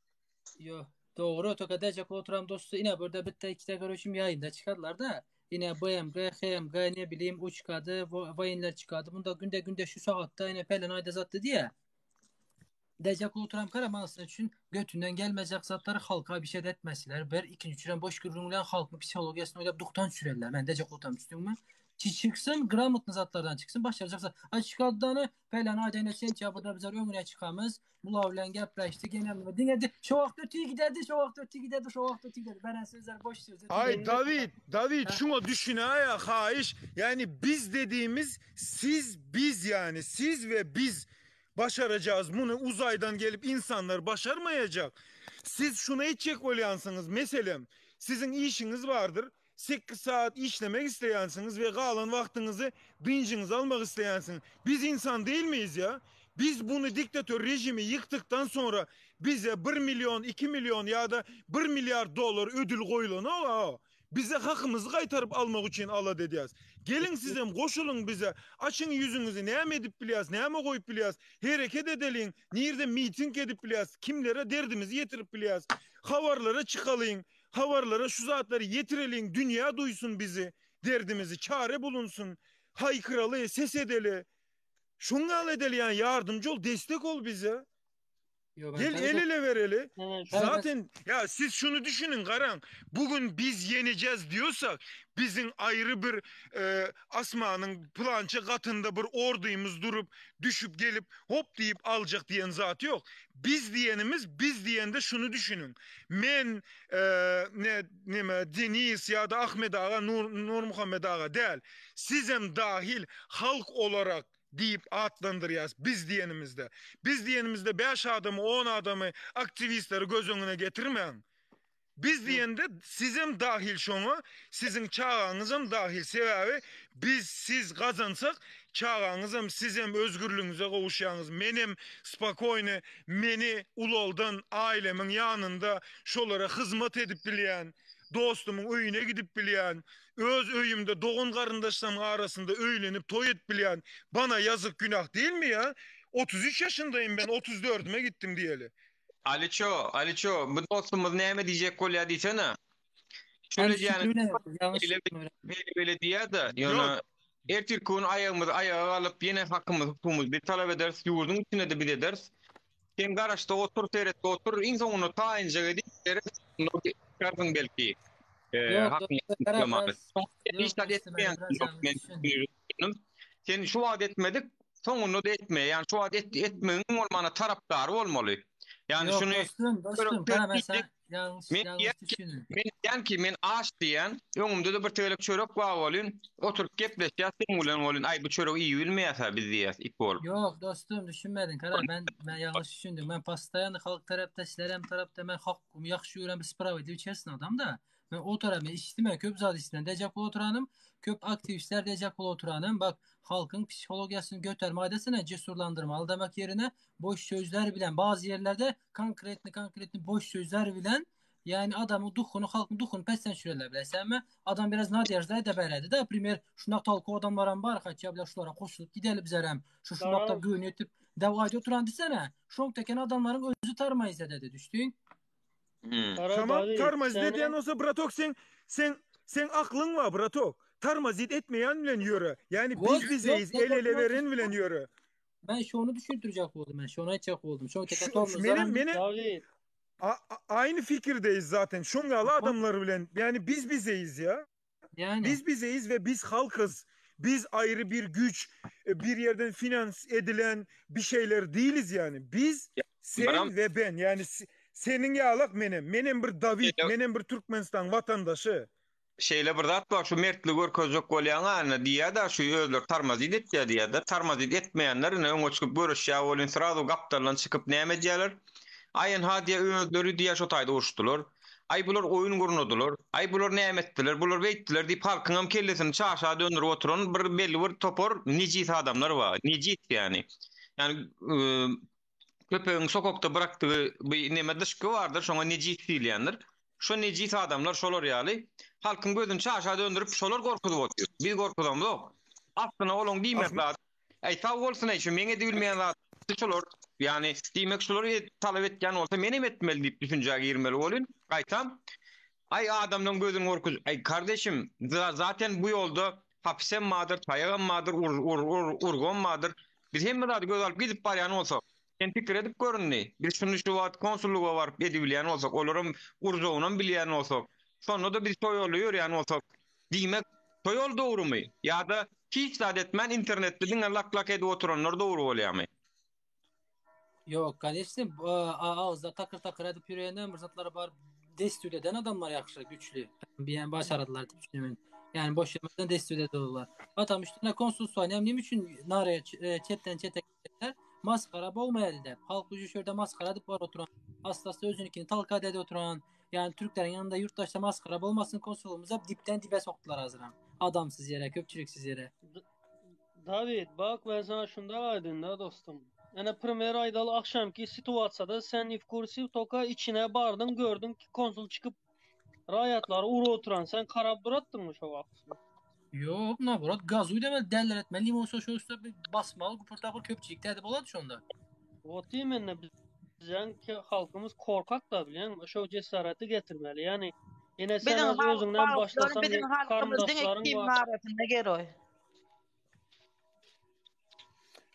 Yo, doğru. Tokadacak oturan dostu yine burada bitti iki görüşüm yayında çıkardılar da yine BMG, HMG ne bileyim o çıkardı, vayinler çıkardı. Bunda günde günde şu saatte yine pelen ayda zattı diye. Decek oturan karamalısın için götünden gelmeyecek zatları halka bir şey etmesiler. Bir, ikinci üçünden boş gürrüňler halkın psikologiyasını oynayıp duktan sürerler. Ben decek oturan üstüme. Çıksın, gramotlu zatlardan çıksın, başaracak zat. Açık adlarını pelen ayda yine sen çabada bizler öňüne çıkamız. Bula bilen gepleşti, genel dinledi. Şu vaqt ötüyü giderdi, şu vaqt ötüyü giderdi, şu vaqt ötüyü giderdi. Ben sözler boş sözler. Ay David, David şuna düşün ha ya hayiş. Yani biz dediğimiz siz biz yani siz ve biz başaracağız. Bunu uzaydan gelip insanlar başarmayacak. Siz şuna içecek olyansınız. Mesela sizin işiniz vardır. 8 saat işlemek isteyansınız ve kalan vaktinizi dincinizi almak isteyansınız. Biz insan değil miyiz ya? Biz bunu diktatör rejimi yıktıktan sonra bize 1 milyon, 2 milyon ya da 1 milyar dolar ödül koyulan o. Bize hakkımızı kaytarıp almak için ala dediyiz. Gelin sizem koşulun bize. Açın yüzünüzü ne edip biliyoruz, ne mi koyup biliyoruz. Hareket edelim. Nerede miting edip biliyoruz. Kimlere derdimizi yetirip biliyoruz. Havarlara çıkalım. Havarlara şu zatları yetirelim. Dünya duysun bizi. Derdimizi çare bulunsun. Haykıralı, ses edeli. Şunu al edeli yani yardımcı ol, destek ol bize. Yo, ben Gel tabii el ele vereli. Evet. Zaten ya siz şunu düşünün Karan. Bugün biz yeneceğiz diyorsak bizim ayrı bir e, asmanın plança katında bir orduyumuz durup düşüp gelip hop deyip alacak diyen zat yok. Biz diyenimiz biz diyende şunu düşünün. Men e, ne ne me, Deniz ya da Ahmet Ağa Nur, Nur Muhammed Ağa değil. Sizem dahil halk olarak deyip adlandırıyaz biz diyenimizde. Biz diyenimizde 5 adamı 10 adamı aktivistleri göz önüne getirmeyin. Biz diýende sizem dahil şoňa, siziň çagaňyzam dahil. Sebäbi biz siz gazansak, çagaňyzam sizem özgürligiňize gowuşýaňyz. Menem spokoýny meni ulaldan ailemiň ýanynda şolara hyzmat edip bilýän, dostumyň öýüne gidip bilýän, öz öýümde dogan garyndaşlarymyň arasynda öýlenip toý edip bilýän. Bana ýazyk günah diýilmi ýa? 33 ýaşyndaýym ben, 34-üme gitdim diýeli. Aliço, Aliço, bu dostumyz näme diýjek bolýar diýsene. Ben Şöyle diýýän, düşündirme yanlış beýle düşünme. beýle beýle diýýär-de, ýöne Ýok, ertirki gün aýagymyzy aýaga galyp, ýene hakymyzy, hukugymyzy biz talap ederis, ýurduň içinde-de biz ederis. Sen garaşda otur, seret otur, iň soňunda taýynjak edip seret, çykarsyň belki. Ee, Yok hakyny dostum Kara ýamaly. biraz Soň sen hiç yok zat dostum ben etmeýän biraz ýok, yanlış men düşündüm. düşündim. Sen şu wagt etmedik, soňunda da etme. Ýani şu wagt et, etmegiň bolmana tarapdary bolmaly. Ýani Yok şuny dostum dostum Kara ben diýjek, sen yanlış men yanlış diýen ki, düşündün. men diýen ki, men aç diýen, öňümde-de bir tegelek çörek bar bolyn, oturyp gepleşýäs seň bilen bolyn, aý bu çöregi iýip bilmeýäs-ä biz diýýäs ik bolup. Yok dostum düşünmedin Kara ben ben yanlış düşündüm. Ben pastayan halk tarapta sizler hem tarapta ben hakkımı yaxşı gören bir spravedli içerisinde adam da. Ben o taraf ben içtim ben köp zat içtim. Decak oturanım köp aktivistler decak oturanım. Bak halkın psikologiyasını götürme adesine cesurlandırmalı demek yerine boş sözler bilen bazı yerlerde konkretli konkretli boş sözler bilen yani adamın duhunu halkın duhunu pesten sürerler bilesən mi? Adam biraz nadejda da beredi de primer şuna talko adamlar var hatta bile şulara koşulup gidelim bizerem. Şu şunakta Tamam. göğünü etip deva ediyor oturan desene. Şonk teken adamların özü tarmayız dedi düştün. Hmm. Kara Tamam David tarmazid seni edýän bolsa bratok sen sen sen aklyň bar bratok. Tarmazid etmeýän bilen ýöre. Yani Yok biz yok bizeyiz ben el ele onu veren bilen ýöre. ben şu onu düşündürecek oldum ben. Şu onu edecek oldum. Şonk teken Şu, şu tormozlar menem hem menem David a, a- aynı fikirdeyiz zaten. Şungalı adamlar bilen yani biz bizeyiz ya. yani Biz bizeyiz ve biz halkız. Biz ayrı bir güç, e, bir yerden finans edilen bir şeyler değiliz yani. Biz Ya, sen Bram ve ben yani se- senin yağlak menem, menem bir David, şeýle, menem bir Türkmenistan vatandaşı. şeýle bir zat bar, şu mertli görkezjek bolýan ana diýýär-de, şu özleri tarmazid etýär diýýär-de, tarmazid etmeýänler ine öňe çykyp görüşýär bolýan, srazu gapdaldan çykyp näme edýärler? Aý ynha diýýär, özleri diýýär şo taýda uruşdylar. Aý bular oýun gurnadylar. Aý bular näme etdiler, bular beýtdiler diýip halkyňam kellesini çaşa döndürip oturan bir belli bir topar nejis adamlar bar. Nejis ýani. Ýani köpegiň sokakda bırakdygy bir neme dyşky bardyr, şoňa nejis diýilýändir. Şo nejis adamlar şolar ýaly halkyň gözüni çaşa döndürip şolar gorkuzyp otyr. Biz gorkuzamzok. Aslynda olaň diýmek Ah, zady Aý sag bolsun aý şu meň edibilmeýän zat şolar. Ýani diýmek şolar talap etýän bolsa menem etmeli diýip düşünjä girmeli bolyn. Gaýtam aý adamlaryň gözüni gorkuz. Aý kardeşim zaten bu ýolda hapisem bardyr, taýagam bardyr, ur ur ur urgam bardyr. Biz hemme zady göz alyp gidip barýan bolsak, sen pikir edip gör indi. Biz şuny şu wagt konsullyga baryp edibilýän bolsak, olaram urjagynam bilýän bolsak, şonda-da biz şo ýolda ýörýän bolsak, Diýmek, şo ýol dogrumy? Ýa-da hiç zat etmän internetde diňe lak-lak edip oturanlar dogry bolýarmy? Yok kardeşim ağızda takır takır edip yürüyenden bir zatlara bar destür eden adamlar yaxşı güçlü. Bir yani başardılar diye düşünüyorum. Yani boş yerden destür ediyorlar. Vatan üstüne konsul nem için naraya çetten çete maskara bolmayalı da. Halk ucu şurada maskara edip var oturan. Hastası özünükini talka dedi oturan. Yani Türklerin yanında yurttaşta maskara olmasın konsolumuza dipten dibe soktular hazıran. Adamsız yere, köpçülüksüz yere. David bak ben sana şunda aydın da dostum. Yani premier aydalı akşamki situasiyada sen if kursi toka içine bardın gördün ki konsul çıkıp rayatları uru oturan sen karab durattın mı şu vakt? Yok ne burat gaz uydama derler etme limon sosu üstüne bir basmalı kupur tapır köpçülük derdi boladı şonda. O değil mi? Bizden ki halkımız korkak da bilen şu cesareti getirmeli. Yani yine sen Bizim az halk özünden başlasan bizim halkımız diňe karındaşların kim var. arasında geroy.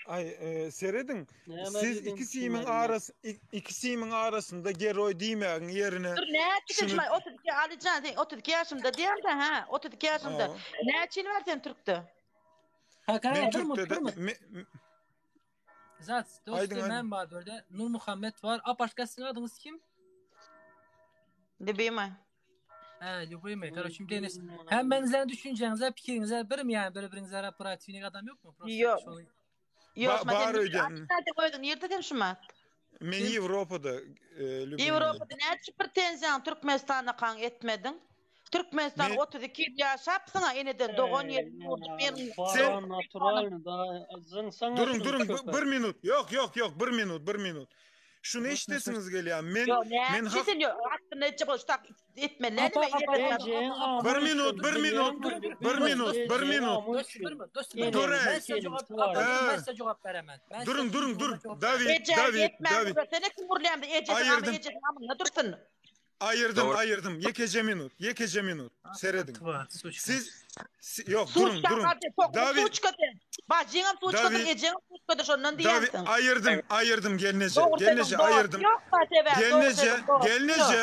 Ay e, seredin. Näme Siz dedim iki simiň düşünmedim ben. arası iki simiň arasında geroy diýmegiň yerine Dur ne şunu şunu 32 Alican sen 32 yaşımda diýem de ha 32 yaşımda. Aa, Ne çil var sen Türk'te? Ha men kara durma Türk'te de durma. me, me- Zat aydın dostum aydın. ben var böyle. Nur Muhammed var. A başkasının adınız kim? Dibime. He Lübeyme. Kardeşim Deniz. Hem benizlerin düşüncenize, fikrinize birim yani. Birbirinize proaktiflik adam yok mu? Prosta Yok. şunu Yok Ba ma sen bar öýden. Alican sen koydun yerde sen şu mat. Men Ýewropada, e, Lübnan. Ýewropada näçe pretenziýaňy Türkmenistanda kaň etmediň? Türkmenistan 32 ýyl ýaşapsyň-a eneden dogan ýeri ýurdy men Sen naturalny da zyňsaň Durun durun bir minut. Ýok ýok ýok bir minut bir minut. Şuny eşidesiňiz gelýär. Men Ýok men näçe sen ýok aslynda etjek boluş tak etmeli näme Bir minut bir minut bir minut bir minut. Dur Ben size jogap ben size jogap beremem. Durun durun dur. David David David. Sene kim gurlaýan ejesi ama ejesi amyna dursun. Aýyrdym, aýyrdym. Ýekeje minut, ýekeje minut. Serediň. Siz Ýok, duruň, duruň. David Bajyňam suçkadyr, ejeňem suçkadyr, şondan diýýänsiň. Aýyrdym, aýyrdym gelneje. Gelneje aýyrdym. Gelneje, gelneje,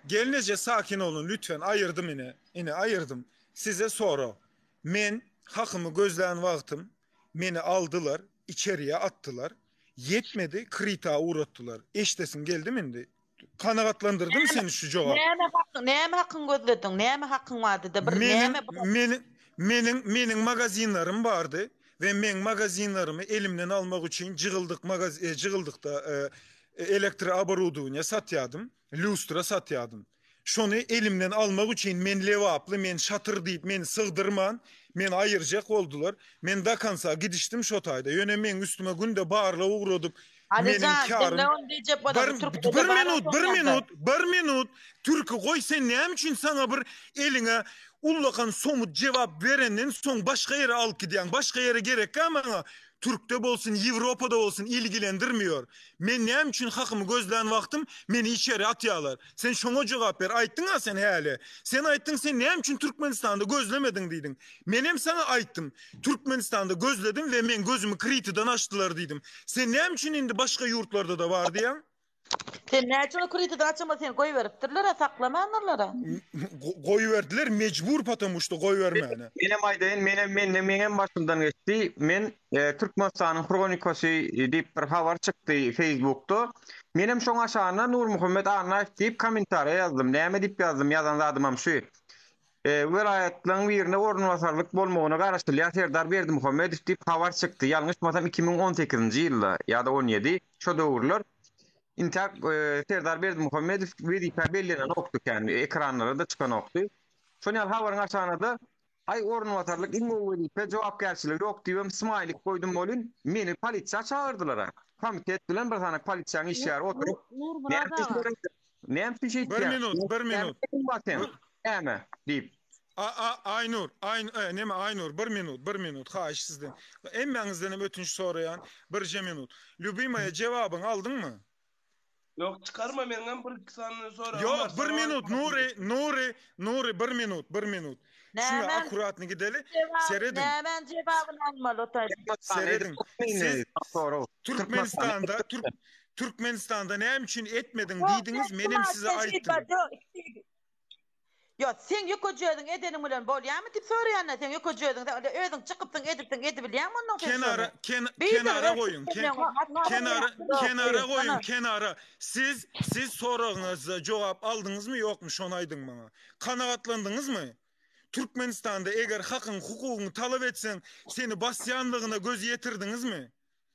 gelneje sakin olun lütfen. Aýyrdym ine. Ine aýyrdym. Size sorag. Men hakymy gözlän wagtym meni aldylar, içeriye atdylar. Ýetmedi, krita ugratdylar. Eşdesiň geldimi indi? Kanagatlandyrdym seni şu jogap. Näme hakyň, näme hakyň gözlediň? Näme hakyň bardy-da bir Meniň, näme bu? meniň, meniň, meniň magazinlerim bardy we meň magazinlerimi elimden almak üçin jygyldyk magaz, e, jygyldykda e, elektroobорудование satýadym, lýustra satýadym. Şony elimden almak üçin men lebaply, men şatyr diýip meni sygdyrman, meni aýyrjak boldular. Men do konca gidişdim şo taýda. Ýöne meň üstüme günde barlag ugradyp, meniň Alijan, karym diňle ony diýjek bolsaň, Bir, türkde-de bir bar minut, bir oňa minut, bir minut. Türki goý sen näme üçin saňa bir eliňe ullakan somut jebap berenden soň başga ýere alyp gidýäň? Başga ýere gerekkä maňa? Türkde bolsun, Ýewropada bolsun ilgilendirmiýor. Men näme üçin hakymy gözlän wagtym meni içeri atýalar? Sen şoňa jogap ber. Aýtdyň-a sen häli. Sen aýtdyň sen näme üçin Türkmenistanda gözlemediň diýdiň. Menem saňa aýtdym. Türkmenistanda gözledim we meň gözümi kritidan açdylar diýdim. Sen näme üçin indi başga ýurtlarda-da bar diýýäň? Sen näçe ol kritidan açanma seni goýberipdirler-ä, saklamandyrlar-a. Goýberdiler mejbur potomuşda goýbermäne. Menem aýdaýyn menem mende meňem başymdan geçdi men Türkmenistanyň hronikasy diýip bir habar çykdy feýsbukda menem şoň aşagyna Nurmuhammet Annaýew diýip kommentariýa ýazdym näme diýip ýazdym ýazan zadymam şu welaýatlaryň birine orunbasarlyk bolmagyna garaşylýar Serdar Berdimuhamedow diýip habar çykdy ýalňyşmasam 2018-nji ýylda ýa-da 17 şo döwürler intäk Serdar Berdimuhamedow wezipä bellenenokdy kän ekranlara-da çykanokdy şon ýaly habaryň aşagynada aý orunbasarlyk iň gowy wezipe jogapkärçiligi ýok diýibem smaýlik goýdum welin meni polisiýa çagyrdylar-a komitet bilen bir sany polisiýanyň işgäri oturyp Nurmyrat aga. Näme üçin şeýtýäň? Bir minut, bir minut. Näme diýip. A a Aýnur, Aý e, neme Aýnur, bir minut, bir minut, haýyş sizden. Hemmäňizden hem ötünç soraýan, birje minut. Lýubimaya jewabyňy aldyňmy? Ýok, çykarma meniňem bir iki sany soragym bar. Ýok, bir minut Nury, Nury, Nury bir minut, bir minut. Şuňa akkuratny gideli. Serediň. Nämäň jewabyny almaly o taýda? Serediň. Siz Türkmenistanda Türk Türkmenistanda näme üçin etmediň diýdiňiz, menem size aýtdym. Ýok, seň ýökeje özüň edeniň bilen bolýamy diýip soraýan-da, seň ýökeje özüň, sen özüň çykypsyň, edipsiň, edibilýäňmi onnoň sen şony? Kenara, ken, kenara goýuň, ken, kenara, kenara goýuň, kenara. Siz, siz soragyňyza jogap aldyňyzmy, ýokmy, şony aýdyň maňa. Kanagatlandyňyzmy? Türkmenistanda eger hakyň, hukugyňy talap etseň, seni basýanlygyna göz ýetirdiňizmi?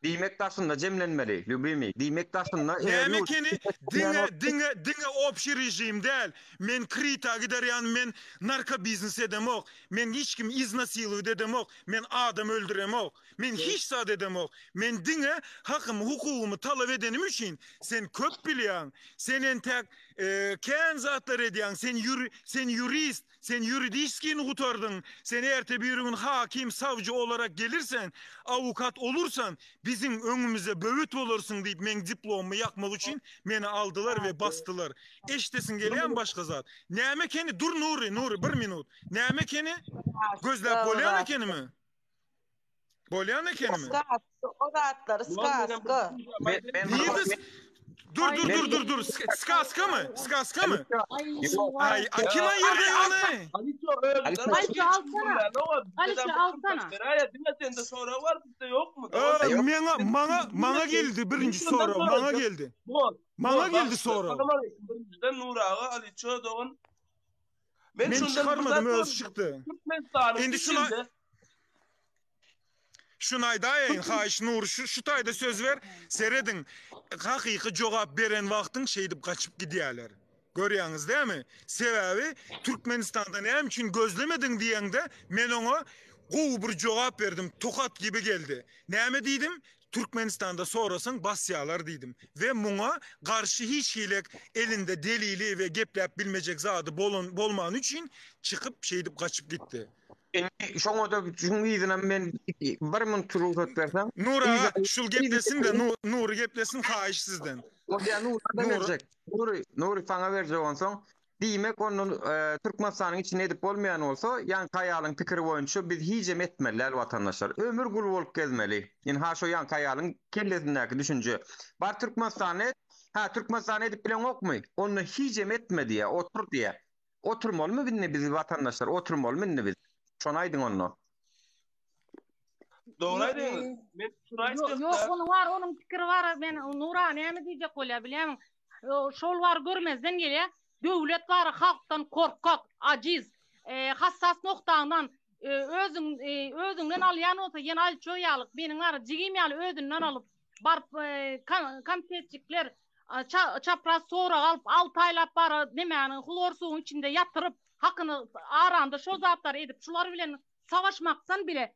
Diýmek daşynda jemlenmeli, lýubimiý. Diýmek daşynda eger Näme ýurt ekeni diňe diňe diňe obşi režim däl. Men krita giderýan men narko biznes edemok. Men hiç kimi iznasilować edemok. Men adam öldüremok. Men hiç zat edemok. Men diňe hakymy hukugymy talap edenim üçin sen köp bilýäň. Sen entäk kän zatlar edýäň. Sen ýuri sen ýurist. Sen ýuridiskini gutardyň, sen erte birigün hakim, sawjy olarak gelirsen, awukat olursan, biziň öňümize böwet bolarsyň diýip meň diplomymy ýakmak üçin meni aldylar we basdylar. Eşdesiň gelýämi başga zat? Näme ekeni, dur Nury, Nury bir minut. Näme ekeni? Gözläp bolýan ekenimi? Bolýan ekenimi? Skaska, o zatlary skaska. Nirde? Dur dur dur dur dur. Skaska mı? Skaska mı? Ay, a kim ayırdı onu? Aliço alsana. Aliço alsana. Diňe sende sorag bar, bizde ýokmy? Meňe maňa maňa geldi birinji sorag, maňa geldi. Maňa geldi sorag. Birinjiden Nur aga, Aliço dogan. Men, Men çykarmadym, özi çykdy. Türkmenistanyň Indi şuna içinde. Şuny aýdaýaýyn haýyş Nury şu şu taýda söz ber serediň hakyky jogap beren wagtyň şeýdip gaçyp gidýäler. Görýäňiz dämi? Sebäbi Türkmenistanda näme üçin gözlemediň diýeňde men oňa gowy bir jogap berdim tokat gibi geldi. Näme diýdim? Türkmenistanda sorasaň basýalar diýdim we muňa garşy hiç hilek elinde delili we gepläp bilmejek zady bolan bolmany üçin çykyp şeýdip gaçyp gitdi. Indi şoňada şuň yzyna men bir minut rugsat berseň. Nury aga şul geplesin-de Nury geplesin haýyş sizden. Bolýa Nura-da berjek. Nury Nury saňa berjek onsoň. Diýmek ondan Türkmenistanyň içinde edip bolmaýan bolsa, ýaňky aýalyň pikiri boýunça biz hijem etmeli däl watandaşlar. Ömür gul bolup gezmeli. Ynha şo ýaňky aýalyň kellesindäki düşünje. Bar Türkmenistanda et. Hä Türkmenistanda edip bileňokmy? Onda hijem etme diýýä, otur diýýä. Oturmalymy indi biz watandaşlar, oturmalymy indi biz? Şony aýdyň onda. Dogry aýdýaňyz. Men şuny aýtjak. Ýok, onuň bar, onuň pikiri bar. Men Nura näme diýjek bolýar bilýärmiň? Şol bar görmezden gelýär. Döwlet bar halkdan korkak, ajiz, hassas noktaňdan özüň özüňden alýan bolsa ýene alço ýaly, meniň bar jigim ýaly özünden alyp baryp komitetçikler çapraz sorag alyp 6 aýlap bara nemäniň hlor suwuň içinde ýatyryp hakyny aranda şol zatlary edip şular bilen savaşmakdan bile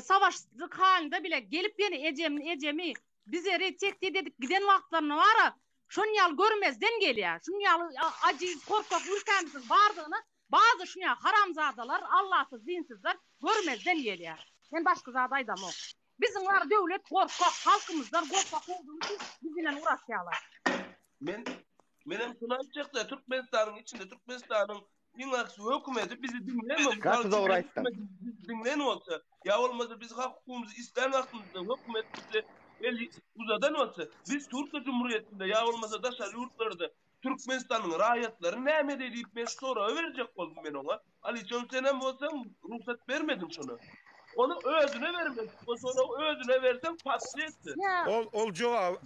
savaşlyk halynda bile gelip ýene ejem ejemi bizeri tehdit edip giden wagtlaryna bara şon ýaly görmezden gelýär. Şun ýaly ajiz korkak ülkämiziň bardygyny bazy şun ýaly haramzadalar Allahsyz dinsizler görmezden gelýär. Men başga zat aýdamok. Biziň bar döwlet gorkak halkymyzdan gorkak boldugy üçin biz bilen uraşýarlar. Men menem şuny aýtjakda Türkmenistanyň içinde Türkmenistanyň Iň aksy hökümeti bizi diňlemok. Gaty dogry aýtdyň. Bizi diňlän bolsa, ýa bolmasa biz hak hukugymyzy islän wagtymyzda hökümet bize el uzadan bolsa, biz Türkiýe Cumhuriyetinde ýa bolmasa daşary ýurtlarda Türkmenistanyň raýatlary näme edeý diýip men şu soragy berjek boldum men oňa. Alijan senem bolsaň rugsat bermediň şona. Ony özüne bermeli. O soragy özüne berseň patly etdi. Ol ol jogaby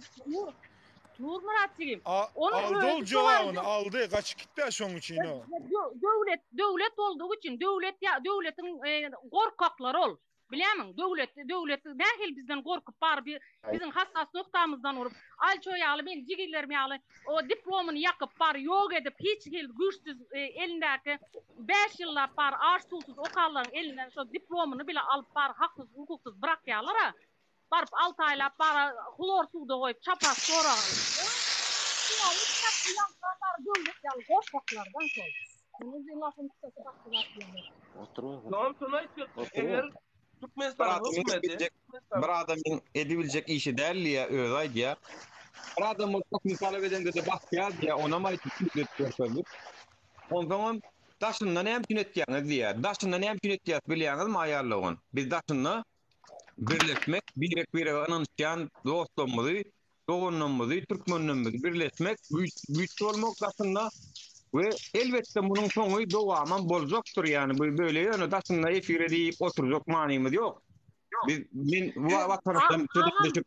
Nurmyrat jigim. Ony aldy ol jogabyny aldy gaçyp gitdi şoň üçin o. Döwlet döwlet boldugy üçin döwlet ýa döwletiň e, gorkaklary ol. Bilýärmiň? Döwlet döwlet nähili bizden gorkup bar bir biziň hassas noktamyzdan urup alço ýaly men jigilerim ýaly o diplomyny ýakyp bar ýok edip hiç hili güýçsüz e, elindäki 5 ýyllap bar aç suwsuz okanlaryň elinden şo diplomyny bile alyp bar haksyz hukuksyz bırakýarlar a. Baryp alty aýlap bara hlor suwda goýup çapraz sorag alyp. Döwlet ýaly gorkaklardan şol. Muny lafyň kysasy başga zat diýemok. Tamam şony aýtjak. Eger Türkmenistanyň hökümeti bir adamyň edibiljek işi däl diýýär, özi aýdýar. Bir adam bolsa höküm talap edende-de basýar diýýär, onam aýdyp edip görkezdik. Onsoňam daşynda näme üçin etýäňiz diýýär. Daşynda näme üçin etýäs bilýäňizmi aýal dogan? Biz daşynda birleşmek, birek-birege ynanyşýan dostlarymyzy, doganlarymyzy, türkmenlerimizi birleşmek, güýç, güýçli bolmak daşynda we elbetde munuň soňy dowamam boljakdyr, ýagny bu böyle ýöne daşynda efire diýip oturjak manymyz ýok. Biz men bu watanymdan söz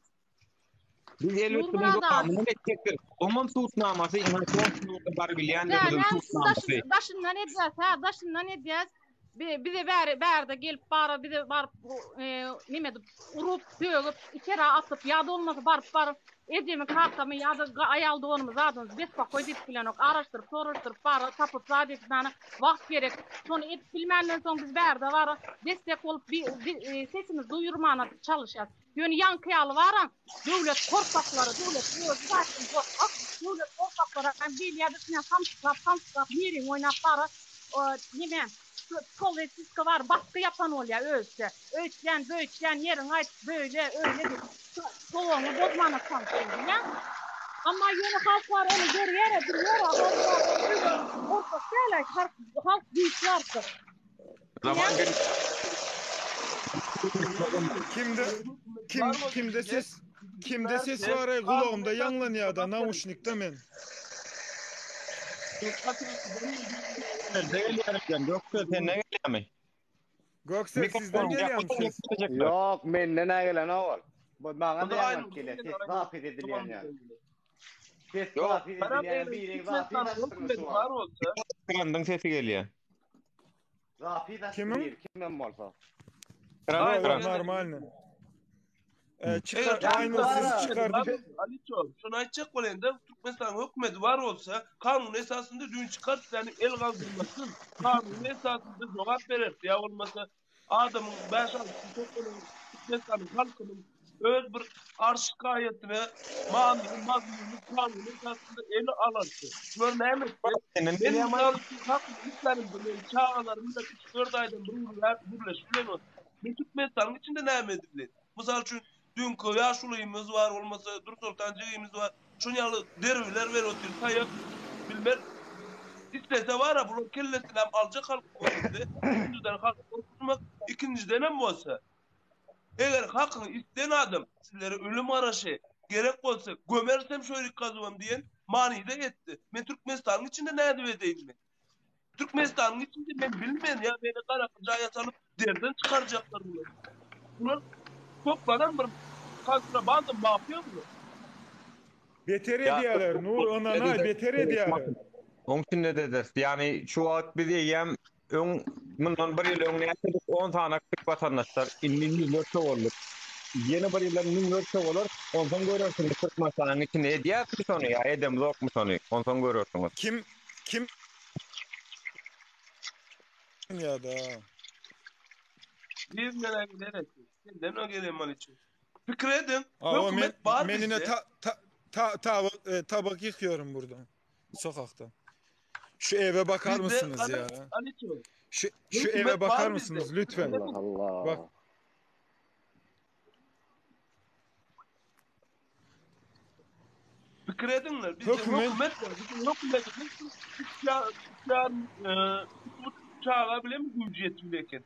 Biz elbetde munuň dowamyny etjekdir. Oňam subutnamasy, ynha konsullyga baryp bilýändigimiziň subutnamasy. Daşyndan edýäs, hä, daşyndan edýäs. Bize bäri bärde gelip bara bize baryp neme edip urup, sögüp, içeri atyp ýa-da bolmasa baryp baryp ejemi, kakamy ýa-da aýal doganymy zadyny bespakoý edip bilenok. Araşdyryp, soraşdyryp bara tapyp zat edip mana wagt gerek. Şony edip bilmänden soň biz bärde bara destek bolup sesimizi duýurmana çalyşýas. Ýöne ýaňky ýaly bara, döwlet gorkaklary, döwlet özi zaten gorkak, döwlet gorkaklary hem gelýär üstüne samsyklap, samsyklap neriň oýnap bara, neme, psihologiski bar, basgy ýapan bolýar özüçe. Öýtýän, böýtýän, ýeriňi aýt, böyle, öýle diýip, sowagyňy bozmana çalyşýar, bilýäňmi? Emma ýöne halk bar ony görýär-ä, bilýär-ä, halk bar ony gorkak däl-ä, halk güýçli artyk. Zaman gelip Kimde kim kimde ses kimde ses var ey gulagymda ýaňlanýar da nauşnikde men. Nerede gelýär eken? Göksel senden gelýärmi? Göksel sizden gelýärmi ses? Ýok, menden nä gelen ol. Bu maňa da ýaňlanyp gelýär. Ses zapis edilýän ýaly. Ses zapis edilýän biri zapis açdyňmy şu wagt? Ekrandan sesi gelýär. Zapis açdy Kimiň? biri kimem bolsa. Ýok, ýok, normalny. E, çykar, Aýnur siz çykardy. Aliço, şony aýtjak bolaýyn-da, Türkmenistanyň hökümeti bar bolsa, kanun esasynda düýn çykaryp ýani el galdyrmasyn, kanun esasynda jogap berer, ýa bolmasa adamyň bäş-altysy toplanan Türkmenistanyň halkynyň öz bir arz-şikaýatyna manyly, mazmuny kanun esasynda ele alardy. Bular näme etdi? Men mysal üçin hakyny islenimde men çagalarym bilen üç-dört aýdan bir gürleşip bilen Men Türkmenistanyň içinde näme edip bilen? Mysal üçin, düňki ýaşulymyz bar, bolmasa Dursoltan jigimiz bar. Şuny ýaly derbiler berip otyr, taýak bilmez. Islese bar-a, bular kellesini hem aljak halk bolsa, birinjiden halky gorkuzmak, ikinjidenem bolsa, eger hakyňy islän adam sizlere ölüm garaşy, gerek bolsa gömeris hem şöýrik gazybam diýen manyda etdi. Men Türkmenistanyň içinde nädip edeýin men? Türkmenistanyň içinde men bilmen ýa meni garaňky jaýa salyp derden çykarjaklar bular. Bular toplanan bir kontrabanda mafiýa bular. Beter edýäler Nur ynanaý beter edýäler. Oň içinde-de ederis. Ýagny şu wagt biz eýýäm öň mundan bir ýyl öň näçedik on sanakdyk watandaşlar. Indi ýüzlerçe bolduk. Ýene bir ýyldan müňlerçe bolar. Onsoň görersiňiz Türkmenistanyň içinde edýärismi şony ýa edemzokmy şony. Onsoň görersiňiz. Kim Kim ýa-da. Bir menen neresi? Senden o gelen mal için. Pikir edin. Aa, men, Hökümet bar men yine bizde. ta, ta, ta, tabak, e, tabak yıkıyorum burada. Sokakta. Şu eve bakar Bizde mısınız Ali, ya? Ali çok. Şu, şu eve Hökümet bakar bar bizde. mısınız lütfen? Allah Allah. Bak Pikir ediňler, bizde Hökümet hökümet bar. Bizim hökümetimiz üç ýa- üç ýarym, e, üç buçuk çaga bilen güýji ýetip eken.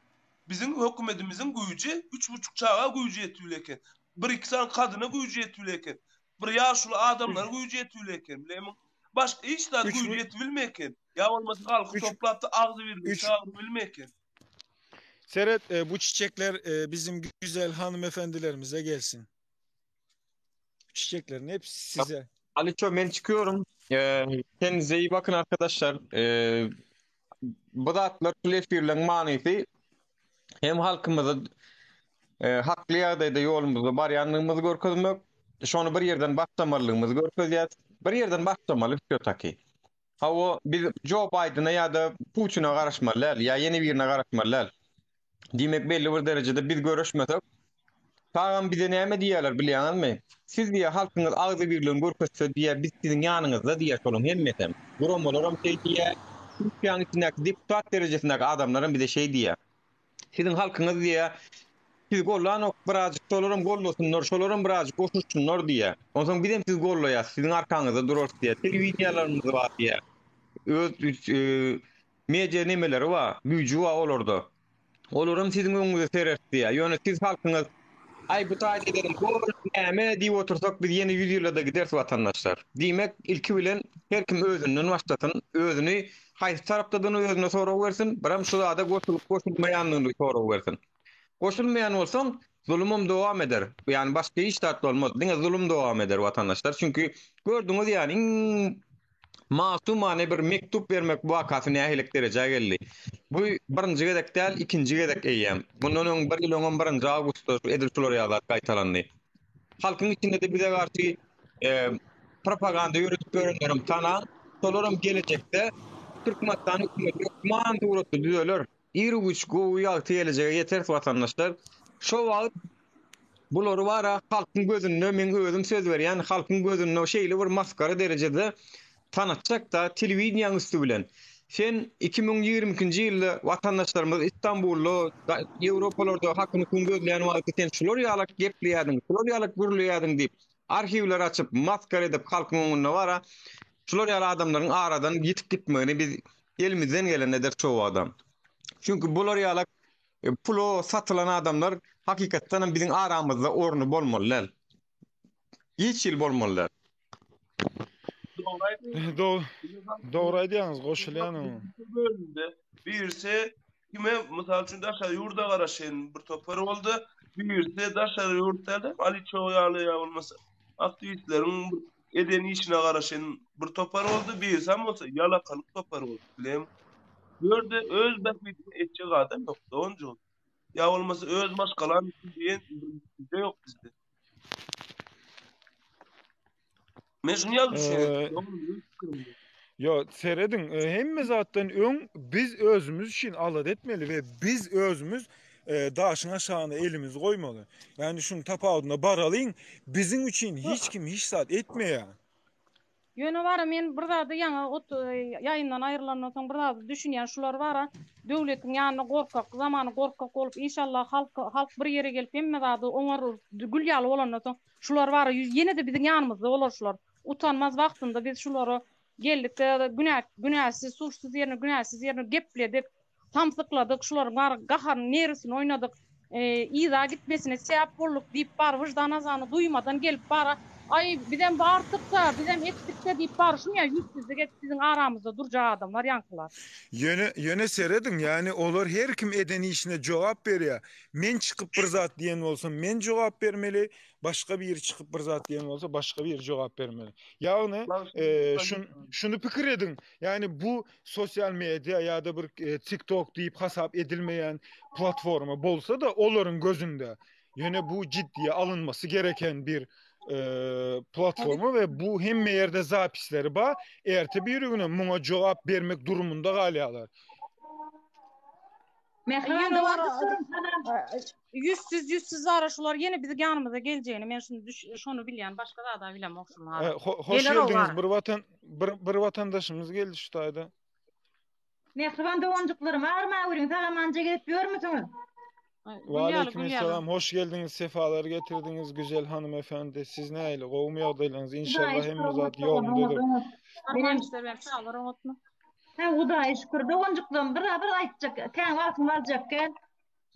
Biziň hökümetimiziň güýji üç buçuk çaga güýji ýetip eken. Bir iki sany kadyna güýji ýetip eken. Bir ýaşuly adamlara güýji ýetip eken. Bilemiň? Başga hiç zat üç güýji bu ýetip bilmeýär eken. Ýa bolmasa halky üç toplap da agzybirlige üç çagyryp bilmeýär eken. Seret e, bu çiçekler e, bizim güzel hanımefendilerimize gelsin. Çiçeklerin hepsi size. Aliço men çykyyorum. Ee, kendinize iyi bakın arkadaşlar. Ee, bu zatlar şu efirleň manysy hem halkymyza e, hakly ýagdaýda ýolumyzda barýandygymyzy görkezmek, şony bir ýerden başlamalydygymyzy görkezýär. Bir ýerden başlamaly wsýotaki. Hawa, biz Jo Baýdena ýa-da Putine garaşmaly däl, ýa ýene birine garaşmaly däl. Diýmek belli bir derejede biz göreşmesek, Tagam bize näme diýýärler bilýäňizmi? Siz diýýär halkyňyz agzybirligini görkezse diýýär biz siziň ýanyňyzda diýýär şolaň hemmesem. Guramalaram şeý diýýär, Türkiýäniň içindäki deputat derejesindäki adamlaram bize şeý diýýär. Siziň halkyňyz diýýär sizi gollanok birazjyk şolaram gollasynlar, şolaram birazjyk goşulşynlar diýýär. Onsoň bizem sizi gollaýas, siziň arkaňyzda durarys diýýär. Telewideniýalarymyz bar diýýär. Öz media nemeleri bar, güýji bar olarda. Olaram siziň öňüňize serer diýýär. Ýöne siz halkyňyz Aý bu taýda edelim, bor näme diýip otursak biz ýene 100 ýyla-da gideris watandaşlar. Diýmek, ilki bilen her kim özünden başlasyn, özüni haýsy tarapdadygyny özüne sorag bersin, biram şu zada goşulyp goşulmaýandygyny sorag bersin. Goşulmaýan bolsaň, zulumam dowam eder. Ýagny başga hiç zat bolmaz. Diňe zulum dowam eder watandaşlar. Çünki gördüňiz ýagny iň Masumane bir mektup bermek wakasy nähilek derejä geldi. Bu birinji gezek däl, ikinji gezek eýýäm. Mundan öň bir ýyl öňem birinji awgustda edil şular ýaly zat gaýtalandy. Halkyň içinde-de bize garşy propaganda ýöredip ýörenlerem tanaň, şolaram gelejekde Türkmenistan hökümeti hökman suratda düzeler. Iru-giç gowy ýagty gelejege ýeteris watandaşlar. Şo wagt bulary bara halkyň gözünde meň özüm söz berýän halkyň gözünde şeýle bir masgara derejede tanatjakda telewideniýaň üsti bilen. Sen 2022-nji ýylda watandaşlarymyz Istanbulda, Ýewropalarda hakyny kun gözleýän wagty sen şular ýalak gepleýärdiň, şular ýalak gürleýärdiň diýip arhiwleri açyp masgara edip halkyň öňünde bara şular ýaly adamlaryň aradan ýitip gitmegini biz Elimizden geleni eder şo wagtam. Çünki bular ýalak e, pula satylan adamlar hakykatdan hem biziň aramyzda orny bolmaly däl. Hiç hili bolmaly däl. Dogry aýdýaňyz. Dogry, dogry aýdýaňyz, goşulýan oňa. Bölümde birisi kime mysal üçin daşary ýurda garaşan bir topar boldy. Birisi daşary ýurtda da Ali Çow ýaly ýa bolmasa aktiwistleriň bir eden işine garaşan bir topar boldy, birisem bolsa ýalakalyk topar boldy. Bilem. Bu ýerde öz bähbidini etjek adam ýok, doganjygym. Ýa bolmasa öz maşgalam üçin diýen bir düşünje ýok bizde. Men şuny ýaly düşünýän. Dogry, öz pikirim bu. Ýo, serediň, hemme zatdan öň biz özümiz üçin alada etmeli we biz özümiz daşyň aşagyna elimizi goýmaly. Ýagny şuň tapawudyna baralyň, biziň üçin hiç kim hiç zat etmeýär. Ýöne bara men bir zady ýaňy ot ýaýyndan aýrylandan soň bir zady düşünýän şular bara döwletiň ýanynda gorkak zamany gorkak bolup inşallah halk halk bir ýere gelip hemme zady oňar gül ýaly bolandan soň şular bara ýene-de biziň ýanymyzda bolar şular utanmaz wagtynda biz şulara geldikde günä günäsiz suçsuz ýerine günäsiz ýerine gepledik Samsykladyk, şularyň bar gaharyny, nerwisini oýnadyk, yza gitmesine sebäp bolduk diýip bar wyždan azany duýmadan gelip bara, aý bizem bartykda, bizem etdikde diýip bar şunýa ýüzsüzlik edip biziň aramyzda durjak adamlar ýaňkylar. Ýöne, ýöne serediň, ýagny olar her kim eden işine jogap berýär. Men çykyp bir zat diýen bolsam men jogap bermeli, başga biri çykyp bir zat diýen bolsa başga biri jogap bermeli. Ýagny, şun, şuny pikir ediň, ýagny bu sosial media ýa-da bir e, TikTok diýip hasap edilmeýän platforma bolsa-da olaryň gözünde ýöne bu ciddiye alynmasy gereken bir e, platforma we bu hemme ýerde zapisleri bar. Erte bir güne muňa jogap bermek durumunda galýarlar. Mähriban Ýüzsüz ýüzsüz bara şular ýene biziň ýanymyza geljegini men şuny düş şony bilýän başga zada bilemok şuny ara. Hoş geldiňiz bir watan bir bir watandaşymyz geldi şu taýda. Mähriban doganjyklarym arma görüň salamanja gezip ýörmüsiňiz? Waleýkim esselam hoş geldiňiz sefalar getirdiňiz güzel hanymefendi siz nähili gowumy ýagdaýlaryňyz inşallah hemme zat ýolundadyr. Arman işler bilen çaglar oňatmy? Hä Hudaýa şükür doganjyklarym bir bir aýtjak kän wagtyňy aljak däl.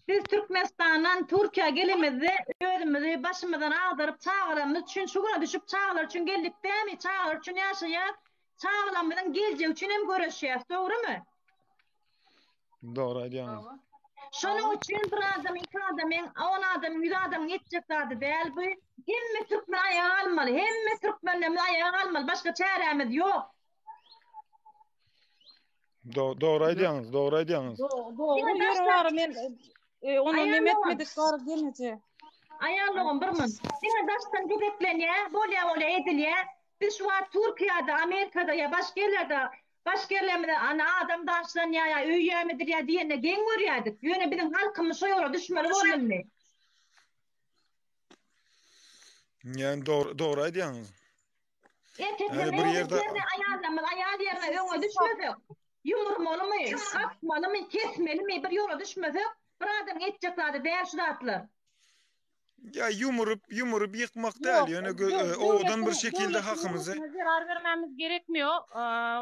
Biz Türkmenistandan Türkiýä gelemizde özümizi başymyzdan agdaryp çagalarymyz üçin şu güne düşüp çagalar üçin geldik dämi çagalar üçin ýaşaýas çagalarymyzyň geljegi üçin hem göreşýäs dogrymy? Dogry aýdýaňyz. Şonuň üçin bir adam, iki adamyň, on adamyň, ýüz adamyň etjek zady däl bu. Hemme türkmen aýaga galmaly. Hemme türkmenlerimiz aýaga galmaly. Başga çärämiz ýok. Dogry aýdýaňyz, dogry aýdýaňyz. Dogry, ýöne bar men e, ony neme etmedik bar gelneje. Aýallygym bir mun. Diňe daşdan gezeklenýär, bolýa bolýa edilýär. Biz şu wagt Türkiýede, Amerikada ýa başga ýerlerde başga ýerlerimize ana adam daşlanýar ýa öý ýam edilýär diýende geň görýärdik. Ýöne biziň halkymyz şo ýola düşmeli boldy indi. Ýani dogry dogry aýdýaňyz. Erkekler bir ýerde aýallarymyz aýal ýerine öňe düşmesek, ýumurmalymy, gapmalymy, kesmelimi bir ýola düşmesek, bir adamyň etjek zady däl şu zatlar. Ýa ýumuryp, ýumuryp ýykmak däl, ýöne owadan bir şekilde hakymyzy. Zerar bermämiz gerekmiýo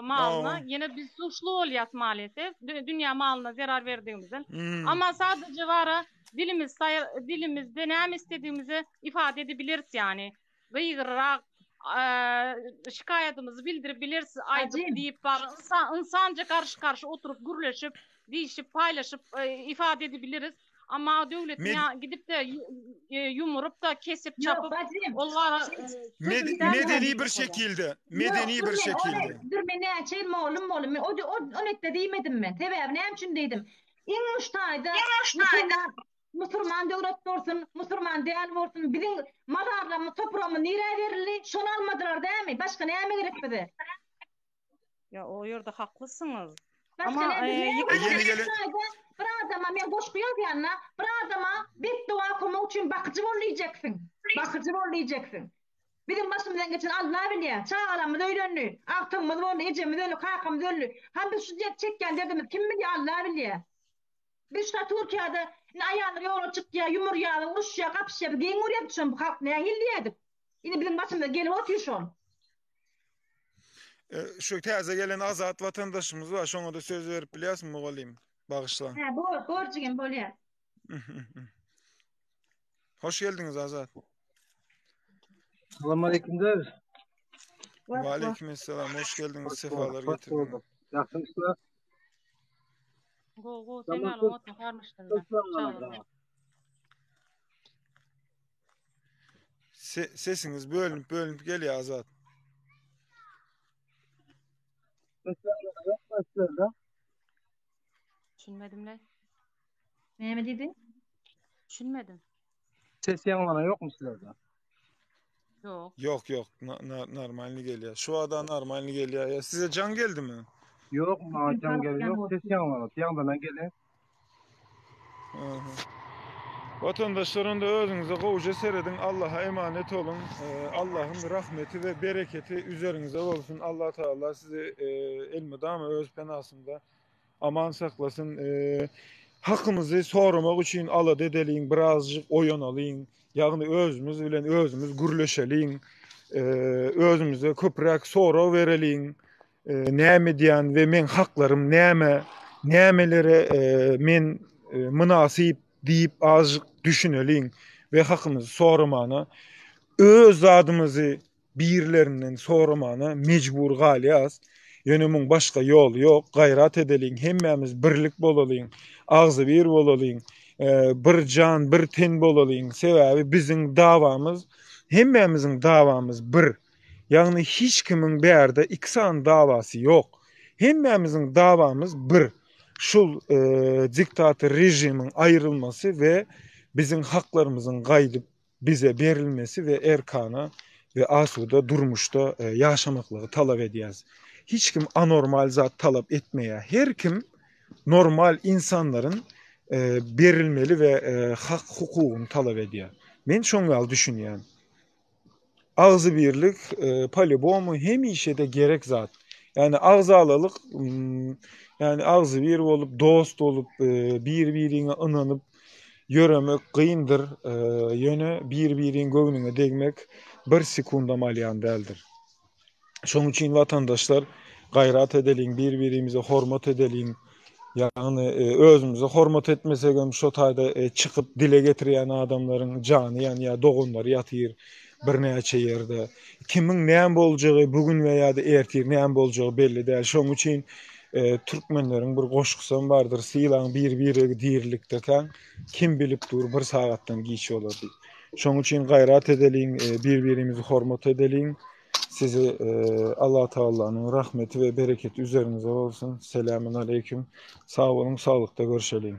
malyna. Ýene biz suçly bolýas maalesef. Dünýä malyna zerar berdigimizden. Amma sadece bara dilimiz dilimizde näme istedigimizi ifade edebiliriz ýani. Gygyryrak şikaýatymyzy bildirip bileris aýdyp diýip bar ynsanca garşy garşy oturyp gürleşip diýişip paýlaşyp ifade edebiliriz. Amma döwletiň ýa gidip-de ýumuryp-da kesip çapyp ol bara medeni bir şekilde medeni bir şekilde. Dur men näçe ýyl mugallym boldum men o o netde diýmedim men sebäbi näme üçin diýdim iň muştaýda musulman musulman döwlet bolsun musulman däl bolsun biziň mazarlarymyz topragymyz nirä berildi şony almadylar dämi başga näme gerek bize. Ýa o ýerde haklysyňyz. Başga Amma näme e, näme Ýene gerek? gelen Bir adama men goşgy ýazýanda bir adama betdoga okamak üçin bakyjy bol diýjeksiň. Bakyjy bol diýjeksiň. Biziň başymyzdan geçen Allah bilýär. Çagalarymyz öýlendi, agtygymyz boldy, ejemiz öldi, kakamyz öldi. Hany biz şu çekýän derdimizi kim bilýär, Allah bilýär. Biz şa Türkiýede indi aýallar ýola çykýar, ýumurýarlar, uruşýar, gapyşýar. Biz geň görýärdik şony bu halk nähili diýerdik. Indi biziň başymyza gelip otyr şol. Şu täze gelen Azat watandaşymyz bar, şoňa-da söz berip bilýäsmi mugallym? Bagyşla. Hä, bor, bor jigim, bolýar. Hoş geldiňiz Azat. Salam aleykümler. Waleýkim esselam, hoş geldiňiz, sefalar getirdiňiz. Ýagşy işler. Go go sen alyň otny garnyşdyrma. Se sesiňiz bölünip bölünip gelýär Azat. Düşünmedim le. Näme diýdi? Düşünmedim. Ses ýaňlanan ýokmy sizlerde? Ýok. Ýok, ýok. Normalny gelýär. Şu wada normalny gelýär. Ýa size jaň geldimi? Ýok, maňa jaň gelen ýok. Ses ýaňlanyp, ýaňlanan gelen. Aha. Watandaşlar onda özüňize gowja serediň. Allaha emanet boluň. Allahyň rahmeti we bereketi üzeriňize bolsun. Allah Taala sizi elmydama öz penasynda Aman saklasyn. Hakymyzy soramak üçin alada edeliň, birazjyk oýanalyň. Ýagny özümiz bilen özümiz gürleşeliň. Özümize köpräk sorag bereliň. Näme edýän we meň haklarym näme? Nämelere men mynasyp diýip azjyk düşüneliň we hakymyzy soramana öz zadymyzy Birlerinden soramana mejbur galýas. Ýöne muň başga ýoly ýok. Gaýrat edeliň, hemmämiz birlik bolalyň, agzybir bolalyň, bir jan, bir ten bolalyň. Sebäbi biziň dawamyz, hemmämiziň dawamyz bir. Ýagny hiç kimiň bärde iki sany dawasy ýok. Hemmämiziň dawamyz bir. Şul diktator režimiň aýrylmasy we biziň haklarymyzyň gaýdyp bize berilmesi we erkana we asuda durmuşda ýaşamaklygy talap edýäs. Hiç kim anormal zat talap etmeýär. Her kim normal insanlaryň berilmeli we hak hukugyny talap edýär. Men şoň ýaly düşünýän. Agzybirlik polýubomu hemişe-de gerek zat. Ýagny agzalalyk, ýagny agzybir bolup, dost bolup, bir-biriňe ynanyp ýöremek kyndyr. Ýöne bir-biriň göwnüňe degmek bir sekundam alýan däldir. Şonuň üçin watandaşlar gaýrat edeliň, bir-birimize hormat edeliň. Ýagny özümize hormat etmesegem şo taýda çykyp dile getirýän adamlaryň jany ýanýar, doganlary ýatyr birnäçe ýerde. Kimiň näme boljagy bu gün we ýa-da ertir näme boljagy belli däl. Şonuň üçin türkmenleriň bir goşgusam bardyr, Sylaň bir-biregi dirilikdekäň, kim bilip dur bir sagatdan giç bolar diýip. Şonuň üçin gaýrat edeliň, bir-birimizi hormat edeliň. Sizi Allah Tagalanyň rahmeti we bereketi üzeriňize bolsun. Selamun aleýkum. Sag boluň, saglykda görşeliň.